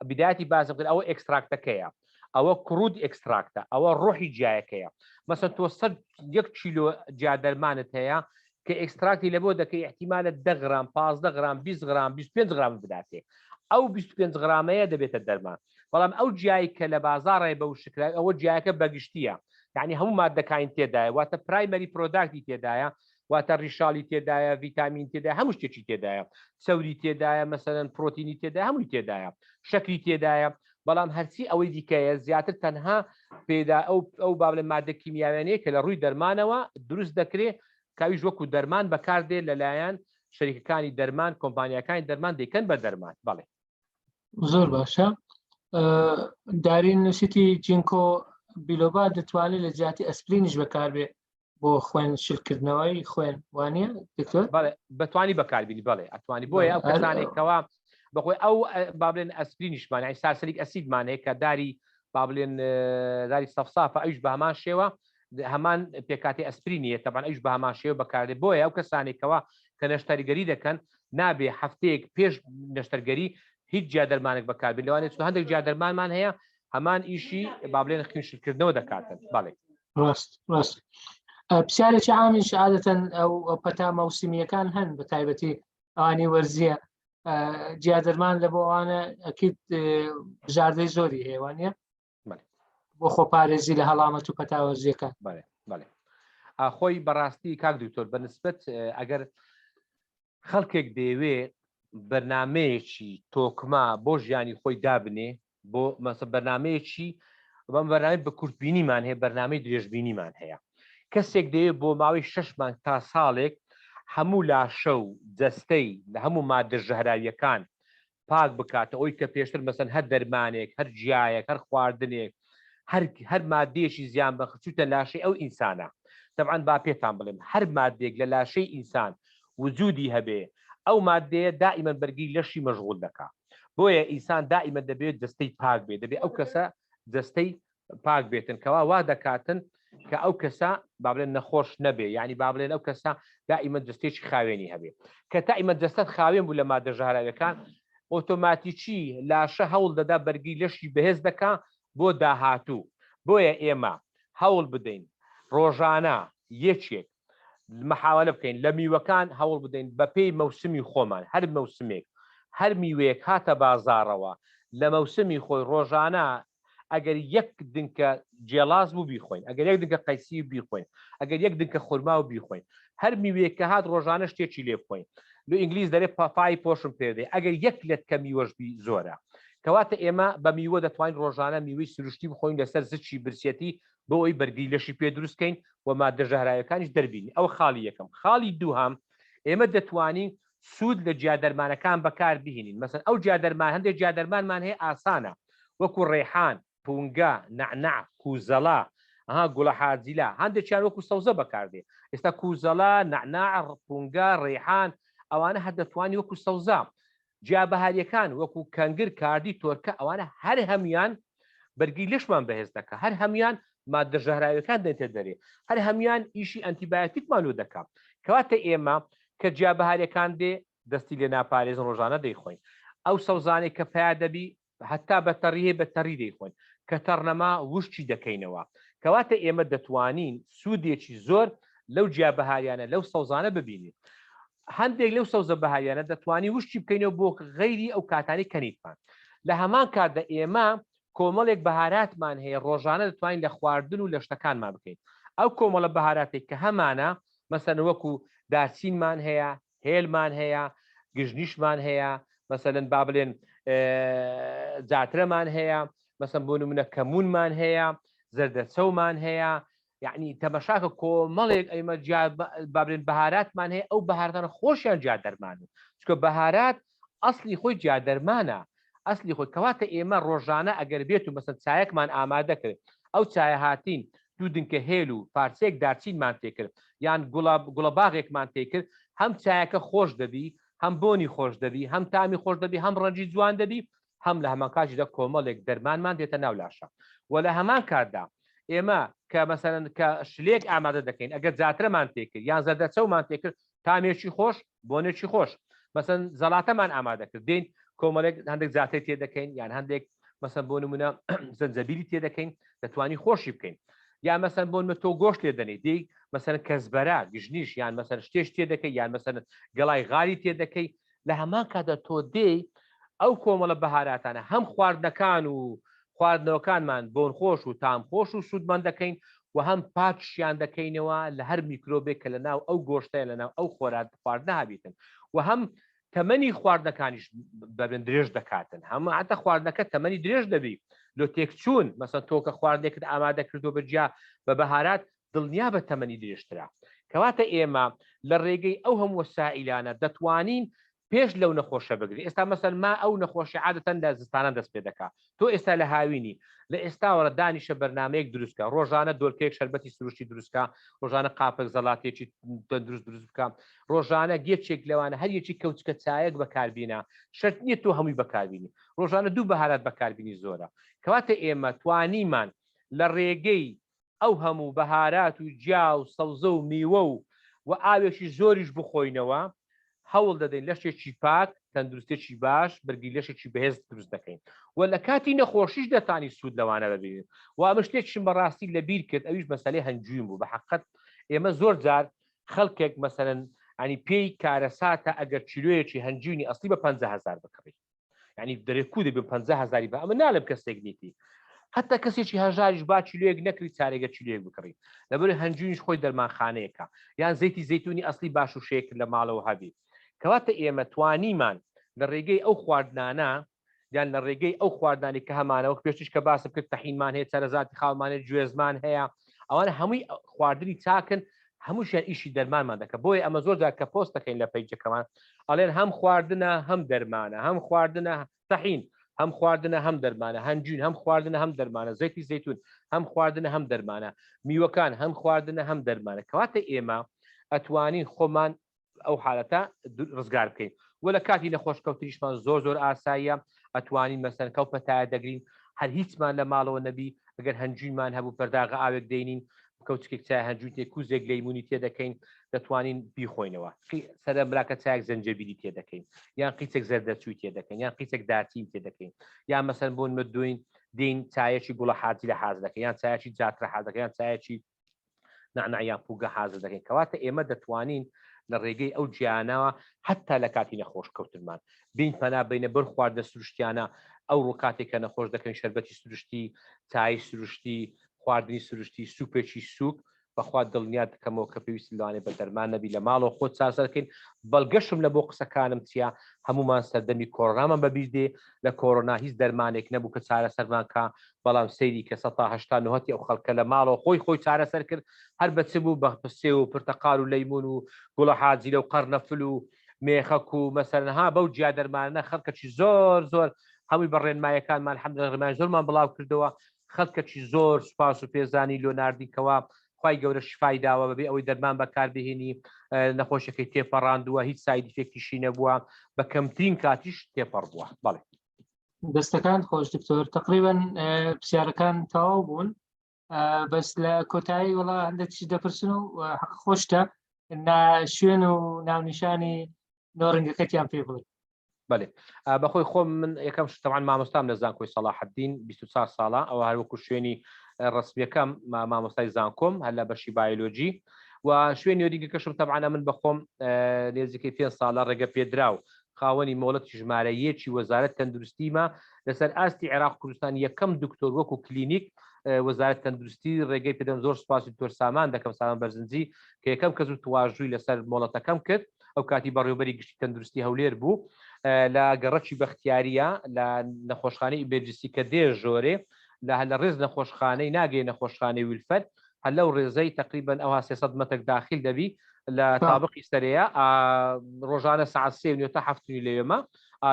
بدایەتی باسم کرد ئەوە extract ەکەیە ئەوە crude extract ە ئەوە ڕۆحی جیایەکەیە مەسە تۆ سەر یەک کیلۆ جیا دەرمانت هەیە کە extract ی لە بۆ دەکەی احتیمالە 10 غرام 15 غرام 20 غرام 25 غرام بداتێ ئەو 25 غرامەیە دەبێتە دەرمان بەڵام ئەو جیایی کە لە بازاڕێ بە وشکرای ئەوە جیایەکە بەگشتیە یعنی هەموو مادەکانی تێدایە واتە primary product ی تێدایە واتە ڕیشاڵی تێدایە ڤیتامین تێدا هەموو شتێکی تێدایە چەوری تێدایە مەسەرەن پرۆتینی تێدا هەمووی تێدایە شەکری تێدایە بەڵام هەرچی ئەوەی دیکەیە زیاتر تەنها پێدا ئەو ئەو بابلە مادە کیمیاویانەیە کە لە ڕووی دەرمانەوە دروست دەکرێ کاویش وەکو دەرمان بەکاردێ لەلایەن شەریکەکانی دەرمان کۆمپانیاکانی دەرمان دەیکەن بە دەرمان بەڵێ زۆر باشە دارین نووسیتی ginkgo biloba دەتوانێت لە جیاتی ئەسپرینیش بەکاربێ بۆ خوێن شلکردنەوەی خوێن وانە دکتۆر بەتوانی بەکاربیری بەڵێ ئەتوانی بۆیە ئەو کەسانێکەوە بەخۆی ئەو با بڵێن ئەسپرینیشمان ئەی salicylic acid مان هەیە کە داری با بڵێن داری سەفسافە ئەوش بە هەمان شێوە هەمان پێکاتی ئەسپرینیە تەبان ئەوش بە هەمان شێوە بەکاردێ بۆیە ئەو کەسانێکەوە کە نەشتەرگەری دەکەن نابێ هەفتەیەک پێش نەشتەرگەری هیچ جیا دەرمانێک بەکاربێن لەوانێت چون هەندێک جیا دەرمانمان هەیە هەمان ئیشی با بڵێن خوێنشلکردنەوە دەکاتن بەڵێ ڕاست ڕاست پرسیارێکی عامیش عادەتەن ئەو پەتا مەوسمیەکان هەن بە تایبەتی ئەوانی وەرزیە جیا دەرمان لە بۆ ئەوانە ئەکید بژاردەی زۆری هەیە وانە بۆ خۆپارێزی لە هەڵامەت و پەتا وەرزیەکان بەڵێ بەڵێ خۆی بەڕاستی کاک دکتۆر بە نسبەت ئەگەر خەڵکێک دەیەوێ بەرنمەیەکی تۆکما بۆ ژیانی خۆی دابنێ بۆ مەسە بەرنمەیەکی بەم بەرنامەی بە کورتبینیمان هەیە بەرنامەی درێژبینیمان هەیە کەسێک دەیەوێت بۆ ماوەی شش مانگ تا ساڵێک هەموو لاشە و جەستەی لە هەموو مادە ژەهراویەکان پاک بکاتە ئەوی کە پێشتر مەسەن هەر دەرمانێک هەر جیایەک هەر خواردنێک هەر هەر مادەیەکی زیان بەخش چووتە لاشەی ئەو ئینسانە تەبعەن با پێتان بڵێم هەر مادەیەک لە لاشەی ئینسان وجودی هەبێ ئەو مادەیە دائیمەن بەرگری لەشی مەشغول دەکا بۆیە ئینسان دائیمەن دەبێت جەستەی پاک بێ دەبێ ئەو کەسە جەستەی پاک بێتن کەوا وا دەکاتن کە ئەو کەسە با بڵێن نەخۆش نەبێ یعنی با بڵێن ئەو کەسە دائیمە جستێکی خاوێنی هەبێ کە تائیمە جەستەت خاوێن بوو لە مادە ژەهراویەکان ئۆتۆماتیکی لاشە هەوڵ دەدا بەرگری لەشی بەهێز دەکا بۆ داهاتوو بۆیە ئێمە هەوڵ بدەین ڕۆژانە یەکێک محاوەلە بکەین لە میوەکان هەوڵ بدەین بەپێی مەوسمی خۆمان هەر مەوسمێک هەر میوەیەک هاتە بازاڕەوە لە مەوسمی خۆی ڕۆژانە ئەگەر یەک دنکە جێڵاس بوو بیخۆین ئەگەر یەک دنکە قەیسی بیخۆین ئەگەر یەک دنکە خورما و بیخۆین هەر میوەیەک کە هات ڕۆژانە شتێکی لێ بخۆین. لۆ ئینگلیز دەرێ پاپای پۆشم پێدەی ئەگەر یەک لەتکە میوەش بی زۆرە. کەواتە ئێمە بە میوە دەتوانین ڕۆژانە میوەی سروشتی بخۆین لەسەر زچی برسیەتی بۆ ئەوی بەرگری لەشی پێ دروست کەین و ماددە ژەهراویەکانیش دەربینین. ئەوە خاڵی یەکەم. خاڵی دووهەم ئێمە دەتوانین سوود لە جیادەرمانەکان بەکار بهینین. مەسەن ئەو جیادەرمان هەندێک جیادەرمانمان هەیە ئاسانە وەکو ڕێحان، پونگە، نەعنەع، کوزەڵە، ها گوڵە حاجیلە، هەندێکیان وەکو سەوزە بەکاردێ. ئێستا کوزەڵە، نەعنەع، پونگە، ڕێحان ئەوانە هەر دەتوانی وەکو سەوزە. جیا بەهاریەکان وەکو کەنگر، کاردی، تۆرکە ئەوانە هەر هەموان بەرگری لەشمان بەهێز دەکا، هەر هەموان ماددە ژەهراویەکان دێنتە دەرێ، هەر هەموان ئیشی ئەنتیبایۆتیکمان لۆ دەکا. کەواتە ئێمە کە جیا بەهاریەکان دێ دەستی لێ ناپارێزن ڕۆژانە دەیخۆین. ئەو سەوزانەی کە پیا دەبی هەتا بە تەڕی هەیە بە تەڕی دەیخۆین، کە تەڕ نەما وشکی دەکەینەوە. کەواتە ئێمە دەتوانین سوودێکی زۆر لەو جیا بەهاریانە لەو سەوزانە ببینین. هەندێک لەو سەوزە بەهاریانە دەتوانین وشکی بکەینەوە بۆ غەیری ئەو کاتانەی کەنیتمان. لە هەمان کاتدا ئێمە کۆمەڵێک بەهاراتمان هەیە ڕۆژانە دەتوانین لە خواردن و لە شتەکانمان بکەین. ئەو کۆمەڵە بەهاراتێک کە هەمانە مەسەن وەکو دارچینمان هەیە، هێلمان هەیە، گژنیشمان هەیە، مەسەلەن با بڵێن جاترەمان هەیە، مەسەن بۆ نمونە کەمونمان هەیە، زەردەچەومان هەیە، یعنی تەمەشاکە کۆمەڵێک ئەیمە با بڵێن بەهاراتمان هەیە، ئەو بەهاراتانە خۆشیان جیا دەرمان، چونکە بەهارات ئەسلی خۆی جیا دەرمانە، ئەسلی خۆی. کەواتە ئێمە ڕۆژانە ئەگەر بێت و مەسەن چایەکمان ئامادە کرد، ئەو چایە هاتین دوو دنکە هێل و پارچەیەک دارچینمان تێکرد یان گوڵە گوڵە باغێکمان تێکرد، هەم چایەکە خۆش دەبی، هەم بۆنی خۆش دەبی، هەم تامی خۆش دەبی، هەم ڕەنگی جوان دەبی، هەم لە هەمان کاتیشدا کۆمەڵێک دەرمانمان دێتە ناو لاشە. و لە هەمان کاتدا ئێمە کە مەسەلەن کە شلێک ئامادە دەکەین ئەگەر جاترەمان تێکرد یان زەردەچەومان تێکرد تامێکی خۆش بۆنێکی خۆش، مەسەن زەڵاتەمان ئامادە کرد دێین کۆمەڵێک هەندێک زاتەی تێ دەکەین یان هەندێک مەسەن بۆ نمونە زەنجەبیلی تێ دەکەین دەتوانی خۆشی بکەین. یا مەسەن بۆ نمونە تۆ گۆشت لێ دەنێی دێی مەسەن کەزبەرە گژنیش یان مەسەن شتێش تێ دەکەی یان مەسەن گەڵای غاری تێ دەکەی، لە هەمان کاتدا تۆ دێی ئەو کۆمەڵە بەهاراتانە هەم خواردنەکان و خواردنەوەکانمان بۆنخۆش و تامخۆش و سوودمەند دەکەین و هەم پاکشیان دەکەینەوە لە هەر میکرۆبێک کە لە ناو ئەو گۆشتەیە لە ناو ئەو خۆراک خواردنە هەبیتن و هەم تەمەنی خواردنەکانیش بەبن درێژ دەکاتن، هەم حتا خواردنەکە تەمەنی درێژ دەبی لۆ تێکچوون. مەسەن تۆ کە خواردنێکت ئامادە کردو بە جیا بە بەهارات دڵنیا بە تەمەنی درێژترە. کەواتە ئێمە لە ڕێگەی ئەو هەموو وەسائیلانە دەتوانین پێش لەو نەخۆشە بگرین. ئێستا مەسەن ما ئەو نەخۆشی عادەتەن لە زستانان دەست پێ دەکا، تۆ ئێستا لە هاوینی لە ئێستاوەرە دانیشە بەرنامەیەک دروست کە، ڕۆژانە دۆلکەیەک شەربەتی سروشتی دروست کە، ڕۆژانە قاپێک زەڵاتێکی تەندروست دروست بکە، ڕۆژانە یەکێک لەوانە هەر یەکی کەوچکە چایەک بەکاربینە، شەرت نییە تۆ هەمووی بەکاربینی، ڕۆژانە دوو بەهارات بەکاربینی زۆرە. کەواتە ئێمە توانیمان لە ڕێگەی ئەو هەموو بەهارات و گیا و سەوزە و میوە و و ئاوێکی زۆریش بخۆینەوە، هەوڵ دەدەین لەشێکی پاک، تەندروستێکی باش، بەرگری لەشێکی بەهێز دروست دەکەین و لە کاتی نەخۆشیش دەتانی سوود لەوانە ببینین. و ئەمە شتێکیشم بەڕاستی لەبیر کرد، ئەویش مەسەلەی هەنجوین بوو. بە حەقەت ئێمە زۆر جار خەڵکێک مەسەلەن ینی پێی کارەساتە ئەگەر کیلۆیەکی هەنجوینی ئەسلی بە 50,000 بکڕی، یعنی دەرێ کو دەبێ 50 هزاری بە ئەمە نالم کەسێک نیتی، حتا کەسێکی هەژاریش با کیلۆیەک نەکری چارێگە کیلۆیەک بکڕی، لەبەر هەنجوینیش خۆی دەرمانخانەیەکە، یان زەیتی زەیتونی ئەسلی باش و شێک لە ماڵەوە هەبی. کەواتە ئێمە توانیمان لە ڕێگەی ئەو خواردنانە یان لە ڕێگەی ئەو خواردنانی کە هەمانە، وەک پێشتیش کە باسم کرد تەحینمان هەیە، چەرەزاتی خاومان هەیە، گوێزمان هەیە، ئەوانە هەمووی خواردنی چاکن، هەمووشیان ئیشی دەرمانمان دەکە. بۆیە ئەمە زۆر جار کە پۆست دەکەین لە پەیجەکەمان ئەڵێن هەم خواردنە هەم دەرمانە، هەم خواردنە تەحین هەم خواردنە هەم دەرمانە، هەنجوین هەم خواردنە هەم دەرمانە، زەیتی زەیتون هەم خواردنە هەم دەرمانە، میوەکان هەم خواردنە هەم دەرمانە. کەواتە ئێمە ئەتوانین خۆمان ئەو حالەتە ڕزگار بکەین و لە کاتی نەخۆشکەوتنیشمان زۆر زۆر ئاساییە، ئەتوانین مەسەن کەو پەتایە دەگرین، هەر هیچمان لە ماڵەوە نەبی ئەگەر هەنجوینمان هەبوو پەرداغە ئاوێک دەینین، کەوچکێک چای هەنجوین تێ کوزێک لەیمونی تێ دەکەین دەتوانین بیخۆینەوە، سەرە مراکە چایەک زەنجەبیلی تێ دەکەین یان قیچێک زەردەچووی تێ دەکەین یان قیچێک دارچین تێ دەکەین، یان مەسەن بۆن مردوین دین چایەکی گوڵە حاجی لە حاز دەکەین یان چایەکی جاترە حاز دەکەین یان چایەکی نەعناع یان پوگە حازر دەکەین. کەواتە ئێمە دەتوانین لە ڕێگەی ئەو گیانەوە حتا لە کاتی نەخۆش کەوتنمان بین پەنا بینە بەر خواردنە سروشتیانە. ئەو ڕوو کاتێک کە نەخۆش دەکەین شەربەتی سروشتی، چای سروشتی، خواردنی سروشتی، سوپێکی سوک بەخوا دڵنیات دەکەمەوە کە پێویست لەوانێ بە دەرمان نەبی لە ماڵەوە خۆت چارەسەرکەین. بەڵگەشم لە بۆ قسەکانم چییە؟ هەمومان سەردەمی کۆرۆنامان بەبیر دێ، لە کۆرۆنا هیچ دەرمانێک نەبوو کە چارەسەرمان کا، بەڵام سەیری کە سەتا هەشتا نۆهەتی ئەو خەڵکە لە ماڵەوە خۆی خۆی چارەسەر کرد، هەر بە چ بوو؟ بە سێو و پرتەقال و لەیمون و گوڵە حاجیلە و قەرنەفل و مێخەک و مەسەلەن ها بەو جیا دەرمانە خەڵکەکی زۆر زۆر هەمووی بە ڕێنمایەکانمان الحمدللە ڕێنمای زۆرمان بڵاو کردەوە خەڵکەکی زۆر سوپاس و پێزانی لۆ ناردین کەوا خوای گەورە شفای داوە بەبێ ئەوەی دەرمان بەکاربهێنی نەخۆشیەکەی تێپەڕاندووە هیچ side effect یشی نەبووە بە کەمترین کاتیش تێپەڕ بووە. بەڵێ. دەستەکان خۆش دکتۆر تقریبا پرسیارەکان تەواو بوون بەس لە کۆتایی وڵا هەندێک چیز دەپرسن و حەق خۆشتە شوێن و ناونیشانی نۆرنگەکەتیان پێ بڵێ. بەێ بەخۆی خۆم من یەکەم شتەوان مامۆستام لە زانکۆی سەڵاحەدین 24 ساڵە ئەوە هەروەکو شوێنی ڕسمیەکەم مامۆستای زانکۆم هەر لە بەشی بایۆلۆجی و شوێن یۆریگەکەشم تەبانە من بەخۆم نێزیکەی پێ ساڵە ڕێگە پێدراو خاوەنی مۆڵەتی ژمارە یەکی وەزارەت تەندروستیمە لەسەر ئاستی عێراق کوردستان یەکەم دکتۆر وەکو کلینیک وەزارەت تەندروستی ڕێگەی پێدەم زۆر سپاسی دکتۆر سامان دەکەم سامان بەرزنجی کە یەکەم کەس و تواژووی لەسەر مۆڵەتەکەم کرد ئەو کاتی بەڕێوبەری گشتی تەندروستی هەولێر بوو لە گەڕەکی بەختیاریە لە نەخۆشخانەی ئیمێرجسی کە دێ ژۆرێ لە هەلە ڕێز نەخۆشخانەی ناگەی نەخۆشخانەی ویلفەر هەر لەو ڕێزەی تقریبا ئەوها 300 مەتر داخل دەبی لە تابقی سەرەیە ڕۆژانە ساعت سێ و تا هەفتنی لەوێمە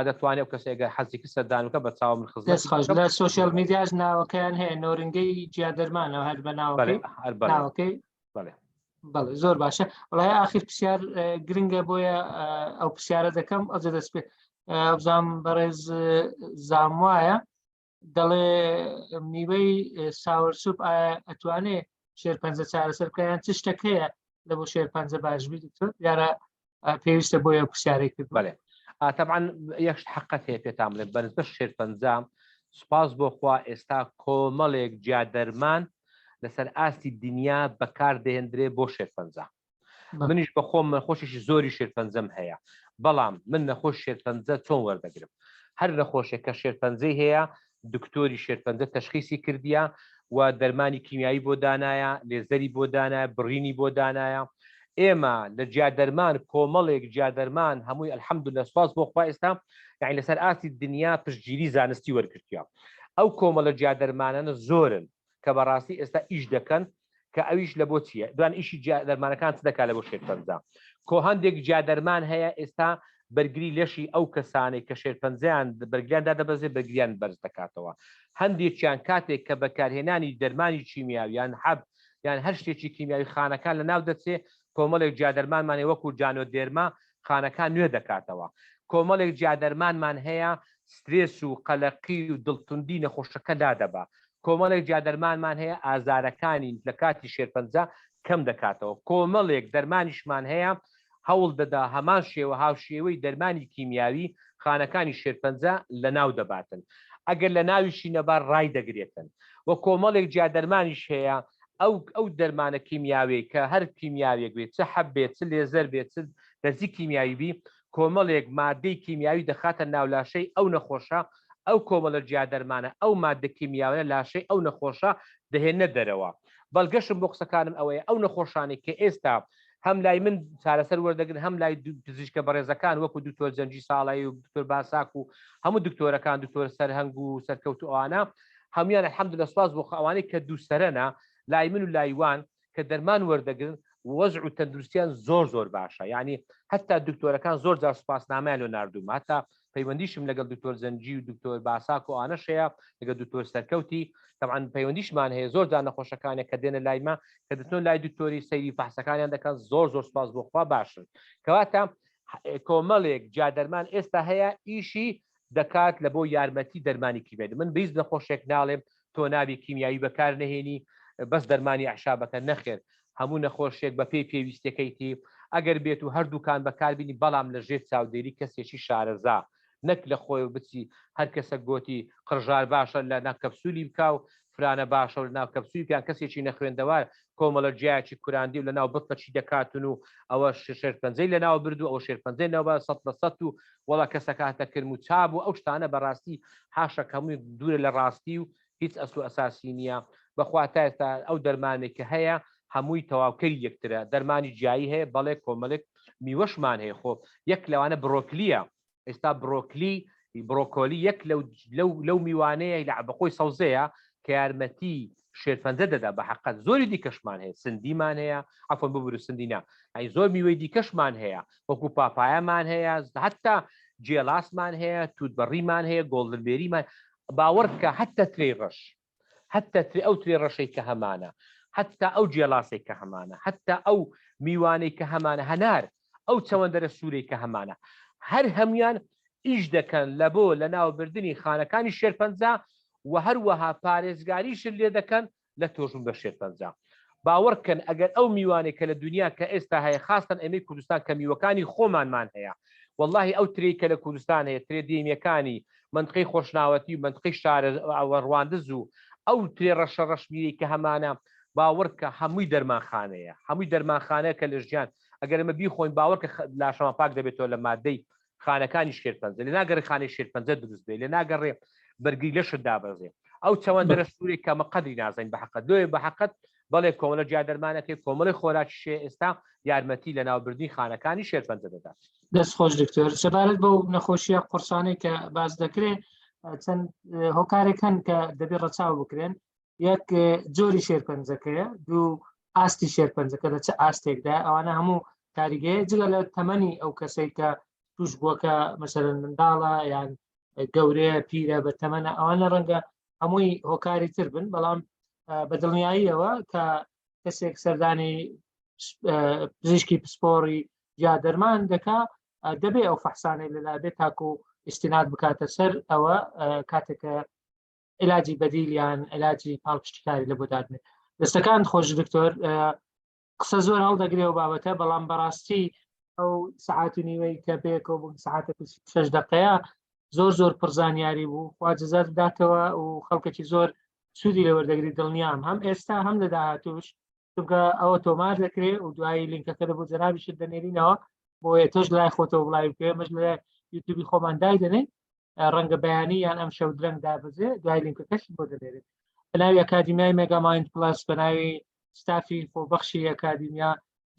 دەتوانێت ئەو کەسێک گەر حەزی کرد سەردان بکە بە چاوم من خزمەت لە social media ش ناوەکەیان هەیە نۆرنگەی جیادەرمانەوە هەر بە ناوەکەی ناوەکەی بەڵێ زۆر باشە وڵای ئاخر پرسیار گرنگە بۆیە ئەو پرسیارە دەکەم ئەجە دەست پێ بزانام بەڕێز زام وایە دەڵێ میوەی sour sop ئایا ئەتوانێ شێرپەنجە چارەسەر بکەیان چ شتێک هەیە لە بۆ شێرپەنجە باشبی دکتۆر دیارە پێویستە بۆیە پرسیارێک کرد. بەڵێ تەبعەن یەک شت حەقەت هەیە پێتان بڵێم بەنسبەت شێرپەنجە سوپاس بۆ خوا ئێستا کۆمەڵێک جیا دەرمان لەسەر ئاستی دنیا بەکار دەهێندرێ بۆ شێرپەنجە منیش بەخۆم نەخۆشێکی زۆری شێرپەنجەم هەیە بەڵام من نەخۆش شێرپەنجە چۆن وەردەگرم هەر نەخۆشێک کە شێرپەنجەی هەیە دکتۆری شێرپەنجە تەشخیسی کردیە و دەرمانی کیمیایی بۆ دانایە لێزەری بۆ دانایە بڕینی بۆ دانایە ئێمە لە جیادەرمان کۆمەڵێک جیادەرمان هەمووی الحمدلله سواز بۆ خوا ئێستا یعنی لەسەر ئاستی دنیا پشتگیری زانستی وەرگرتووە ئەو کۆمەڵە جیادەرمانانە زۆرن کە بەڕاستی ئێستا ئیش دەکەن کە ئەویش لە بۆ چییە دوان ئیشی دەرمانەکان چ دەکات لە بۆ شێرپەنجە کۆ هەندێک جیادەرمان هەیە ئێستا بەرگری لەشی ئەو کەسانەی کە شێرپەنجەیان بەرگریان دادەبەزێ بەرگریان بەرز دەکاتەوە هەندێکیان کاتێک کە بەکارهێنانی دەرمانی کیمیاوی یان حەب یان هەر شتێکی کیمیاوی خانەکان لە ناو دەچێ کۆمەڵێک جیادەرمانمان هەیە وەکو Ganoderma خانەکان نوێ دەکاتەوە کۆمەڵێک جیادەرمانمان هەیە سترێس و قەلەقی و دڵتوندی نەخۆشەکە لادەبا کۆمەڵێک جیادەرمانمان هەیە ئازارەکانی لە کاتی شێرپەنجە کەم دەکاتەوە کۆمەڵێک دەرمانیشمان هەیە هەوڵ دەدا هەمان شێوە هاوشێوەی دەرمانی کیمیاوی خانەکانی شێرپەنجە لەناو دەباتن ئەگەر لەناویشی نەبا ڕایدەگرێتن و کۆمەڵێک جیادەرمانیش هەیە ئەو ئەو دەرمانە کیمیاویەی کە هەر کیمیاویەک بێت چ حەب بێت چ لێزەر بێت چ دەرزی کیمیاوی بی کۆمەڵێک مادەی کیمیاوی دەخاتە ناو لاشەی ئەو نەخۆشە ئەو کۆمەڵە جیادەرمانە ئەو مادە کیمیاویە لاشەی ئەو نەخۆشە دەهێننە دەرەوە بەڵگەشم بۆ قسەکانم ئەوەیە ئەو نەخۆشانەی کە ئێستا هەم لای من چارەسەر وەردەگرن هەم لای پزیشکە بەڕێزەکان وەکو دکتۆر جەنجی ساڵی و دکتۆر باساک و هەموو دکتۆرەکان دکتۆر سەرهەنگ و سەرکەوت و ئەوانە هەمویان الحمدلله سپاس بۆ ئەوانەی کە دوو سەرەنە لای من و لای وان کە دەرمان وەردەگرن وەزع و تەندروستیان زۆر زۆر باشە یعنی هەتا دکتۆرەکان زۆر جار سوپاسنامەیان لۆ ناردوومە هەتا پەیوەندیشم لەگەڵ دکتۆر زەنجی و دکتۆر باساک و ئانەش هەیە لەگەڵ دکتۆر سەرکەوتی طبعا پەیوەندیشمان هەیە زۆر جار نەخۆشەکانێک کە دێنە لایمە کە دەچنەوە لای دکتۆری سەیری فەحسەکانیان دەکەن زۆر زۆر سوپاس بۆ خوا باشن کەواتە کۆمەڵێک جیا دەرمان ئێستا هەیە ئیشی دەکات لە بۆ یارمەتی دەرمانی کیمیایی من بیست نەخۆشێک ناڵێم تۆ نابی کیمیایی بەکار نەهێنی بەس دەرمانی ئەعشابەکە نەخێر هەموو نەخۆشێک بە پێی پێویستەکەیتی ئەگەر بێت و هەردووکان بەکاربینی بەڵام لە ژێر چاودێری کەسێکی شارەزا نەک لە خۆی بچی هەر کەسە گۆتی قڕژار باشە لە ناو کەپسولی بکا و فرانە باشە و لە ناو کەپسولی بکەن کەسێکی نەخوێندەوار کۆمەڵە جیایەکی کوراندی و لە ناو بتڵەکی دەکاتن و ئەوە شێرپەنجەی لە ناو برد و ئەوە شێرپەنجەی ناو بە سەد لە سەد و وەڵا کەسەکە هاتە کرم و چا بوو ئەو شتانە بەڕاستی حاشا کە هەمووی دوورە لە ڕاستی و هیچ ئەسل و ئەساسی نییە بەخوا تا ئێستا ئەو دەرمانێک کە هەیە هەمووی تەواوکەری یەکترە. دەرمانی جیایی هەیە، بەڵێ کۆمەڵێک میوەشمان هەیە، خۆ یەک لەوانە بڕۆکلییە، ئێستا بڕۆکلی بڕۆکۆلی یەک لەو لەو لەو میوانەیە لە بەخۆی سەوزەیە کە یارمەتی شێرپەنجە دەدا بە حەقەت زۆری دیکەشمان هەیە سندیمان هەیە عفوا ببورە سندی نا ئەی زۆر میوەی دیکەشمان هەیە وەکو پاپایەمان هەیە حتا جێلاسمان هەیە تووتبەڕیمان هەیە گۆڵدن بێریمان باوەڕ بکە حتا ترێی ڕەش حتا ترێ ئەو ترێ ڕەشەی کە هەمانە حتا ئەو جێلاسەی کە هەمانە حتا ئەو میوانەی کە هەمانە هەنار ئەو چەوەندەرە سوورەی کە هەمانە هەر هەمویان ئیش دەکەن لە بۆ لە ناوبردنی خانەکانی شێرپەنجە و هەروەها پارێزگاریشت لێ دەکەن لە تۆشبوون بە شێرپەنجە. باوەڕ بکەن ئەگەر ئەو میوانەی کە لە دونیا کە ئێستا هەیە خاستەن ئێمەی کوردستان کە میوەکانی خۆمانمان هەیە وەڵاهی ئەو ترێی کە لە کوردستان هەیە ترێ دێمیەکانی مەنتقەی خۆشناوەتی و مەنتقەی شارە ڕواندز و ئەو ترێ ڕەشە ڕەشمیرەی کە هەمانە باوەڕ بکە هەمووی دەرمانخانەیە هەمووی دەرمانخانەیە کە لە ژیان ئەگەر ئێمە بیخۆین باوەڕ کە لاشەمان پاک دەبێتەوە لە مادەی خانەکانی شێرپەنجە لێ ناگەڕێ خانەی شێرپەنجە دروست بێ لێ ناگەڕێ بەرگری لەشت دابەزێ ئەو چەوەندەرە سوورێک کە مە قەدری نازانین بە حەقەت لۆیە بە حەقەت بەڵێ کۆمەڵە جیا دەرمانەکەی کۆمەڵی خۆراکی شێ ئێستا یارمەتی لە ناوبردنی خانەکانی شێرپەنجە دەدات. دەست خۆش دکتۆر سەبارەت بەو نەخۆشیە قورسانەی کە باس دەکرێت چەند هۆکارێک هەن کە دەبێت ڕەچاو بکرێن یەک جۆری شێرپەنجەکەیە دوو ئاستی شێرپەنجەکە لە چ ئاستێکدا ئەوانە هەموو کاریگەیە جگە لە تەمەنی ئەو کەسێک کە توش بووەکە مەسەرەن منداڵە یان گەورەیە پیرە بە تەمەنە ئەوانە ڕەنگە هەمووی هۆکاری تر بن بەڵام بە دڵنیاییەوە کە کەسێک سەردانی پزیشکی پسپۆڕی یا دەرمان دەکا دەبێ ئەو فەحسانەی لەلابێت تاکو استناد بکاتە سەر ئەوە کاتێکە علاجی بەدیل یان علاجی پاڵپشتیکاری لە بۆ دادنێ دەستەکان خۆش دکتۆر قسە زۆر هەڵدەگرێ و بابەتە بەڵام بەڕاستی ئەو سەعات و نیوەی کە پێکەوە بوون سەعاتێک و شەش دقەیە زۆر زۆر پڕزانیاری بوو خوا جزات بداتەوە و خەڵکێکی زۆر سوودی لێ وەردەگری دڵنیام هەم ئێستا هەم لە داهاتوش چونکە ئەوە تۆمار دەکرێ و دوایی لینکەکە لە بۆ جەنابیشت دەنێرینەوە بۆیە تۆش لای خۆتەوە بڵاوی بکەوێ ئێمەش لە یوتیوبی خۆمان دایدەنێین ڕەنگە بەیانی یان ئەم شەو درەنگ دابەزێ دوای لینکەکەش بۆ دەنێرێت بە ناوی ئەکادیمیای مێگا مایند پڵەس بە ناوی ستافی خۆبەخشی ئەکادیمیا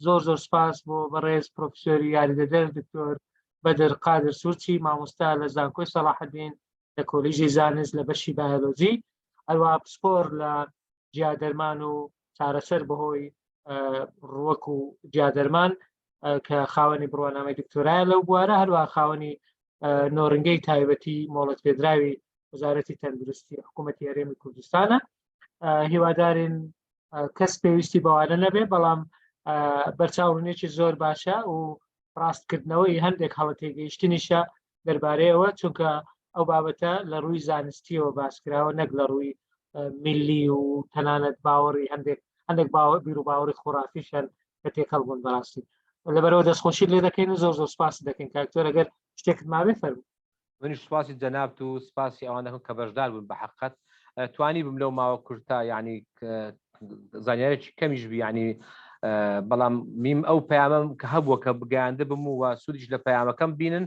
زۆر زۆر سپاس بۆ بەڕێز پرۆفسۆری یاریدەدەر دکتۆر بەدر قادر سوورچی مامۆستا لە زانکۆی سەڵاحەدین لە کۆلیژی زانست لە بەشی بایۆلۆجی هەروە پسپۆر لە جیادەرمان و چارەسەر بەهۆی ڕوەک و جیادەرمان کە خاوەنی بڕوانامەی دکتۆرایە لەو بوارە هەروە خاوەنی نۆرنگەی تایبەتی مۆڵەت پێدراوی وەزارەتی تەندروستی حکوومەتی هەرێمی کوردستانە هیوادارین کەس پێویستی بەوانە نەبێ بەڵام بەرچاوڕونێکی زۆر باشە و ڕاستکردنەوەی هەندێک هەڵە تێگەیشتنیشە دەربارەیەوە چونکە ئەو بابەتە لە ڕووی زانستیەوە باسکراوە نەک لە ڕووی میلی و تەنانەت باوەڕی هەندێک هەندێک باوە بیر و باوەڕی خۆرافیشن کە تێکەڵ بوون بەڕاستی لەبەرەوە دەستخۆشی لێ دەکەین و زۆر زۆر سپاس دەکەین کاکتۆر ئەگەر شتێکت مابێ فەرموو. منیش سپاسی جەنابت و سپاسی ئەوان دەکەم کە بەشدار بوون بە حەقەت توانی بم لەو ماوە کورتە یعنی زانیارێکی کەمیش بی یعنی بەڵام میم ئەو پەیامەم کە هەبووە کە بگەیاندە بم و سوودیش لە پەیامەکەم بینن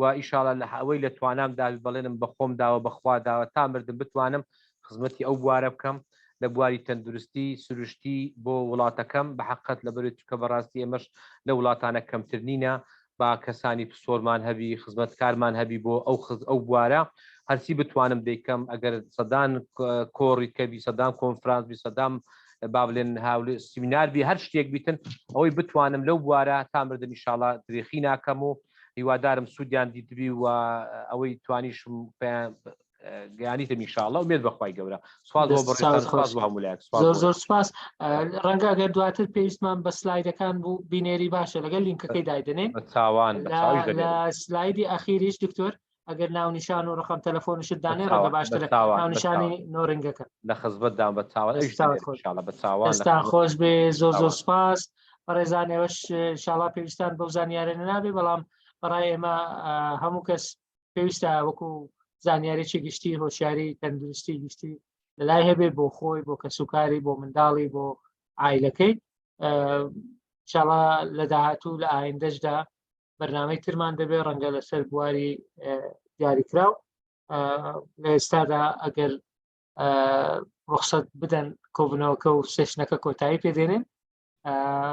و ئیشاڵە لە ئەوەی لە توانام دا بەڵێنم بە خۆم داوە بەخوا داوە تا مردم بتوانم خزمەتی ئەو بوارە بکەم لە بواری تەندروستی سروشتی بۆ وڵاتەکەم بە حەقەت لەبەرەی چونکە بەڕاستی ئێمەش لە وڵاتانە کەمتر نینە با کەسانی پسۆرمان هەبی خزمەتکارمان هەبی بۆ ئەو خز ئەو بوارە هەرچی بتوانم دەیکەم ئەگەر سەدان کۆڕی کەبی سەدان کۆنفرانس بی سەدام با بڵێن هاول سیمینار بی هەر شتێک بیتن ئەوەی بتوانم لەو بوارە تا مردن ئیشاڵا درێخی ناکەم و هیوادارم سوودیان دیتبی و ئەوەی توانیشم گەیانیتم ئیشاڵە ئومێد بەخوای گەورە سوپاس بۆ بەڕێزتان سوپاس بۆ هەموو لایەک زۆر زۆر سوپاس ڕەنگە ئەگەر دواتر پێویستمان بە سلایدەکان بوو بینێری باشە لەگەڵ لینکەکەی دایدەنێ چاوان لە سلایدی ئەخیریش دکتۆر ئەگەر ناونیشان و ڕقم تەلەفۆنیشت دانێ ڕەنگە باشترە ناونیشانی نۆرنگەکە لە خزمەتدام بە چاوان بە چاوان دەستان خۆش بێ زۆر زۆر سپاس بەڕێزان ئێوەش شاڵا پێویستان بەو زانیارە نابێ بەڵام بەڕای ئێمە هەموو کەس پێویستە وەکو زانیاریی گشتی هۆشیاری تەندروستی گشتی لەلای هەبێ بۆ خۆی بۆ کەسوکاری بۆ منداڵی بۆ ئایلەکەی چاڵا لە داهاتوو لە ئایندەشدا بەرنمەی ترمان دەبێت ڕەنگە لەسەر بواری دیاریکراو لە ئێستادا ئەگەر ڕخسەت بدەن کۆبنەوەکە و سێشنەکە کۆتایی پێدێنێن.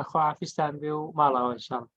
خواحافیزتان بێ و ماڵاوە ئینشاڵڵا.